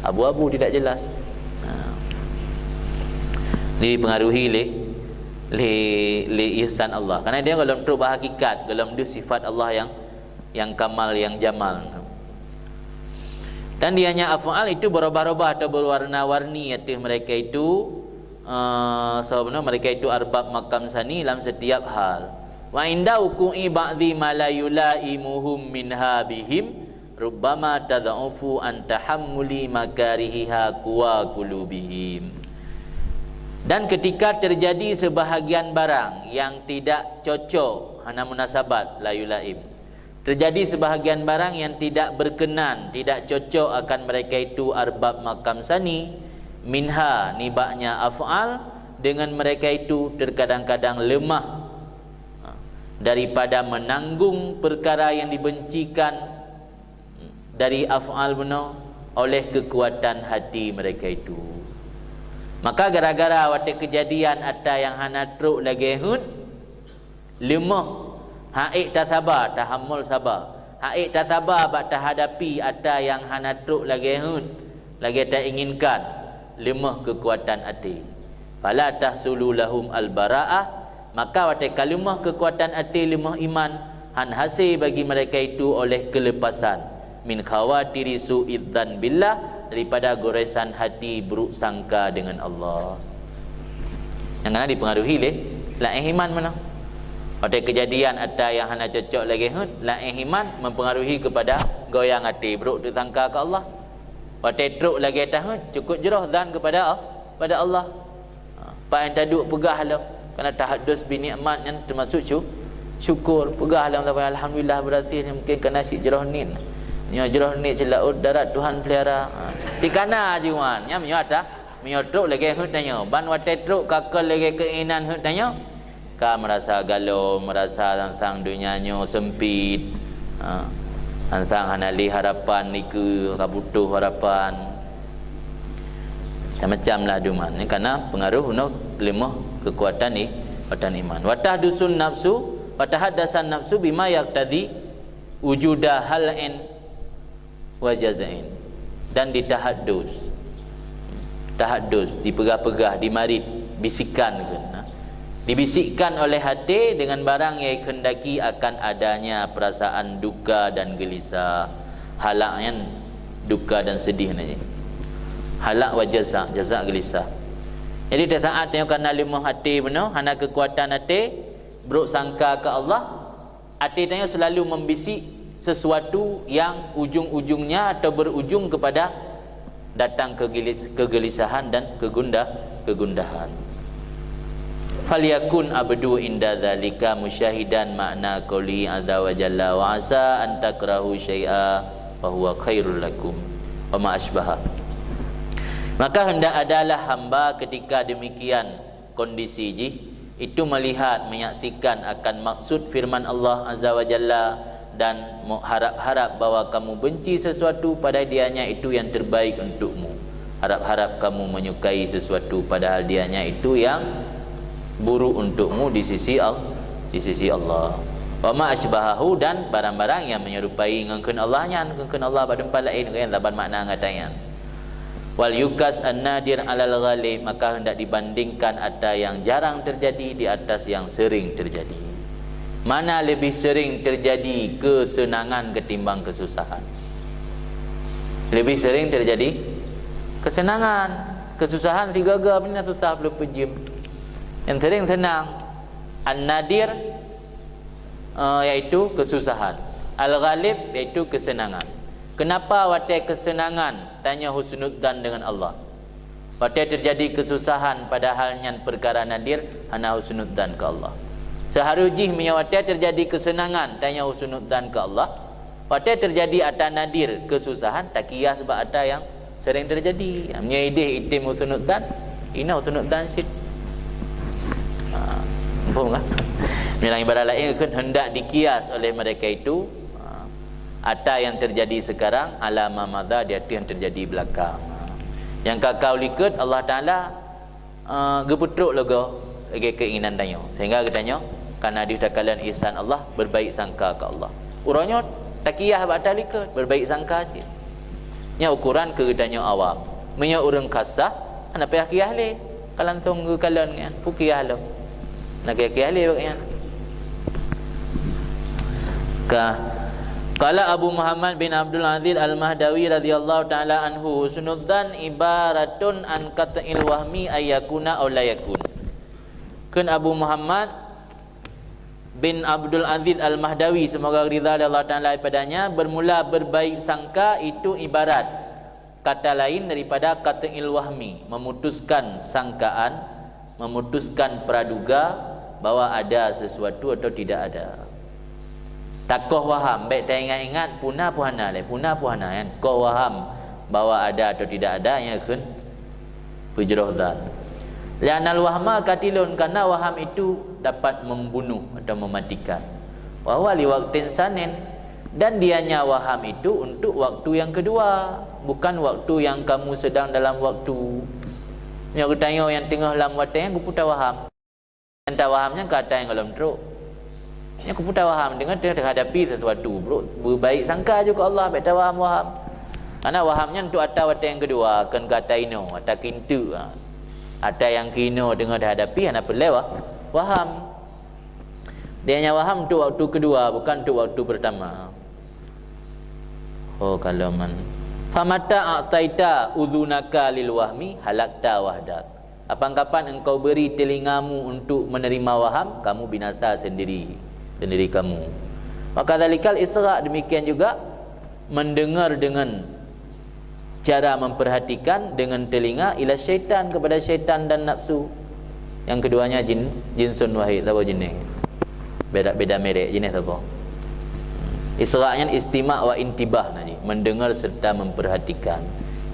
abu-abu, tidak jelas. Ha. Dipengaruhi lé, lé, lé ihsan Allah. Karena dia gohlom trok bak hakikat, gohlom deuh sifat Allah yang, yang kamal, yang jamal. Dan dianya af'al itu berubah-ubah atau berwarna-warni ateueh mereka itu, eh, sebab mereka itu arbab makam sani dalam setiap hal. Wa inda wuqu'i ba'dhi ma la yulaimuhum minha bihim, rubbama tadha'ufu an tahammuli makarihiha quwa qulubihim. Dan ketika terjadi sebahagian barang yang tidak cocok, hana munasabat, la yulaim. Terjadi sebahagian barang yang tidak berkenan, tidak cocok akan mereka itu arbab makam sani, minha, nibaknya af'al, dengan mereka itu terkadang-kadang lemah daripada menanggung perkara yang dibencikan dari af'al bunoe oleh kekuatan hati mereka itu. Maka gara-gara watèe keujadian atra nyang hana trok lagèe heuet, leumoh, han ék tasaba, tahammul saba, han ék tasaba bak tahadapi atra nyang hana trok lagèe heuet, lagèe tainginkan, leumoh keukuatan até. Fala tahsulu lahum al-bara'ah, maka watèe ka leumoh keukuatan até, leumoh iman, han hasé bagi mereka itu oleh keulepasan min khawatiri su'idzan billah, daripada goresan hati buruk sangka dengan Allah. Nyang kana dipengaruhi lé laén iman meunan. Watèe keujadian atra nyang hana cocok lagèe heuet, laén iman mempengaruhi kepada goyang até, buruk teusangka keu Allah. Watèe trok lagèe taheuet, cukup jroh zan kepada, pada Allah. Ha, pat nyang taduek peugah lom, karena tahadus bi nikmat nyan termasuk syu-, syukur. Peugah lom, alhamdulillah berhasil, mungkin karena cit jroh niet. Nyoe jroh niet cit laôt darat Tuhan pelihara. Ha, cit kana jiwan, nyan meunyoe atra, meunyoe trok lagèe heuet tanyoe, ban watèe trok ka kon lagèe keuinginan heuet tanyoe, ka meurasa galo, meurasa sang-sang donya nyoe seumpit. Ha, sang-sang hana lé harapan dikeue, ka putôh harapan. Macam-macam lah duman. Ni karena pengaruh bunoe leumoh keukuatan i-, keukuatan iman. Wa tahdusun nafsu, wa tahaddasan nafsu bima yaqtadi wujuda hal'in wa jaz'in. Dan ditahadus. Tahadus, dipeugah-peugah, dimarit, bisikan kheun. Dibisikkan oleh até dengan barang yang dikehendaki akan adanya perasaan duka dan gelisah. Halak nyan duka dan sedih nyan. Halak wa jaza', jaza' gelisah. Jadi, di saat nyoe kana leumoh até bunoe, hana keukuatan até, buruk sangka keu Allah, até tanyoe selalu membisik sesuatu yang ujung-ujungnya atau berujung kepada datang kegelis-, kegelisahan dan kegundah-, kegundahan. Falyakun abdu inda dzalika musyahidan makna qoulihi azza wa jalla, "Wa asa an takrahu syai'a wa huwa khairul lakum," wa ma asbaha. Maka hendak adalah hamba ketika demikian kondisi jih, itu melihat, menyaksikan akan maksud firman Allah Azza wa Jalla, dan mengharap-harap bahwa kamu benci sesuatu, padahal dianya itu yang terbaik untukmu. Harap-harap kamu menyukai sesuatu padahal dianya itu yang buruk untukmu di sisi Al-, di sisi Allah. Wa ma asbahahu, dan barang-barang yang menyerupai ngon kheun Allah nyan, ngon kheun Allah bak teumpat laén, kan, laban makna ngon ata nyan. Wal yuqas an-nadir alal ghalib, maka hendak dibandingkan ata yang jarang terjadi di atas yang sering terjadi. Mana lebih sering terjadi kesenangan ketimbang kesusahan? Lebih sering terjadi kesenangan. Kesusahan sigaga beuna susah peuleupeujem. Yang sering senang. An-nadir, eh, yaitu kesusahan. Al-ghalib, yaitu kesenangan. Kenapa watée kesenangan tanyoe husnudzan dengan Allah? Watée terjadi kesusahan padahal nyan perkara nadir, hana husnudzan keu Allah. Seuharôh jih meunyoe watée terjadi kesenangan tanyoe husnudzan keu Allah, watée terjadi ata nadir kesusahan, takias bak ata nyang sering terjadi. Meunyoe ideh item husnudzan, inoe husnudzan cit. Ha, muphom kan? Meunyoe lam ibarat laén, kheun hendak dikias oleh mereka itu, ha, ata yang terjadi sekarang, ala ma madha, di ateueh yang terjadi belakang. Ha. Nyang ka ka u likot, Allah Taala, eh, geupeutrok lagée, lagée keinginan tanyoe. Sehingga geutanyoe ka na deuh takalon ihsan Allah, berbaik sangka ke Allah. Uroe nyoe takiah bak ata likot, berbaik sangka cit. Nyoe ukuran keu geutanyoe awam. Meunyoe ureuëng khassah, hana payah kiah lé. Ka langsung geukalon nyan, peukiah lom. Na kiah-kiah lé bak nyan. Ka. Qala Abu Muhammad bin Abdul Aziz Al-Mahdawi radhiyallahu taala anhu, "Husnudzan ibaratun an qat'il wahmi, ay yakuna aw la yakun." Kheun Abu Muhammad bin Abdul Aziz Al-Mahdawi, semoga ridha Allah Taala padanya, bermula berbaik sangka itu ibarat kata lain daripada qat'il wahmi, memutuskan sangkaan, memutuskan praduga bahwa ada sesuatu atau tidak ada. Takoh waham, bék taingat-ingat, puna pun hana lé, puna pun hana, kan? Koh waham bahwa ada atau tidak ada, nyang kheun peujroh zan. Li'anal wahma qatilun, karena waham itu dapat membunuh atau mematikan. Wa huwa li waqtin sanin, dan dianya waham itu untuk waktu yang kedua, bukan waktu yang kamu sedang dalam waktu. Nyoe geutanyoe nyang teungoh lam watée nyan geuputa waham. Nyang tawaham nyan ka ata nyang gohlom trok. Nyan geuputa waham, deungon teuhadapi sesuatu, brok, beubaik sangka ju keu Allah, bék tawaham-waham. Karena waham nyan untuk ata watée nyang keudua, kon keu ata inoe, ata keu enteuk, ha. Ata nyang keu inoe deungon teuhadapi hana peureulée wa-, waham. Dia hanya waham untuk waktu kedua, bukan untuk waktu pertama. Oh, kalau man. Famata a'taita udhunaka lil wahmi halakta wahdak. Kapan-kapan engkau beri telingamu untuk menerima waham, kamu binasa sendiri, sendiri kamu. Wa kadzalikal isgha, demikian juga mendengar dengan cara memperhatikan dengan telinga ila syaitan, kepada syaitan dan nafsu. Yang keduanya jin, jinsun wahid, saboh jeuneh. Beda, beda merek, jeuneh saboh. Isgha nyan istima' wa intibah na jih, mendengar serta memperhatikan.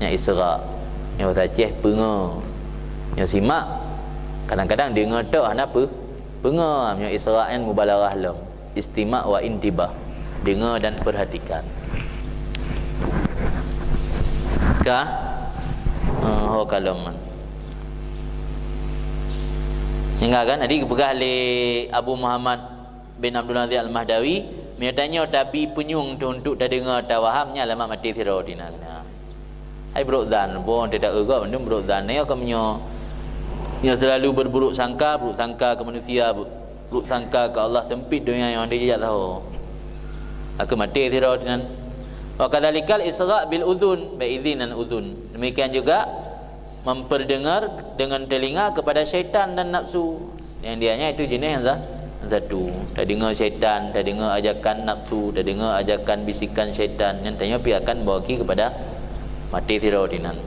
Nyan isgha. Nyoe bahasa Aceh peungo. Nyoe simak, kadang-kadang deungoe tok hana peu-, peungo. Nyoe isgha nyan mubalaghah lom. Istima' wa intibah. Dengar dan perhatikan. Ka? Eh, ho kalon man. Hingga kan, tadi geupeugah lé Abu Muhammad bin Abdul Aziz Al-Mahdawi, meunyoe tanyoe tabi peunyueng teuh untuk tadeungoe tawaham, nyan alamat maté sidroe tina keunan. Hai brok zan, boh teuh taeu gob, mandum brok zan. Nyoe ka meunyoe, nyoe selalu berburuk sangka, buruk sangka ke manusia, bu-, buruk sangka ke Allah, sempit donya nyang hana jijak saho. Aku maté sidroe tina. Wa kadzalikal isgha' bil udzun, bi idzinan udzun. Demikian juga memperdengar dengan telinga kepada syaitan dan nafsu. Yang dianya itu jeuneh yang za-, satu. Tadeungoe syaitan, tadeungoe ajakan nafsu, tadeungoe ajakan bisikan syaitan, nyan tanyoe pih akan bawa ki kepada maté sidroe dinan.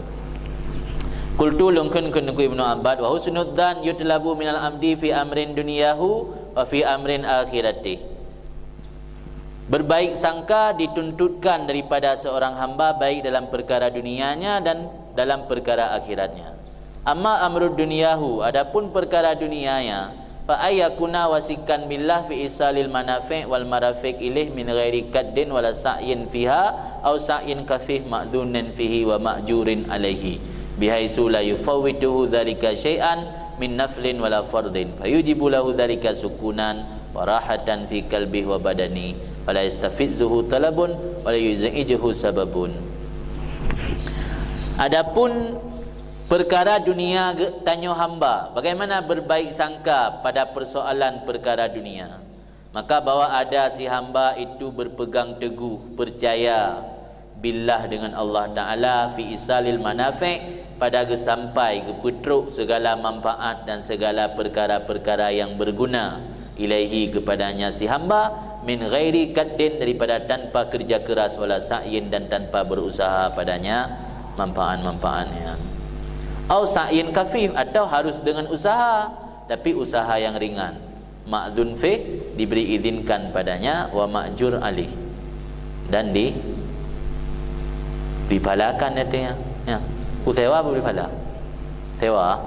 Qultu, lôn kheun, kheun Teungku Ibnu Abbas, "Wa husnudzan yutlabu minal abdi fi amrin dunyahu wa fi amrin akhiratih." Berbaik sangka dituntutkan daripada seorang hamba baik dalam perkara dunianya dan dalam perkara akhiratnya. Amma amrud dunyahu, adapun perkara dunianya, fa ayyakuna wasikan billah fi isalil manafi' wal marafiq ilaih min ghairi kaddin wala sa'yin fiha, au sa'yin kafih ma'dzunin fihi wa ma'jurin alaihi. Bihaitsu la yufawwituhu dzalika syai'an min naflin wala fardhin, fayujibu lahu dzalika sukunan wa rahatan fi qalbihi wa badanihi, fala yastafizzuhu talabun wala yuz'ijuhu sababun. Adapun perkara dunia ge-, tanyoe hamba, bagaimana berbaik sangka pada persoalan perkara dunia? Maka bahwa ada si hamba itu berpegang teguh, percaya billah, dengan Allah Ta'ala, fi isalil manafi', pada geusampai, geupeutrok segala manfaat dan segala perkara-perkara yang berguna, ilaihi, kepadanya si hamba, min ghairi kaddin, daripada tanpa kerja keras, wala sa'yin, dan tanpa berusaha padanya manfaat-manfaatnya. Au sa'yin khafif, atau harus dengan usaha, tapi usaha yang ringan. Ma'dzun fih, diberi izinkan padanya, wa ma'jur alaih, dan di, dipahalakan, artinya. Ya. Ku sewa apa beri pahala? Sewa.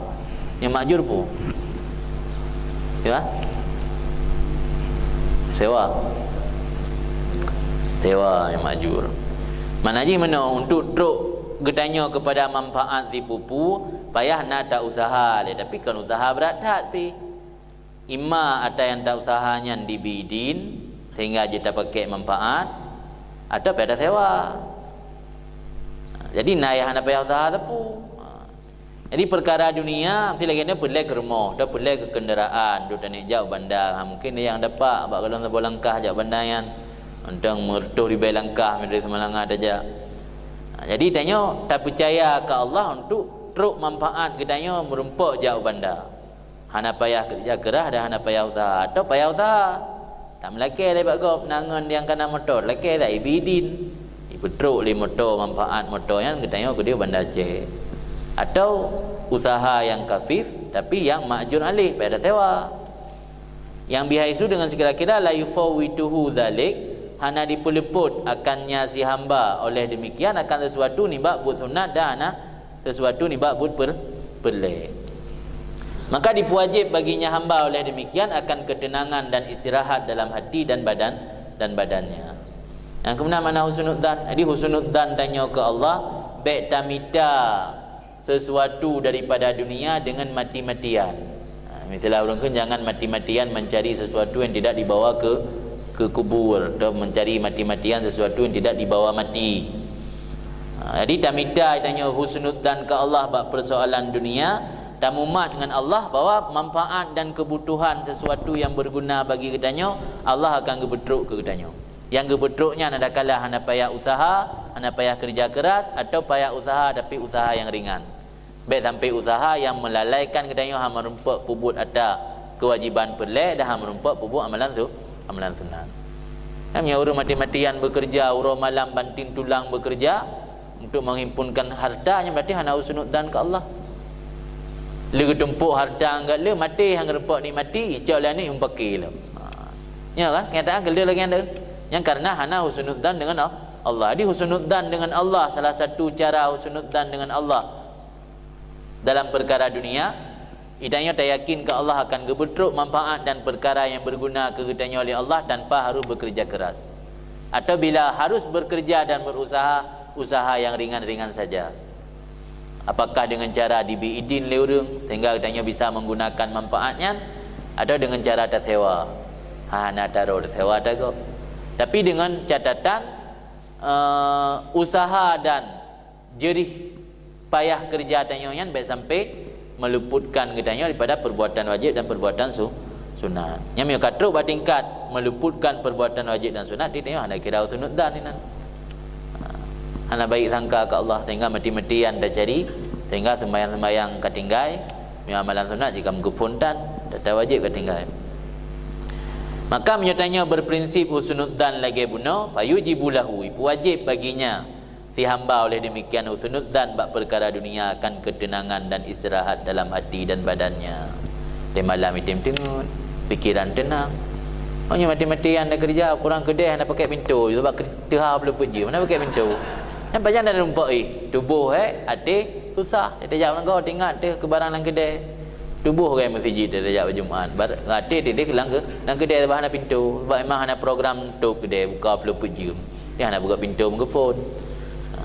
Yang ma'jur pu? Ya? Sewa. Sewa yang ma'jur. Makna jih meunoe, untuk trok geutanyoe kepada manfaat si pupu, payah na ta usaha lé, tapi kon usaha brat that pih. Ima ata nyang ta usaha nyan dibri idin, sehingga jeuet tapakék manfaat, atawa payah tasewa. Jadi, na nyang hana payah usaha sapeue. Jadi, peukara dunia, meusti lagée nyan peureulée keu rumoh, atawa peureulée keu keundaraan, duek taneuk jak u banda. Ha, mungken nyang dapat bak gohlom saboh langkah jak u banda nyan, untông meureutoh ribée langkah, meunyoe dari Samalanga tajak. Ha, jadi, tanyoe tapeucaya keu Allah untuk trok manfaat geutanyoe meurumpok jak u banda. Hana payah keureuja keurah dan hana payah usaha, atawa payah usaha. Tameulakée lé bak gob, na ngon nyang kana moto, lakée that, ibri idin. Ipeutrok lé moto, manfaat moto nyan geutanyoe keudeh u Banda Aceh. Atawa usaha nyang khafif, tapi nyang ma'jur alaih, payah tasewa. Nyang bihaitsu dengan sekira-kira, la yufawwituhu dzalik, hana dipeuleupot akannya si hamba oleh demikian akan sesuatu nibak buet sunat dan hana sesuatu nibak buet per-, peureulée. Maka dipeuwajéb baginya hamba oleh demikian akan keuteunangan dan istirahat dalam hati dan badan, dan badannya. Nyang keunan makna husnudzan. Jadi, husnudzan tanyoe keu Allah, bék tamita sesuatu daripada dunia dengan mati-matian. Ha, misalnya ureuëng kheun jangan mati-matian mencari sesuatu yang tidak dibawa ke, ke kubur, atau mencari mati-matian sesuatu yang tidak dibawa mati. Ha, jadi tamita tanyoe husnudzan keu Allah bak persoalan dunia, tamumat ngon Allah bahwa manfaat dan kebutuhan sesuatu yang berguna bagi geutanyoe, Allah akan geupeutrok keu geutanyoe. Nyang geupeutrok nyan adakala hana payah usaha, hana payah keureuja keuras, atawa payah usaha tapi usaha nyang ringan. Bék sampai usaha nyang meulalaikan geutanyoe hana meurumpok peubuet ata keuwajiban peureulée dan hana meurumpok peubuet amalan su-, amalan sunat. Nyan meunyoe ureuëng mati-matian beukeureuja, uroe malam banting tulang beukeureuja, untuk menghimpunkan harta, nyan berarti hana husnudzan keu Allah. Lé geutumpok harta anggap lé maté hana geureumpok nikmati, icok lé aneuk meupaké lom. Ha. Nyoe kan, kenyataan keu lé lagée nyan. Nyan karena hana husnudzan dengan Al-, Allah. Jadi husnudzan dengan Allah, salah satu cara husnudzan dengan Allah dalam perkara dunia, geutanyoe tayakin keu Allah akan geupeutrok manfaat dan perkara nyang berguna keu geutanyoe lé Allah tanpa harus bekerja keras. Atau bila harus bekerja dan berusaha, usaha yang ringan-ringan saja. Apakah dengan cara dibri idin lé ureuëng sehingga geutanyoe bisa menggunakan manfaat nyan, atau dengan cara tasewa? Hana taroh tasewa tagob. Tapi dengan catatan, eh, usaha dan jerih payah keureuja tanyoe nyan bék sampai meluputkan geutanyoe daripada perbuatan wajib dan perbuatan su-, sunat. Nyan meunyoe ka trok bak tingkat meluputkan perbuatan wajib dan sunat, di tanyoe hana kira husnudzan inan. Ha, hana baik sangka keu Allah, sehingga mati-matian tacari, sehingga sembahyang-sembahyang ka tinggai, meunyoe amalan sunat jika meugeupon tan, teutab wajib ka tinggai. Maka meunyoe tanyoe berprinsip husnudzan lagée bunoe, fayujibu lahu, ipeuwajéb baginya, si hamba oleh demikian husnudzan bak perkara dunia akan ketenangan dan istirahat dalam hati dan badannya. Di malam item teungeut, pikiran tenang. Meunyoe mati-matian takeureuja, kurang keudeh hana pakai pintoe, sebab keu-, teuha peuet jeuem, hana pakai pintoe. Nyan pajan na rumpok ih, tuboh eh, até susah. Tajak meunanggoe teuingat teuh keu barang lam keudeh. Tuboh gaya meuseujid tajak bak Jumat. Bar-, até teuh lam keu-, lam keudeh bah hana pintoe, sebab memang hana program tôp keudeh buka peuet jeuem. Nyan hana buka pintoe meugeupon. Ha.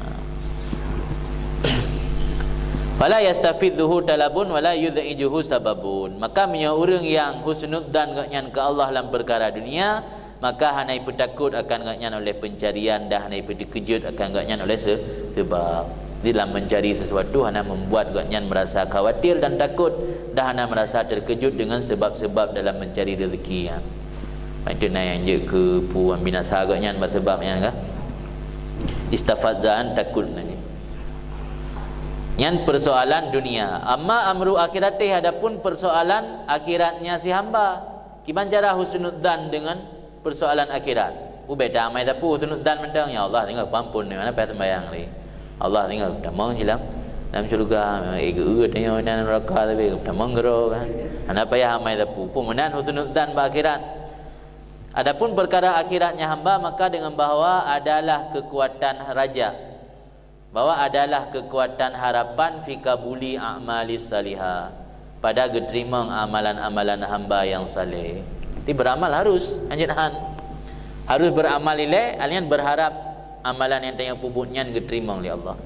Fala yastafidzuhu talabun wala yuz'ijuhu sababun. Maka meunyoe ureuëng nyang husnudzan gobnyan keu Allah lam peukara dunia, maka hana jipeutakot akan gobnyan oleh peuncarian dan hana jipeuteukeujeut akan gobnyan oleh se-, seubab. Di dalam mencari sesuatu hana membuat gobnyan merasa khawatir dan takot dan hana merasa terkejut dengan sebab-sebab dalam mencari rezeki nyan. Itu na nyang jeuet keu peue binasa gobnyan bak seubab nyan kah? Istafazza, takot na jih. Nyan persoalan dunia. Amma amru akhirati, adapun persoalan akhiratnya si hamba. Kiban cara husnudzan dengan persoalan akhirat. Ubé ta amai sapeue husnudzan mantong, "Ya Allah, tinggai peuampon ni, hana payah sembahyang lé. Allah, tinggai tamong silam dalam syurga, eh, geu-, geu-, tanyoe inan neuraka tapi tamong keudroe kan. Hana payah amai sapeue." Peue meunan husnudzan bak akhirat. Adapun perkara akhiratnya hamba, maka dengan bahwa adalah kekuatan raja, bahwa adalah kekuatan harapan fi qabuli a'malis salihah, pada geuteurimong amalan-amalan hamba nyang saleh. Jadi beramal harus, hanjeuet han. Harus beramal ilée, alian berharap amalan nyang tanyoe peubuet nyan geuteurimong lé Allah.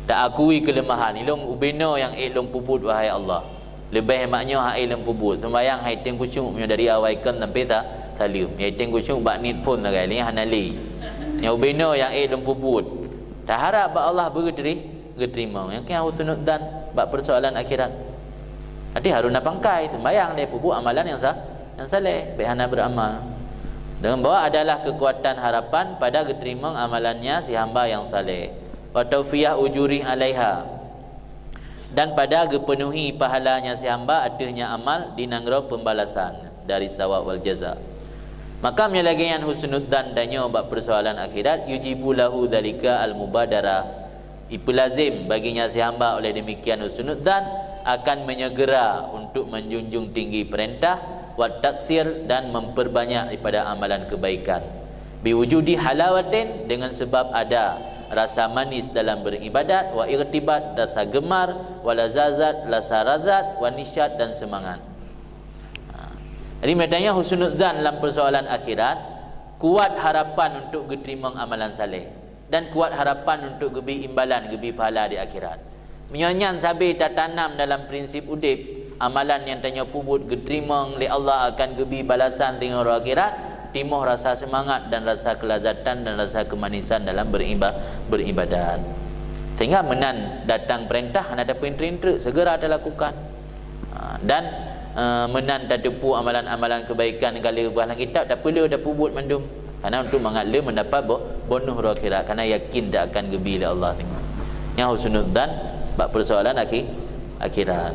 Taakui keuleumahan, ilôn ubé noe nyang ék lôn peubuet, wahai Allah. Leubeh mak nyoe han ék lôn peubuet. Seumbahyang han item khusyuk meunyoe dari awai kon sampai ta-, saleuem. Nyang item khusyuk bak niet phon sagai, lé hana lé. Nyoe ubé noe nyang ék lôn peubuet. Taharab bak Allah beugeuteri-, geuteurimong. Nyang keu husnudzan bak persoalan akhirat. Jadi harus na pangkai, seumbahyang lé, peubuet amalan nyang sa-, nyang saleh, bék hana beramal. Dengan bahwa adalah kekuatan harapan pada geuteurimong amalannya si hamba nyang saleh. Wa taufiyah ujurih alaiha. Dan pada geupeunuhi pahalanya si hamba ateueh nyan amal di nanggroe peubalasan dari sawab wal jaza. Maka meunyoe lagée nyan husnudzan tanyoe bak persoalan akhirat, yujibu lahu dzalika al-mubadarah. Ipeulazim baginya si hamba oleh demikian husnudzan akan menyegera untuk menjunjung tinggi perintah, wat taksir, dan memperbanyak daripada amalan kebaikan. Biwujudi halawatin, dengan sebab ada rasa manis dalam beribadat, wa irtibat, rasa gemar, wa lazazat, rasa lazat, wa nisyat, dan semangat. Ha. Jadi, maknanya husnudzan dalam persoalan akhirat, kuat harapan untuk geuteurimong amalan saleh, dan kuat harapan untuk geubi imbalan, geubi pahala di akhirat. Meunyoe nyan sabe tatanam dalam prinsip udeb, amalan nyang tanyoe peubuet geuteurimong lé Allah akan geubi balasan singoh uroe akhirat, timoh rasa seumangat dan rasa keulazatan dan rasa keumanisan dalam beriba-, beribadat. Sehingga meunan datang peurintah hana tapeuinteuk-inteuk, segera talakukan. Ha, dan, eh, meunan tateupeue amalan-amalan keubaikan ka lheueh geupeugah lam kitab, tapeuleueh tapeubuet mandum. Karena untuk mangat lé meudapat bo-, bonus uroe akhirat, karena yakin dak akan geubi lé Allah teuma. Nyan husnudzan bak persoalan akhi-, akhirat.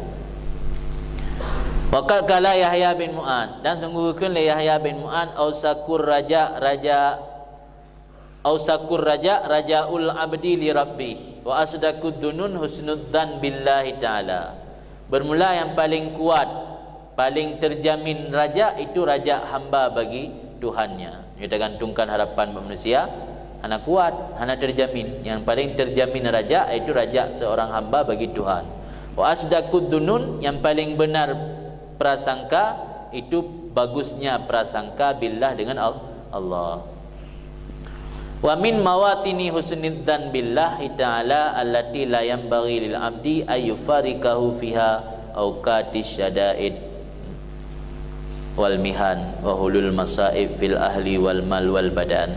Wa qad qala Yahya bin Mu'adz, dan sungguh geukheun lé Yahya bin Mu'adz, "Ausakur raja, raja, ausakur raja, rajaul abdi li rabbih, wa asdaqud dunun husnudzan billahi ta'ala." Bermula yang paling kuat, paling terjamin raja itu raja hamba bagi Tuhannya. Meunyoe tagantungkan harapan bak manusia, hana kuat, hana terjamin. Yang paling terjamin raja, yaitu raja seorang hamba bagi Tuhan. Wa asdaqud dunun, yang paling benar prasangka, itu bagusnya prasangka billah, dengan Al-, Allah. Wa min mawatini husnidzan billahi ta'ala allati la yanbaghi lil abdi ay yufarikahu fiha awqatish syada'id wal mihan wa hulul masa'ib fil ahli wal mal wal badan.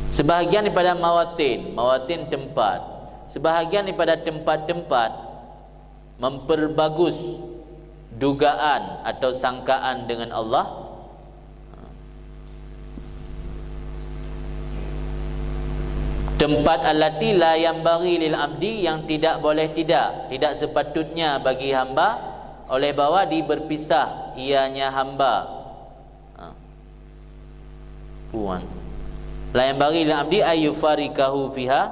Sebahagian daripada mawatin, mawatin tempat, sebahagian daripada tempat-tempat memperbagus dugaan atau sangkaan dengan Allah. Tempat allati la yanbaghi lil abdi, yang tidak boleh tidak, tidak sepatutnya bagi hamba, oleh bahwa di berpisah ianya hamba. Ha. Puan. La yanbaghi lil abdi ay yufarikahu fiha.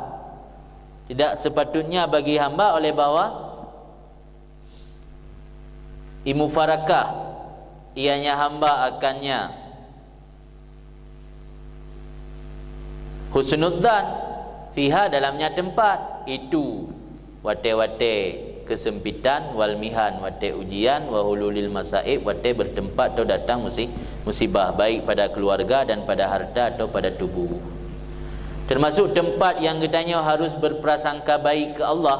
Tidak sepatutnya bagi hamba oleh bahwa imufarakah ianya hamba akannya husnudzan fiha, dalamnya tempat itu, watée-watée keusempitan, wal mihan, watée ujian, wa hululil masaib, watée bertempat atau datang musi-, musibah, baik pada keluarga dan pada harta atau pada tubuh. Termasuk tempat yang geutanyoe harus berprasangka baik ke Allah,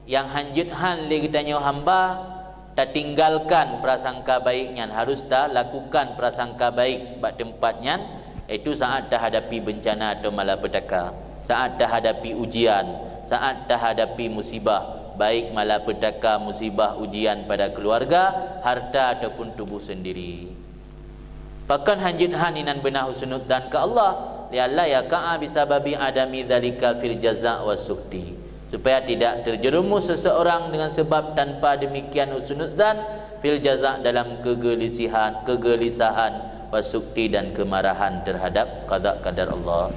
Nyang hanjeuet han lé geutanyoe hamba tatinggalkan prasangka baik nyan, harus talakukan prasangka baik bak teumpat nyan, yaitu saat tahadapi beuncana atau malapetaka, saat tahadapi ujian, saat tahadapi musibah, baik malapetaka, musibah, ujian pada keluarga, harta ataupun tubuh sendiri. Pakon hanjeuet han inan beuna husnudzan keu Allah, li'alla yaqa'a bisababi adami dzalika fil jaza' was sukhti, supaya tidak terjerumus seseorang dengan sebab tanpa demikian husnudzan fil jaza', dalam kegelisahan, kegelisahan, was sukhti, dan kemarahan terhadap qada qadar Allah.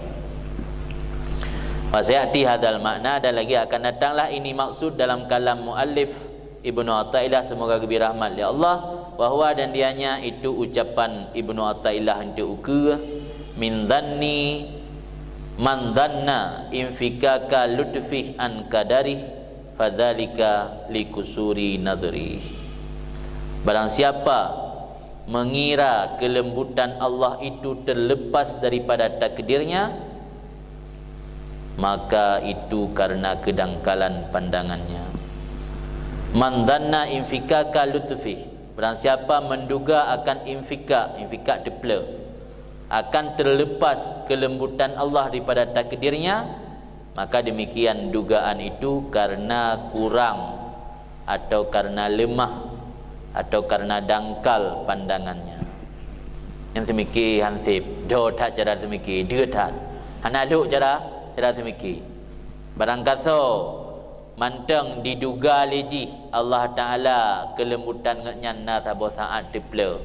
Wa sayati hadzal ma'na, dan lagi akan datanglah ini maksud dalam kalam muallif Ibnu Athaillah, semoga geubri rahmat lé Allah, wa huwa, dan dianya itu ucapan Ibnu Athaillah untuk ukeue, "Min dzanni, man dzanna infikaka lutfih an qadarih, fadzalika likusuri nadrih." Barang siapa mengira kelembutan Allah itu terlepas daripada takdirnya, maka itu karena kedangkalan pandangannya. Man dzanna infikaka lutfih, barang siapa menduga akan infika, infika teupleue, akan terlepas kelembutan Allah daripada takdirnya, maka demikian dugaan itu karena kurang atau karena lemah atau karena dangkal pandangannya. Nyang teumiki hansép, dho that cara teumiki, deuh that. Hana lhok cara, cara teumiki. Barangkasoe mantong diduga lé jih Allah Taala keulembutan geuh nyan na saboh saát teupleue.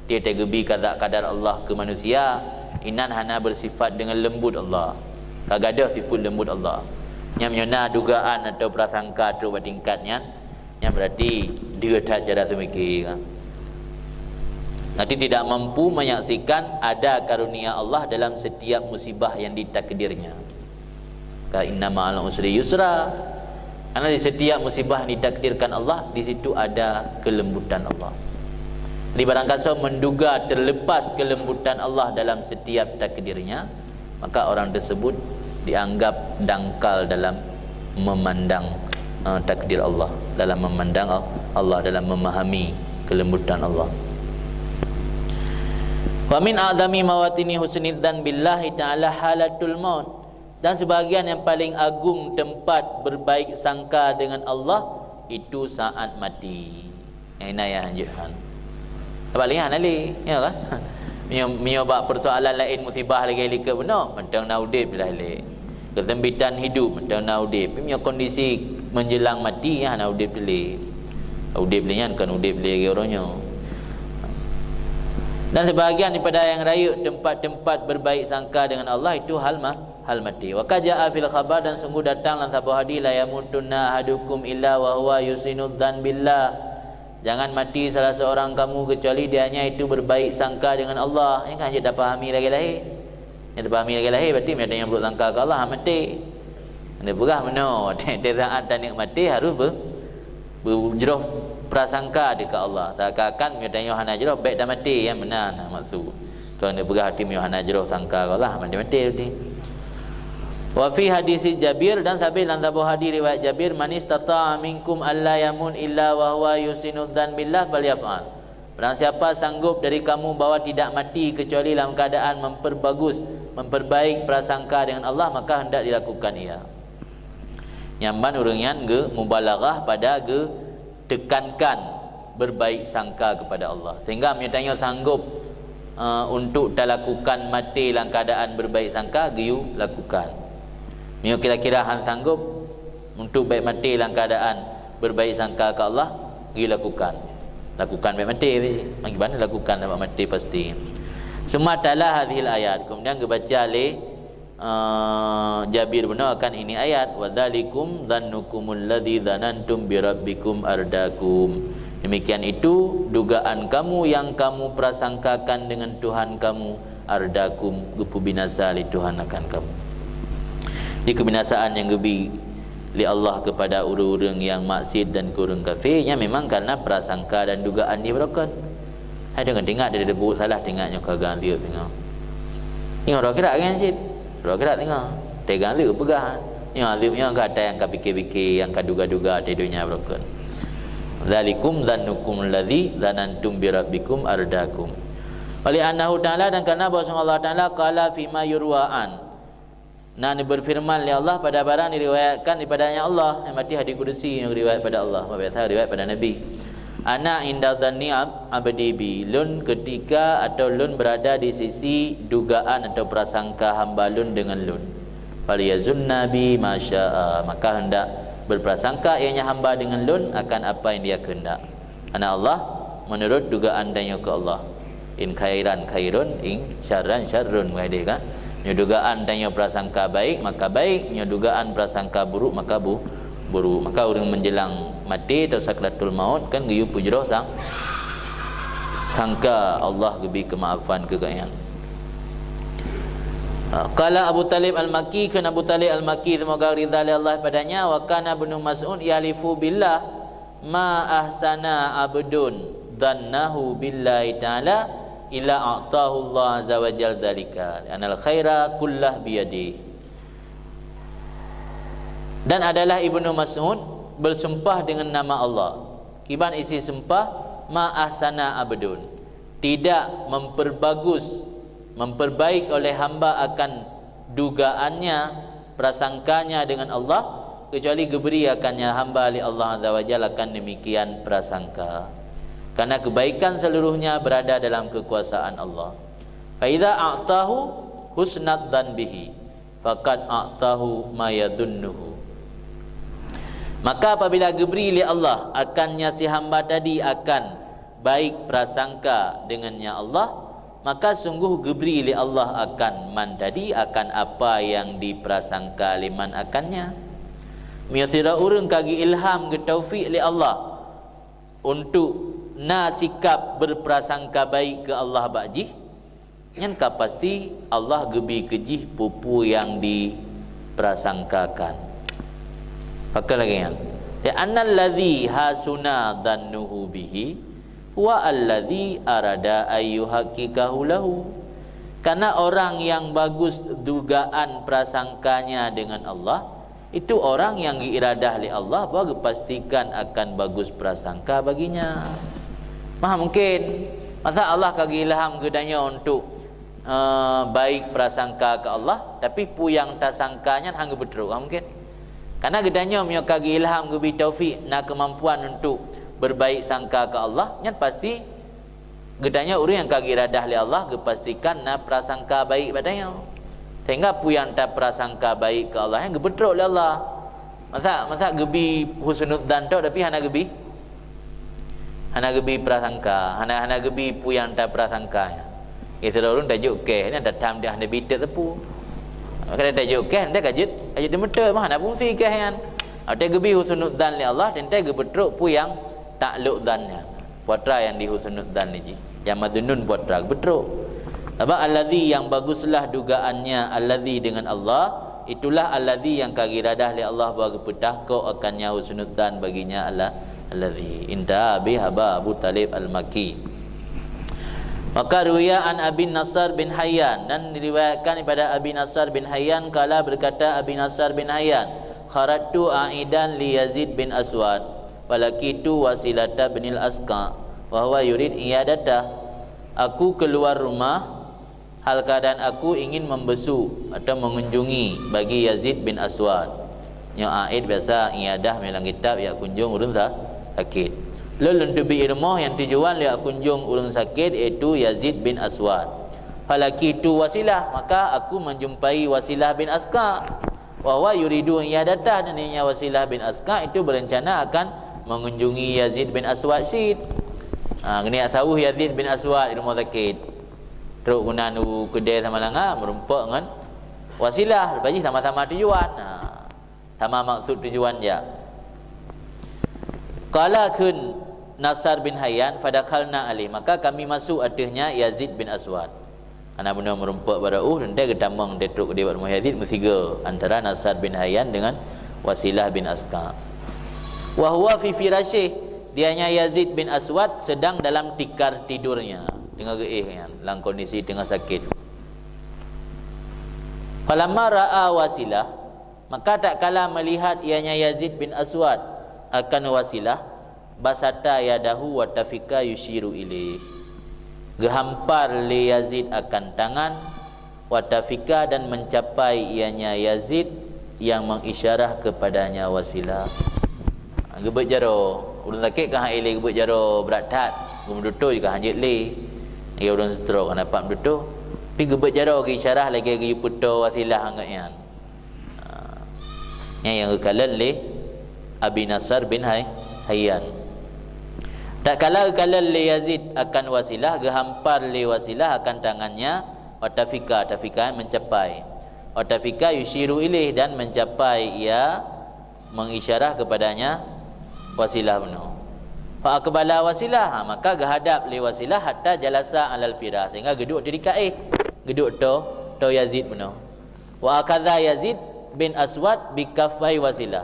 Tiep-tiep geubi kadar-kadar Allah keu manusia, inan hana beusifat deungon leumbut Allah. Ka gadôh sifeuet leumbut Allah. Nyan meunyoe na dugaan atau prasangka trok bak tingkat nyan, nyan berarti deuh that cara teumiki. Berarti tidak mampu menyaksikan ada karunia Allah dalam setiap musibah yang ditakdirnya. Ka inna ma'al usri yusra. Karena di setiap musibah yang ditakdirkan Allah, di situ ada kelembutan Allah. Jadi barangkasoe menduga terlepas kelembutan Allah dalam setiap takdirnya, maka orang tersebut dianggap dangkal dalam memandang, eh, takdir Allah, dalam memandang Al-, Allah, dalam memahami kelembutan Allah. Wa min a'zami mawatini husnidzan billahi ta'ala halatul maut. Dan sebahagian yang paling agung tempat berbaik sangka dengan Allah itu saat mati. Nyang inan nyang hanjeuet han. Paléng hana lé, ya kan? Meunyoe, meunyoe bak persoalan laén musibah lagèe likot bunoe, mantong na udép lah lé. Kesempitan hidup, mantong na udép. Meunyoe kondisi menjelang mati, ya hana udép lé. Udép lé nyan kon udép lé lagèe uroe nyoe. Dan sebahagian daripada yang rayeuk tempat-tempat berbaik sangka dengan Allah itu hal ma-, hal mati. Wa qad jaa fil khabar, dan sungguh datang lam saboh hadis, "La yamutunna ahadukum illa wa huwa yuhsinudzan billah." Jangan mati salah seorang kamu kecuali dianya itu berbaik sangka dengan Allah. Nyan kan hanjeuet tapahami lagèe lahé. Nyang tapahami lagèe lahé berarti meunyoe tanyoe buruk sangka keu Allah, han maté. Neupeugah meunoe, tiep-tiep saát taneuk maté harôh beu-, beujroh prasangka dikeue Allah. Seakan-akan meunyoe tanyoe hana jroh, bèk tamaté, nyan meunan maksud. Kon neupeugah arti meunyoe hana jroh sangka keu Allah, maté-maté berarti. Wa fi hadisi Jabir, dan sabé lam saboh hadis riwayat Jabir, "Man istata'a minkum alla yamut illa wa huwa yuhsinudzan billah falyaf'al." Barang siapa sanggup dari kamu bahwa tidak mati kecuali dalam keadaan memperbagus, memperbaik prasangka dengan Allah, maka hendak dilakukan ia. Nyan ban ureueng nyan geumubalaghah pada geutekankan berbaik sangka kepada Allah. Sehingga meunyoe tanyoe sanggup, eh, untuk talakukan maté lam keadaan berbaik sangka, geuyue lakukan. Meunyoe kira-kira han sanggup untuk bèk maté lam keadaan berbaik sangka keu Allah, geuyue lakukan. Lakukan bèk maté, bagaimana lakukan bèk maté pasti. Summa tala hadzihil ayat, kemudian geubaca lé eh, Jabir bunoe akan ini ayat, "Wa dzalikum dzannukumul ladzi dzanantum bi rabbikum ardaakum." Demikian itu dugaan kamu yang kamu prasangkakan dengan Tuhan kamu, ardaakum, geupeubinasa lé Tuhan akan kamu. Jadi keubinasaan nyang geubi lé Allah kepada ureueng-ureueng nyang maksiet dan keu ureueng kafé, nyan memang karena prasangka dan dugaan jih beurokon. Hai, deungon teuingat, dia teubuet salah, teuingat nyoe ka galeuek teuingat. Nyoe roh kirak nyan cit. Roh kirak teuingat. Teugaleuek peugah. Nyoe azeueb nyoe gata nyang ka pike-pike, nyang ka duga-duga di donya beurukon. Dzalikum dzannukum alladzi dzanantum bi rabbikum ardaakum. Wa li annahu ta'ala, dan karena bahwasanya Allah Ta'ala qala fima yurwa an. Nah, berfirman lé Allah pada barang diriwayatkan daripadanya Allah, yang berarti hadis kudusi yang riwayat pada Allah, biasa riwayat pada Nabi. Ana inda dzanni ab-, abdi bi, lôn ketika atau lôn berada di sisi dugaan atau prasangka hamba lôn dengan lôn. Falyazunna bi ma syaa, maka hendak berprasangka ianya hamba dengan lôn akan apa yang dia kehendak. Karena Allah menurut dugaan tanyoe keu Allah. In khairan khairun, in syarran syarrun, kan? Nyoe dugaan tanyoe prasangka baik, maka baik. Nyoe dugaan prasangka buruk, maka bu-, buruk. Maka ureuëng menjelang maté atau sakratul maut kan geuyue peujroh sang-, sangka Allah geubri keumaafan keu gobnyan. Ha, qala Abu Talib Al-Makki, kheun Abu Talib Al-Makki, semoga ridha lé Allah padanya, wa kana Ibnu Mas'ud yahlifu billah, "Ma ahsana abdun dhannahu billahi ta'ala illa a'tahu Allah azza wa jalla dzalika, anal khaira kullah biyadih." Dan adalah Ibnu Mas'ud bersumpah dengan nama Allah. Kiban isi sumpah, "Ma ahsana abdun." Tidak memperbagus, memperbaik oleh hamba akan dugaannya, prasangkanya dengan Allah, kecuali geubri akannya hamba lé Allah Azza wa Jalla akan demikian prasangka. Karena kebaikan seluruhnya berada dalam kekuasaan Allah. Fa idza a'tahu husnadz dzan bihi, faqad a'tahu ma yadzunnuhu. Maka apabila geubri lé Allah akannya si hamba tadi akan baik prasangka dengannya Allah, maka sungguh geubri lé Allah akan man tadi akan apa nyang diprasangka lé man akannya. Meunyoe sidroe ureuëng ka geuilham, geutaufik lé Allah untuk na sikab berprasangka baik keu Allah bak jih, nyan ka pasti Allah geubri keu jih peue-peue nyang diprasangkakan. Pakon lagée nyan? "Li'annal ladzi hasuna dzannuhu bihi huwa alladzi arada ayyuhaqqiqahu lahu." Karena orang yang bagus dugaan prasangkanya dengan Allah, itu orang yang geuiradah lé Allah bahwa geupastikan akan bagus prasangka baginya. Maha mungkin, masa Allah ka geuilham geutanyoe untuk, eh, baik prasangka keu Allah, tapi peue nyang tasangka nyan hana geupeutrok? Maha mungkin. Karena geutanyoe meunyoe ka geuilham, geubri taufik, na keumampuan untuk berbaik sangka keu Allah, nyan pasti geutanyoe ureuëng nyang ka geuiradah lé Allah geupastikan na prasangka baik bak tanyoe. Sehingga peue nyang taprasangka baik keu Allah nyan geupeutrok lé Allah. Masa, masa geubri husnudzan tok tapi hana geubri, hana geubri prasangka, hana, hana geubri peue nyang taprasangka nyan. Di sidroe ureuëng tajok kèh nyan tatham di hana biteuk teupeu. Maka tajok kèh, nyan ka jeuet, ka jeuet teumeuteuk, mah hana fungsi kèh nyan. Watèe geubri husnudzan lé Allah, teuntèe geupeutrok peue nyang taklok dzan nyan. Putra nyang dihusnudzan lé jih. Nyang madzunnun putra geupeutrok. Sabab alladzi, yang baguslah dugaannya, alladzi, dengan Allah, itulah alladzi yang ka geuiradah lé Allah bahwa geupeutah kok akannya husnudzan baginya, Allah, alladzi. Intaha bih haba Abu Talib Al-Makki. Maka ruwiya an Abi Nasr bin Hayyan, dan diriwayatkan daripada Abi Nasr bin Hayyan, qala, berkata Abi Nasr bin Hayyan, "Kharajtu a'idan li Yazid bin Aswad, falaqitu Wasilata binil Asqa, wa huwa yurid iyadatah." Aku keluar rumah, hal keadaan aku ingin membesuk atau mengunjungi bagi Yazid bin Aswad. Nyoe aid biasa iyadah meunyoe lam kitab, jak kunjong ureuëng sa-, sakét. Lôn, lôn teubiet rumoh nyang tujuan lôn jak kunjong ureuëng sakét, yaitu Yazid bin Aswad. Falaqitu Wasilah, maka aku menjumpai Wasilah bin Asqa. Wa huwa yuridu iyadatah, dan ianya Wasilah bin Asqa itu berencana akan mengunjungi Yazid bin Aswad cit. Ha, geuniet sauh Yazid bin Aswad di rumoh sakét. Trok keunan u keudè Samalanga, meurumpok ngon Wasilah, leupah jih sama-sama tujuan. Ha, sama maksud tujuan jak. Qala, kheun Nasar bin Hayyan, "Fadakhalna alaih," maka kami masuk ateueh nyan Yazid bin Aswad. Hana bunoe meurumpok bak rot, teuntèe geutamong, teutrok keudeh bak rumoh Yazid meusigoe antara Nasar bin Hayyan dengan Wasilah bin Asqa. Wa huwa fi firasyih, dianya Yazid bin Aswad sedang dalam tikar tidurnya, teungoh geuéh nyan, lam kondisi teungoh sakét. Falamma ra'a Wasilah, Maka tatkala melihat ianya Yazid bin Aswad akan Wasilah, basata yadahu wa tafika yusyiru ilaih. Geuhampar lé Yazid akan tangan, wa tafika, dan mencapai ianya Yazid yang mengisyarah kepadanya Wasilah. Geubeuet jaroe, ureuëng sakét ka han ék lé geubeuet jaroe brat that, geumeudutoe ka han jeuet lé. Lagée ureuëng stroke, hana pat meudutoe. Tapi geubeuet jaroe geuisyarah lagée geuyue peutoe Wasilah anggét nyan. Ha. Nyan nyang geukalon lé Abi Nasar bin Hay-, Hayyan. Tatkala geukalon lé Yazid akan Wasilah, geuhampar lé Wasilah akan tangannya, wa tafika, tafika mencapai. Wa tafika yusyiru ilaih, dan mencapai ia mengisyarah kepadanya Wasilah bunoe. Fa aqbala Wasilah, ha, maka geuhadap lé Wasilah hatta jalasa alal firah, sehingga geuduek di kaéh, geuduek toe, toe Yazid bunoe. Wa akhadha Yazid bin Aswad bi kaffai Wasilah,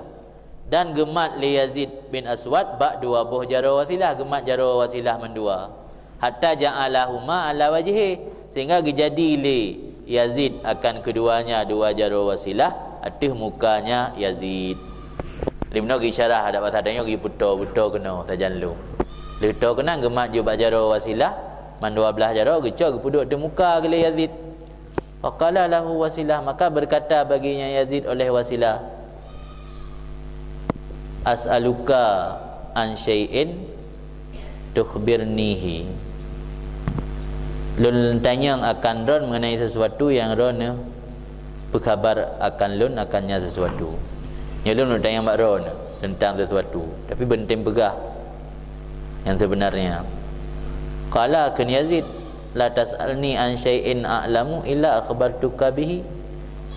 dan geumat lé Yazid bin Aswad bak dua boh jaroe Wasilah, geumat jaroe Wasilah mandua. Hatta ja'alahuma ala wajhi, sehingga geujadi lé Yazid akan keduanya dua jaroe Wasilah ateueh mukanya Yazid. Lheueh bunoe geuisyarah, adak basa tanyoe geupeutoe-peutoe keunoe sajan lom. Lheueh toe keunan geumat jeuet bak jaroe Wasilah, mandua blaih jaroe geucok geupeuduek ateueh muka geuh lé Yazid. Faqala lahu Wasilah, maka berkata baginya Yazid oleh Wasilah, "As'aluka an syai'in tukhbirnihi." Lôn tanyong akan droen mengenai sesuatu nyang droen peukhabar akan lôn akannya sesuatu. Nyoe lôn tanyong bak droen teuntang sesuatu, tapi beunteng peugah nyang sebenarnya. Qala, kheun Yazid, "La tas'alni an syai'in a'lamu illa akhbartuka bihi."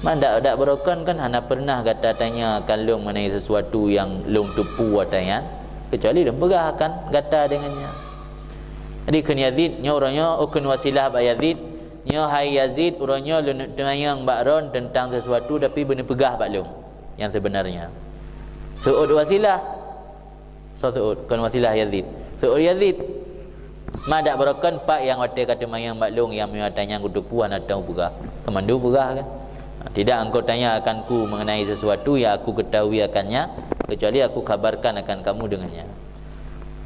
Man dak, dak barokon kan hana pernah gata tanya akan lôn mengenai sesuatu nyang lôn teupeue watée nyan, kecuali lôn peugah akan gata dengan nyan. Jadi kheun Yazid, nyoe uroe nyoe, oh, kheun Wasilah bak Yazid, nyoe hai Yazid, uroe nyoe lôn tanyong bak droen teuntang sesuatu tapi beuneuk peugah bak lôn nyang sebenarnya. Seuôt Wasilah, Soe seuôt, kon Wasilah, Yazid. Seuôt Yazid. Man dak barokon pat nyang watée ka teumanyong bak lôn nyang meunyoe tanyong kuteupeue hana teupeugah. Keumandum peugah kan? Tidak engkau tanya akanku mengenai sesuatu yang aku ketahui akannya, kecuali aku kabarkan akan kamu dengannya.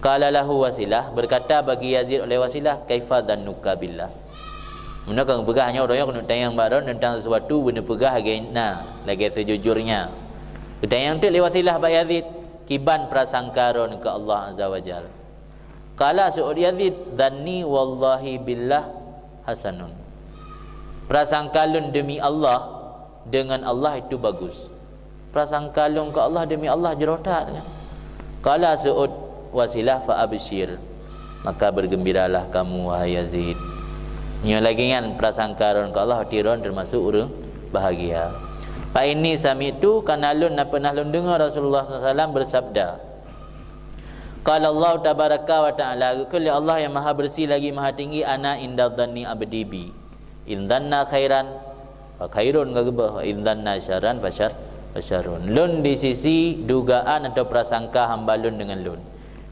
Qala lahu Wasilah, berkata bagi Yazid oleh Wasilah, "Kaifa dhannuka billah?" Meunoe ka geupeugah nyoe, uroe nyoe keuneuk tanyong bak droen teuntang sesuatu beuneuk peugah lagée na, lagée seujujurnya. Geutanyong teuk lé Wasilah bak Yazid, kiban prasangka droen keu Allah Azza wa Jal. Qala, seuôt Yazid, "Dhanni wallahi billah hasanun." Prasangka lôn demi Allah, dengan Allah itu bagus. Prasangka lôn keu Allah demi Allah jroh that kan. Qala, seuôt Wasilah, "Fa absyir." Maka bergembiralah kamu, wahai Yazid. Nyoe lagée nyan prasangka droen keu Allah, berarti droen teumasok ureuëng bahagia. Fa inni sami'tu, karena lôn na pernah lôn deungoe Rasulullah sallallahu alaihi wasallam bersabda, Qala Allah tabaraka wa ta'ala, geukheun lé Allah nyang maha beureusi lagi maha tinggi, "Ana inda dhanni abdi bi. In dhanna khairan, fa khairun," ka geuboh, "Wa in dhanna syarran, fa syar-, fa syarrun." Lôn di sisi dugaan atau prasangka hamba lôn deungon lôn.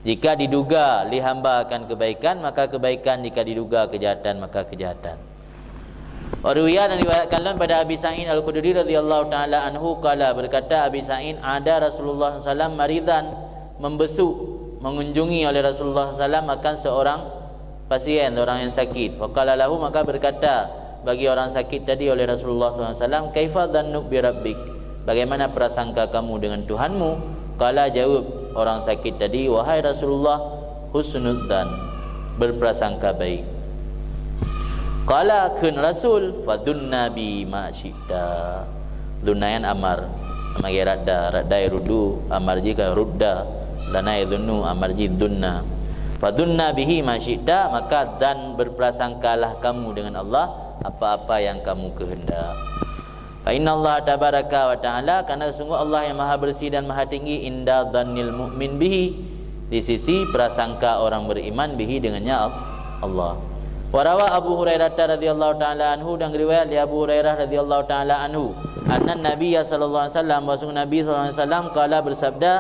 Jika diduga lé hamba akan keubaikan, maka keubaikan, jika diduga keujahatan, maka keujahatan. Wa ruwiya, dan diriwayatkan lom pada Abi Sa'id Al-Khudri radhiyallahu ta'ala anhu, qala, berkata Abi Sa'id, "Ada Rasulullah sallallahu alaihi wasallam maridan," membesuk, mengunjungi oleh Rasulullah sallallahu alaihi wasallam akan seorang pasien, orang yang sakit. Faqala lahu, maka berkata bagi orang sakit tadi oleh Rasulullah sallallahu alaihi wasallam, "Kaifa dhannuk bi rabbik?" Bagaimana prasangka kamu dengan Tuhanmu? Qala, jawab orang sakit tadi, "Wahai Rasulullah, husnudzan, berprasangka baik." Qala, kheun Rasul, "Fadhunna bi ma syi'ta." Dhunna nyan amar, amar lagée radda, radda yaruddu, amar jih ka rudda, dhana yadhunnu, amar jih dhunna. "Fadhunna bihi ma syi'ta," maka dzan, berprasangkalah kamu dengan Allah apa-apa yang kamu kehendak. Fa innallaha tabaraka wa ta'ala, karena sungguh Allah yang maha bersih dan maha tinggi, inda dhannil mu'min bihi, di sisi prasangka orang beriman, bihi, dengannya Al-, Allah. Wa rawa Abu Hurairah radhiyallahu ta'ala anhu, dan riwayat dari Abu Hurairah radhiyallahu ta'ala anhu, anna Nabiyya sallallahu alaihi wasallam, bahwa sungguh Nabi sallallahu alaihi wasallam, qala, bersabda,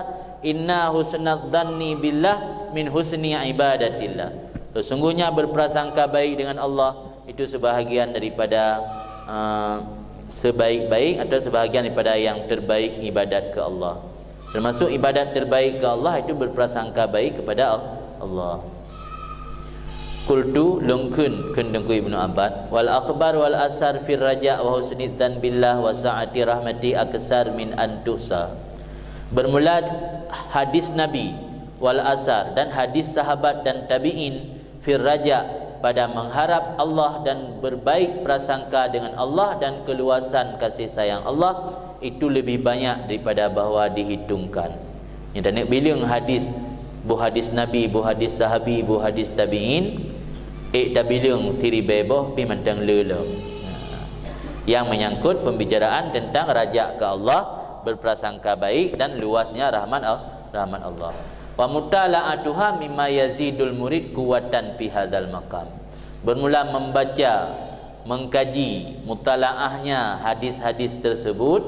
"Inna husnadz dhanni billah min husni ibadatillah." Sesungguhnya berprasangka baik dengan Allah itu sebahagian daripada, eh, sebaik-baik atau sebahagian daripada yang terbaik ibadat ke Allah. Termasuk ibadat terbaik ke Allah itu berprasangka baik kepada Allah. Qultu, lôn kheun, kheun Teungku Ibnu Abbas, "Wal akhbar wal asar fir raja' wa husnidzan billah wa sa'ati rahmati aksar min an tuhsa." Bermula hadis Nabi, wal asar, dan hadis sahabat dan tabi'in, fir raja', pada mengharap Allah dan berbaik prasangka dengan Allah dan keluasan kasih sayang Allah, itu lebih banyak daripada bahwa dihitungkan. Nyang taneuk bileueng hadis, boh hadis Nabi, boh hadis sahabi, boh hadis tabi'in, ék tabileueng siribée boh pih mantong le lom. Nyang menyangkut pembicaraan tentang raja ke Allah, berprasangka baik dan luasnya rahmat Al-, rahmat Allah. Wa mutala'atuha mimma yazidul murid quwwatan fi hadzal maqam. Bermula membaca, mengkaji, mutalaahnya hadis-hadis tersebut,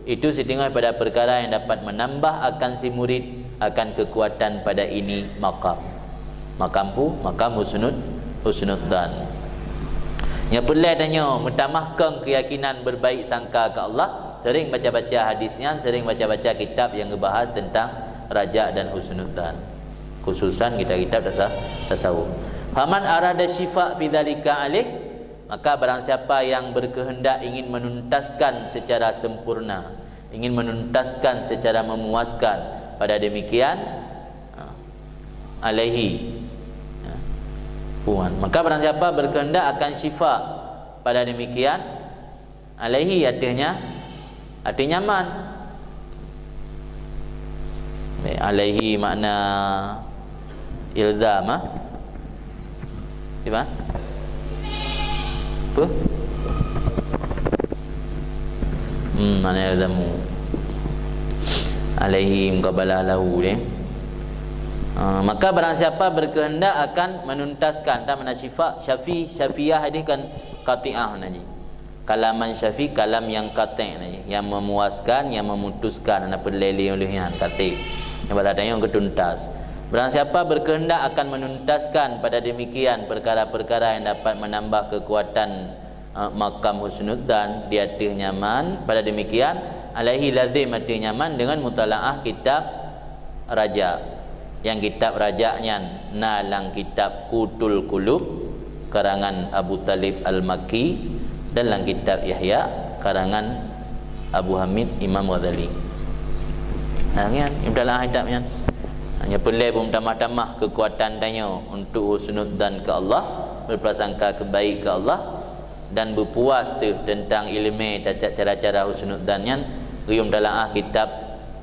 itu siteungoh pada perkara yang dapat menambah akan si murid akan kekuatan pada ini maqam. Maqam pu, maqam husnud, husnudzan. Nyang peureulée tanyoe meutamah kong keyakinan berbaik sangka ke Allah, sering baca-baca hadis nyan, sering baca-baca kitab yang ngebahas tentang raja dan husnudzan. Khususan kitab-kitab tasa-, tasawuf. Faman arada syifa fi dzalika alaih, maka barang siapa yang berkehendak ingin menuntaskan secara sempurna, ingin menuntaskan secara memuaskan pada demikian, ha, alaihi, ha, puan. Maka barang siapa berkehendak akan syifa pada demikian, alaihi, ateueh nya, ateueh nyaman. Baik, alaihi makna ilzam, ah. Di mana? Apa? Hmm, makna ilzamu. Alaihi muqabalah lahu deh. Ah, maka barang siapa berkehendak akan menuntaskan, tak mana syifa, syafi, syafiyah ini kan qati'ah makna jih. Kalaman syafi, kalam yang qati' nyan, yang memuaskan, yang memutuskan, hana peureulée lé uleh nyan, qati'. Nyang bahasa tanyoe geutuntas. Barang siapa berkehendak akan menuntaskan pada demikian perkara-perkara yang dapat menambah kekuatan, eh, makam husnudzan di ateueh nyaman, pada demikian, alaihi lazim ateueh nyaman dengan mutalaah kitab Raja'. Nyang kitab Raja' nyan na lam kitab Qutul Qulub karangan Abu Thalib Al-Makki dan lam kitab Ihya karangan Abu Hamid Imam Ghazali. Nah, nyan, mutalaah kitab nyan. Hanya peureulée beumeutamah-tamah kekuatan tanyoe untuk husnudzan ke Allah, berprasangka kebaik ke Allah, dan beupuas teuh teuntang iéleumé tata-, cara-cara husnudzan nyan, geuyue talaah kitab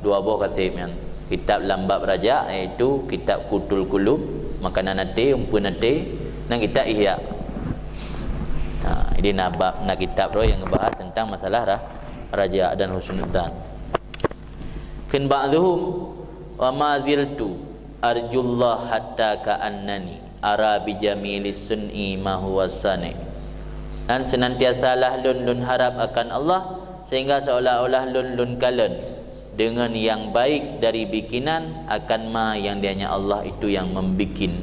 dua boh kaseb nyan. Kitab lam bab raja', yaitu kitab Qutul Qulub, makanan até, umpeuen até, dan kitab Ihya. Ha, jadi na bab, na kitab roh nyang ngebahas teuntang masalah ra-, raja' dan husnudzan. Kheun ba'dhuhum, "Wa ma ziltu arjullah hatta ka'annani ara bi jamili sun'i ma huwa sani'." Dan senantiasalah lôn, lôn harap akan Allah, sehingga seolah-olah lôn, lôn kalon deungon nyang baik dari bikinan akan ma nyang di nya Allah itu nyang membikin.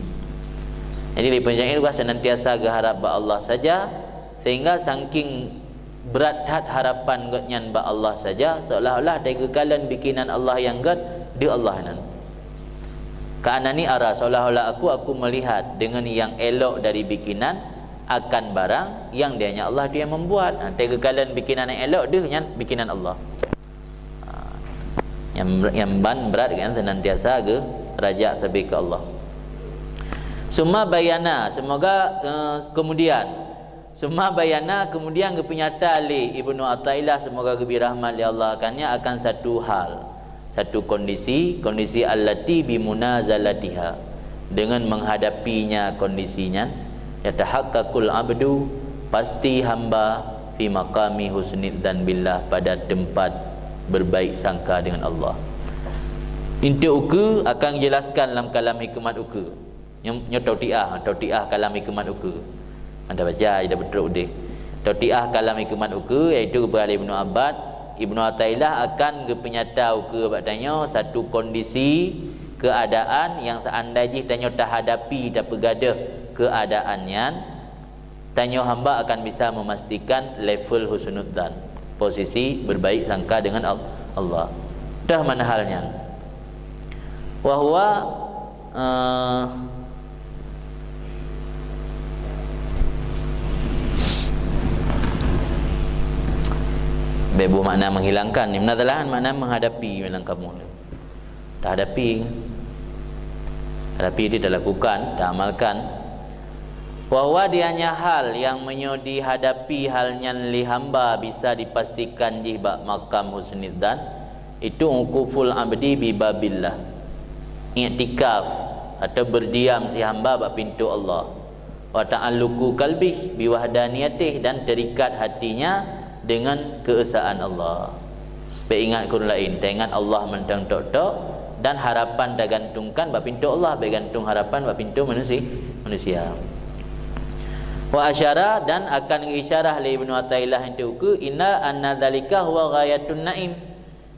Jadi, lé peunyair geuh senantiasa geuharap bak Allah saja, sehingga saking brat that harapan gobnyan bak Allah saja, seolah-olah tageukalon bikinan Allah nyang göt deuh Allah nyan. Ka'annani ara, seolah-olah aku, aku melihat deungon nyang élok dari bikinan akan barang nyang di nya Allah tu nyang membuat. Ha, tageukalon bikinan nyang élok deuh nyan bikinan Allah. Ha, nyang, nyang ban brat kan senantiasa geuh raja' sabe keu Allah. Summa bayana, semoga, eh, kemudian Summa bayana, kemudian geupeunyata lé Ibnu Athaillah, semoga geubri rahmat lé Allah akan nya, akan satu hal, satu kondisi, kondisi allati bi munazalatiha, dengan menghadapinya kondisi nyan, yatahaqqaqul abdu, pasti hamba, fi maqami husnidzan billah, pada tempat berbaik sangka dengan Allah. Intu ukeue akan dijelaskan lam kalam hikmat ukeue. Nyoe, nyoe tautiah, tautiah kalam hikmat ukeue. Anda baca, ida beutôi udeh. Tautiah kalam hikmat ukeue, yaitu geupeugah lé Ibnu Abbas, Ibnu Athaillah akan geupeunyata ukeue bak tanyoe satu kondisi, keuadaan nyang seandai jih tanyoe tahadapi, tapeugadôh keuadaan nyan, tanyoe hamba akan bisa memastikan level husnudzan. posisi berbaik sangka dengan Al-, Allah. Teuh mana hal nyan. Wa huwa, eh, bèk buet makna menghilangkan. Munazalahan makna menghadapi dalam kamus. Tahadapi. Hadapi itu talakukan, taamalkan. Wa huwa, dianya hal yang meunyoe dihadapi hal nyan lé hamba bisa dipastikan jih bak makam husnidzan, itu uquful abdi bi babillah. Iktikaf atau berdiam si hamba bak pintu Allah. Wa ta'alluqu qalbih bi wahdaniyatih, dan terikat hatinya dengan keesaan Allah. Bèk ingat keu ureueng laén, taingat Allah mantong tok-tok, dan harapan tagantungkan bak pintu Allah, bèk gantung harapan bak pintu manusi-, manusia. Wa asyara, dan akan geuisyarah lé Ibnu Athaillah untuk uku, inna anna dzalika huwa ghayatun na'im.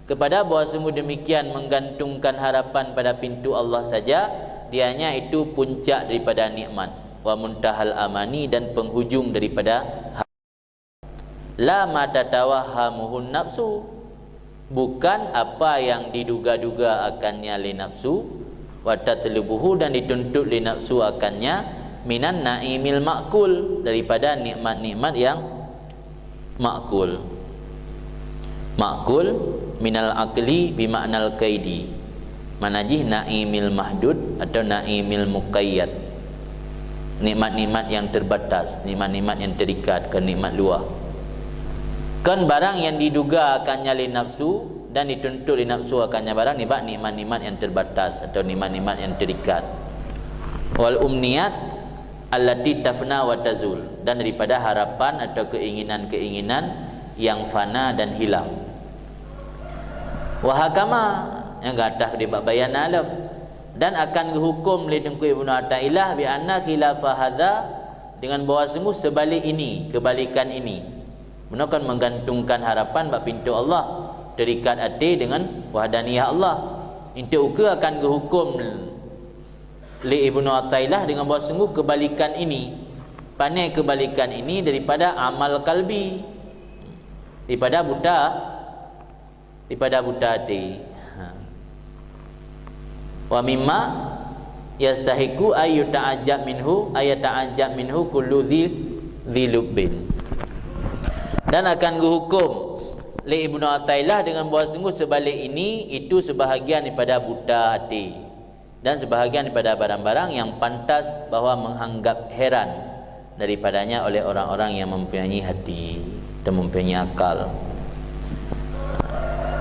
Kepada bahwa sungguh demikian menggantungkan harapan pada pintu Allah saja, dianya itu puncak daripada nikmat, wa muntahal amani, dan penghujung daripada ha-, la ma tatawahhamuhun nafsu, bukan apa yang diduga-duga akannya lé nafsu, wa tatlubuhu, dan dituntut lé nafsu akannya, minan na'imil ma'kul, daripada nikmat-nikmat yang ma'kul. Ma'kul minal akli bi ma'nal qaidi. Makna jih na'imil mahdud atau na'imil muqayyad. Nikmat-nikmat yang terbatas, nikmat-nikmat yang terikat, kon nikmat luwah. Kon barang yang diduga akannya lé nafsu dan dituntut lé nafsu akannya barang nibak nikmat-nikmat yang terbatas atau nikmat-nikmat yang terikat. Wal umniyat allati tafna wa tazul, dan daripada harapan atau keinginan-keinginan yang fana dan hilang. Wa hakama, nyang gadah di bab bayan alam, dan akan geuhukum lé Teungku Ibnu Athaillah bi anna khilafa hadza, dengan bahwa sungguh sebalik ini, kebalikan ini. Meunoe kan menggantungkan harapan bak pintu Allah, terikat até dengan wahdaniyah Allah. Intu ukeue akan geuhukum lé Ibnu Athaillah dengan bahwa sungguh kebalikan ini. Pane kebalikan ini daripada amal kalbi, daripada buta, daripada buta hati. Ha. Wa mimma yastahiqu ay yuta'ajjab minhu, ay yata'ajjab minhu kullu dzi, dzi lubbin. Dan akan geuhukum lé Ibnu Athaillah dengan bahwa sungguh sebalik ini, itu sebahagian daripada buta hati. Dan sebahagian daripada barang-barang yang pantas bahwa menganggap heran daripadanya oleh orang-orang yang mempunyai hati dan mempunyai akal.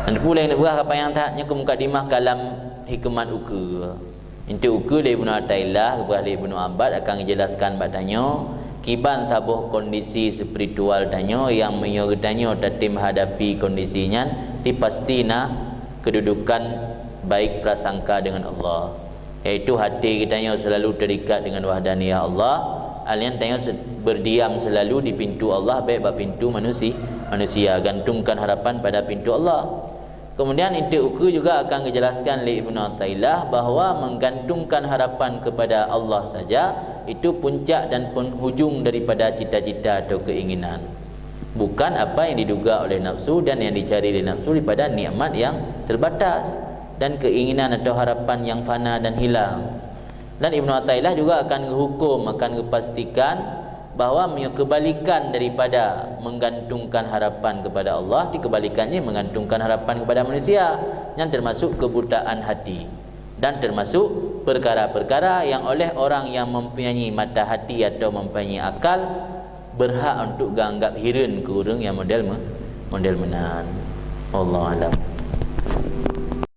Dan puleng neupeugah ka panyang that nyoe keu mukadimah kalam hikmat ukeue. Intu ukeue lé Ibnu Athaillah, geupeugah lé Ibnu Abbad akan geujelaskan bak tanyoe kiban saboh kondisi spiritual tanyoe nyang meunyoe geutanyoe tatem hadapi kondisi nyan, di pasti na kedudukan baik prasangka dengan Allah, yaitu hati geutanyoe selalu terikat dengan wahdaniyah Allah, alian tanyoe se-, berdiam selalu di pintu Allah, baik bak pintu manusi-, manusia, gantungkan harapan pada pintu Allah. Kemudian, intu ukeue juga akan geujelaskan lé Ibnu Athaillah bahwa menggantungkan harapan kepada Allah saja itu puncak dan penghujung daripada cita-cita atau keinginan. Bukan apa yang diduga oleh nafsu dan yang dicari oleh nafsu daripada nikmat yang terbatas dan keinginan atau harapan yang fana dan hilang. Dan Ibnu Athaillah juga akan geuhukum, akan geupastikan bahwa meunyoe kebalikan daripada menggantungkan harapan kepada Allah, di kebalikannya menggantungkan harapan kepada manusia, nyan termasuk kebutaan hati dan termasuk perkara-perkara yang oleh orang yang mempunyai mata hati atau mempunyai akal berhak untuk geuanggap hireuen keu ureuëng nyang model me-, model meunan. Wallahu a'lam.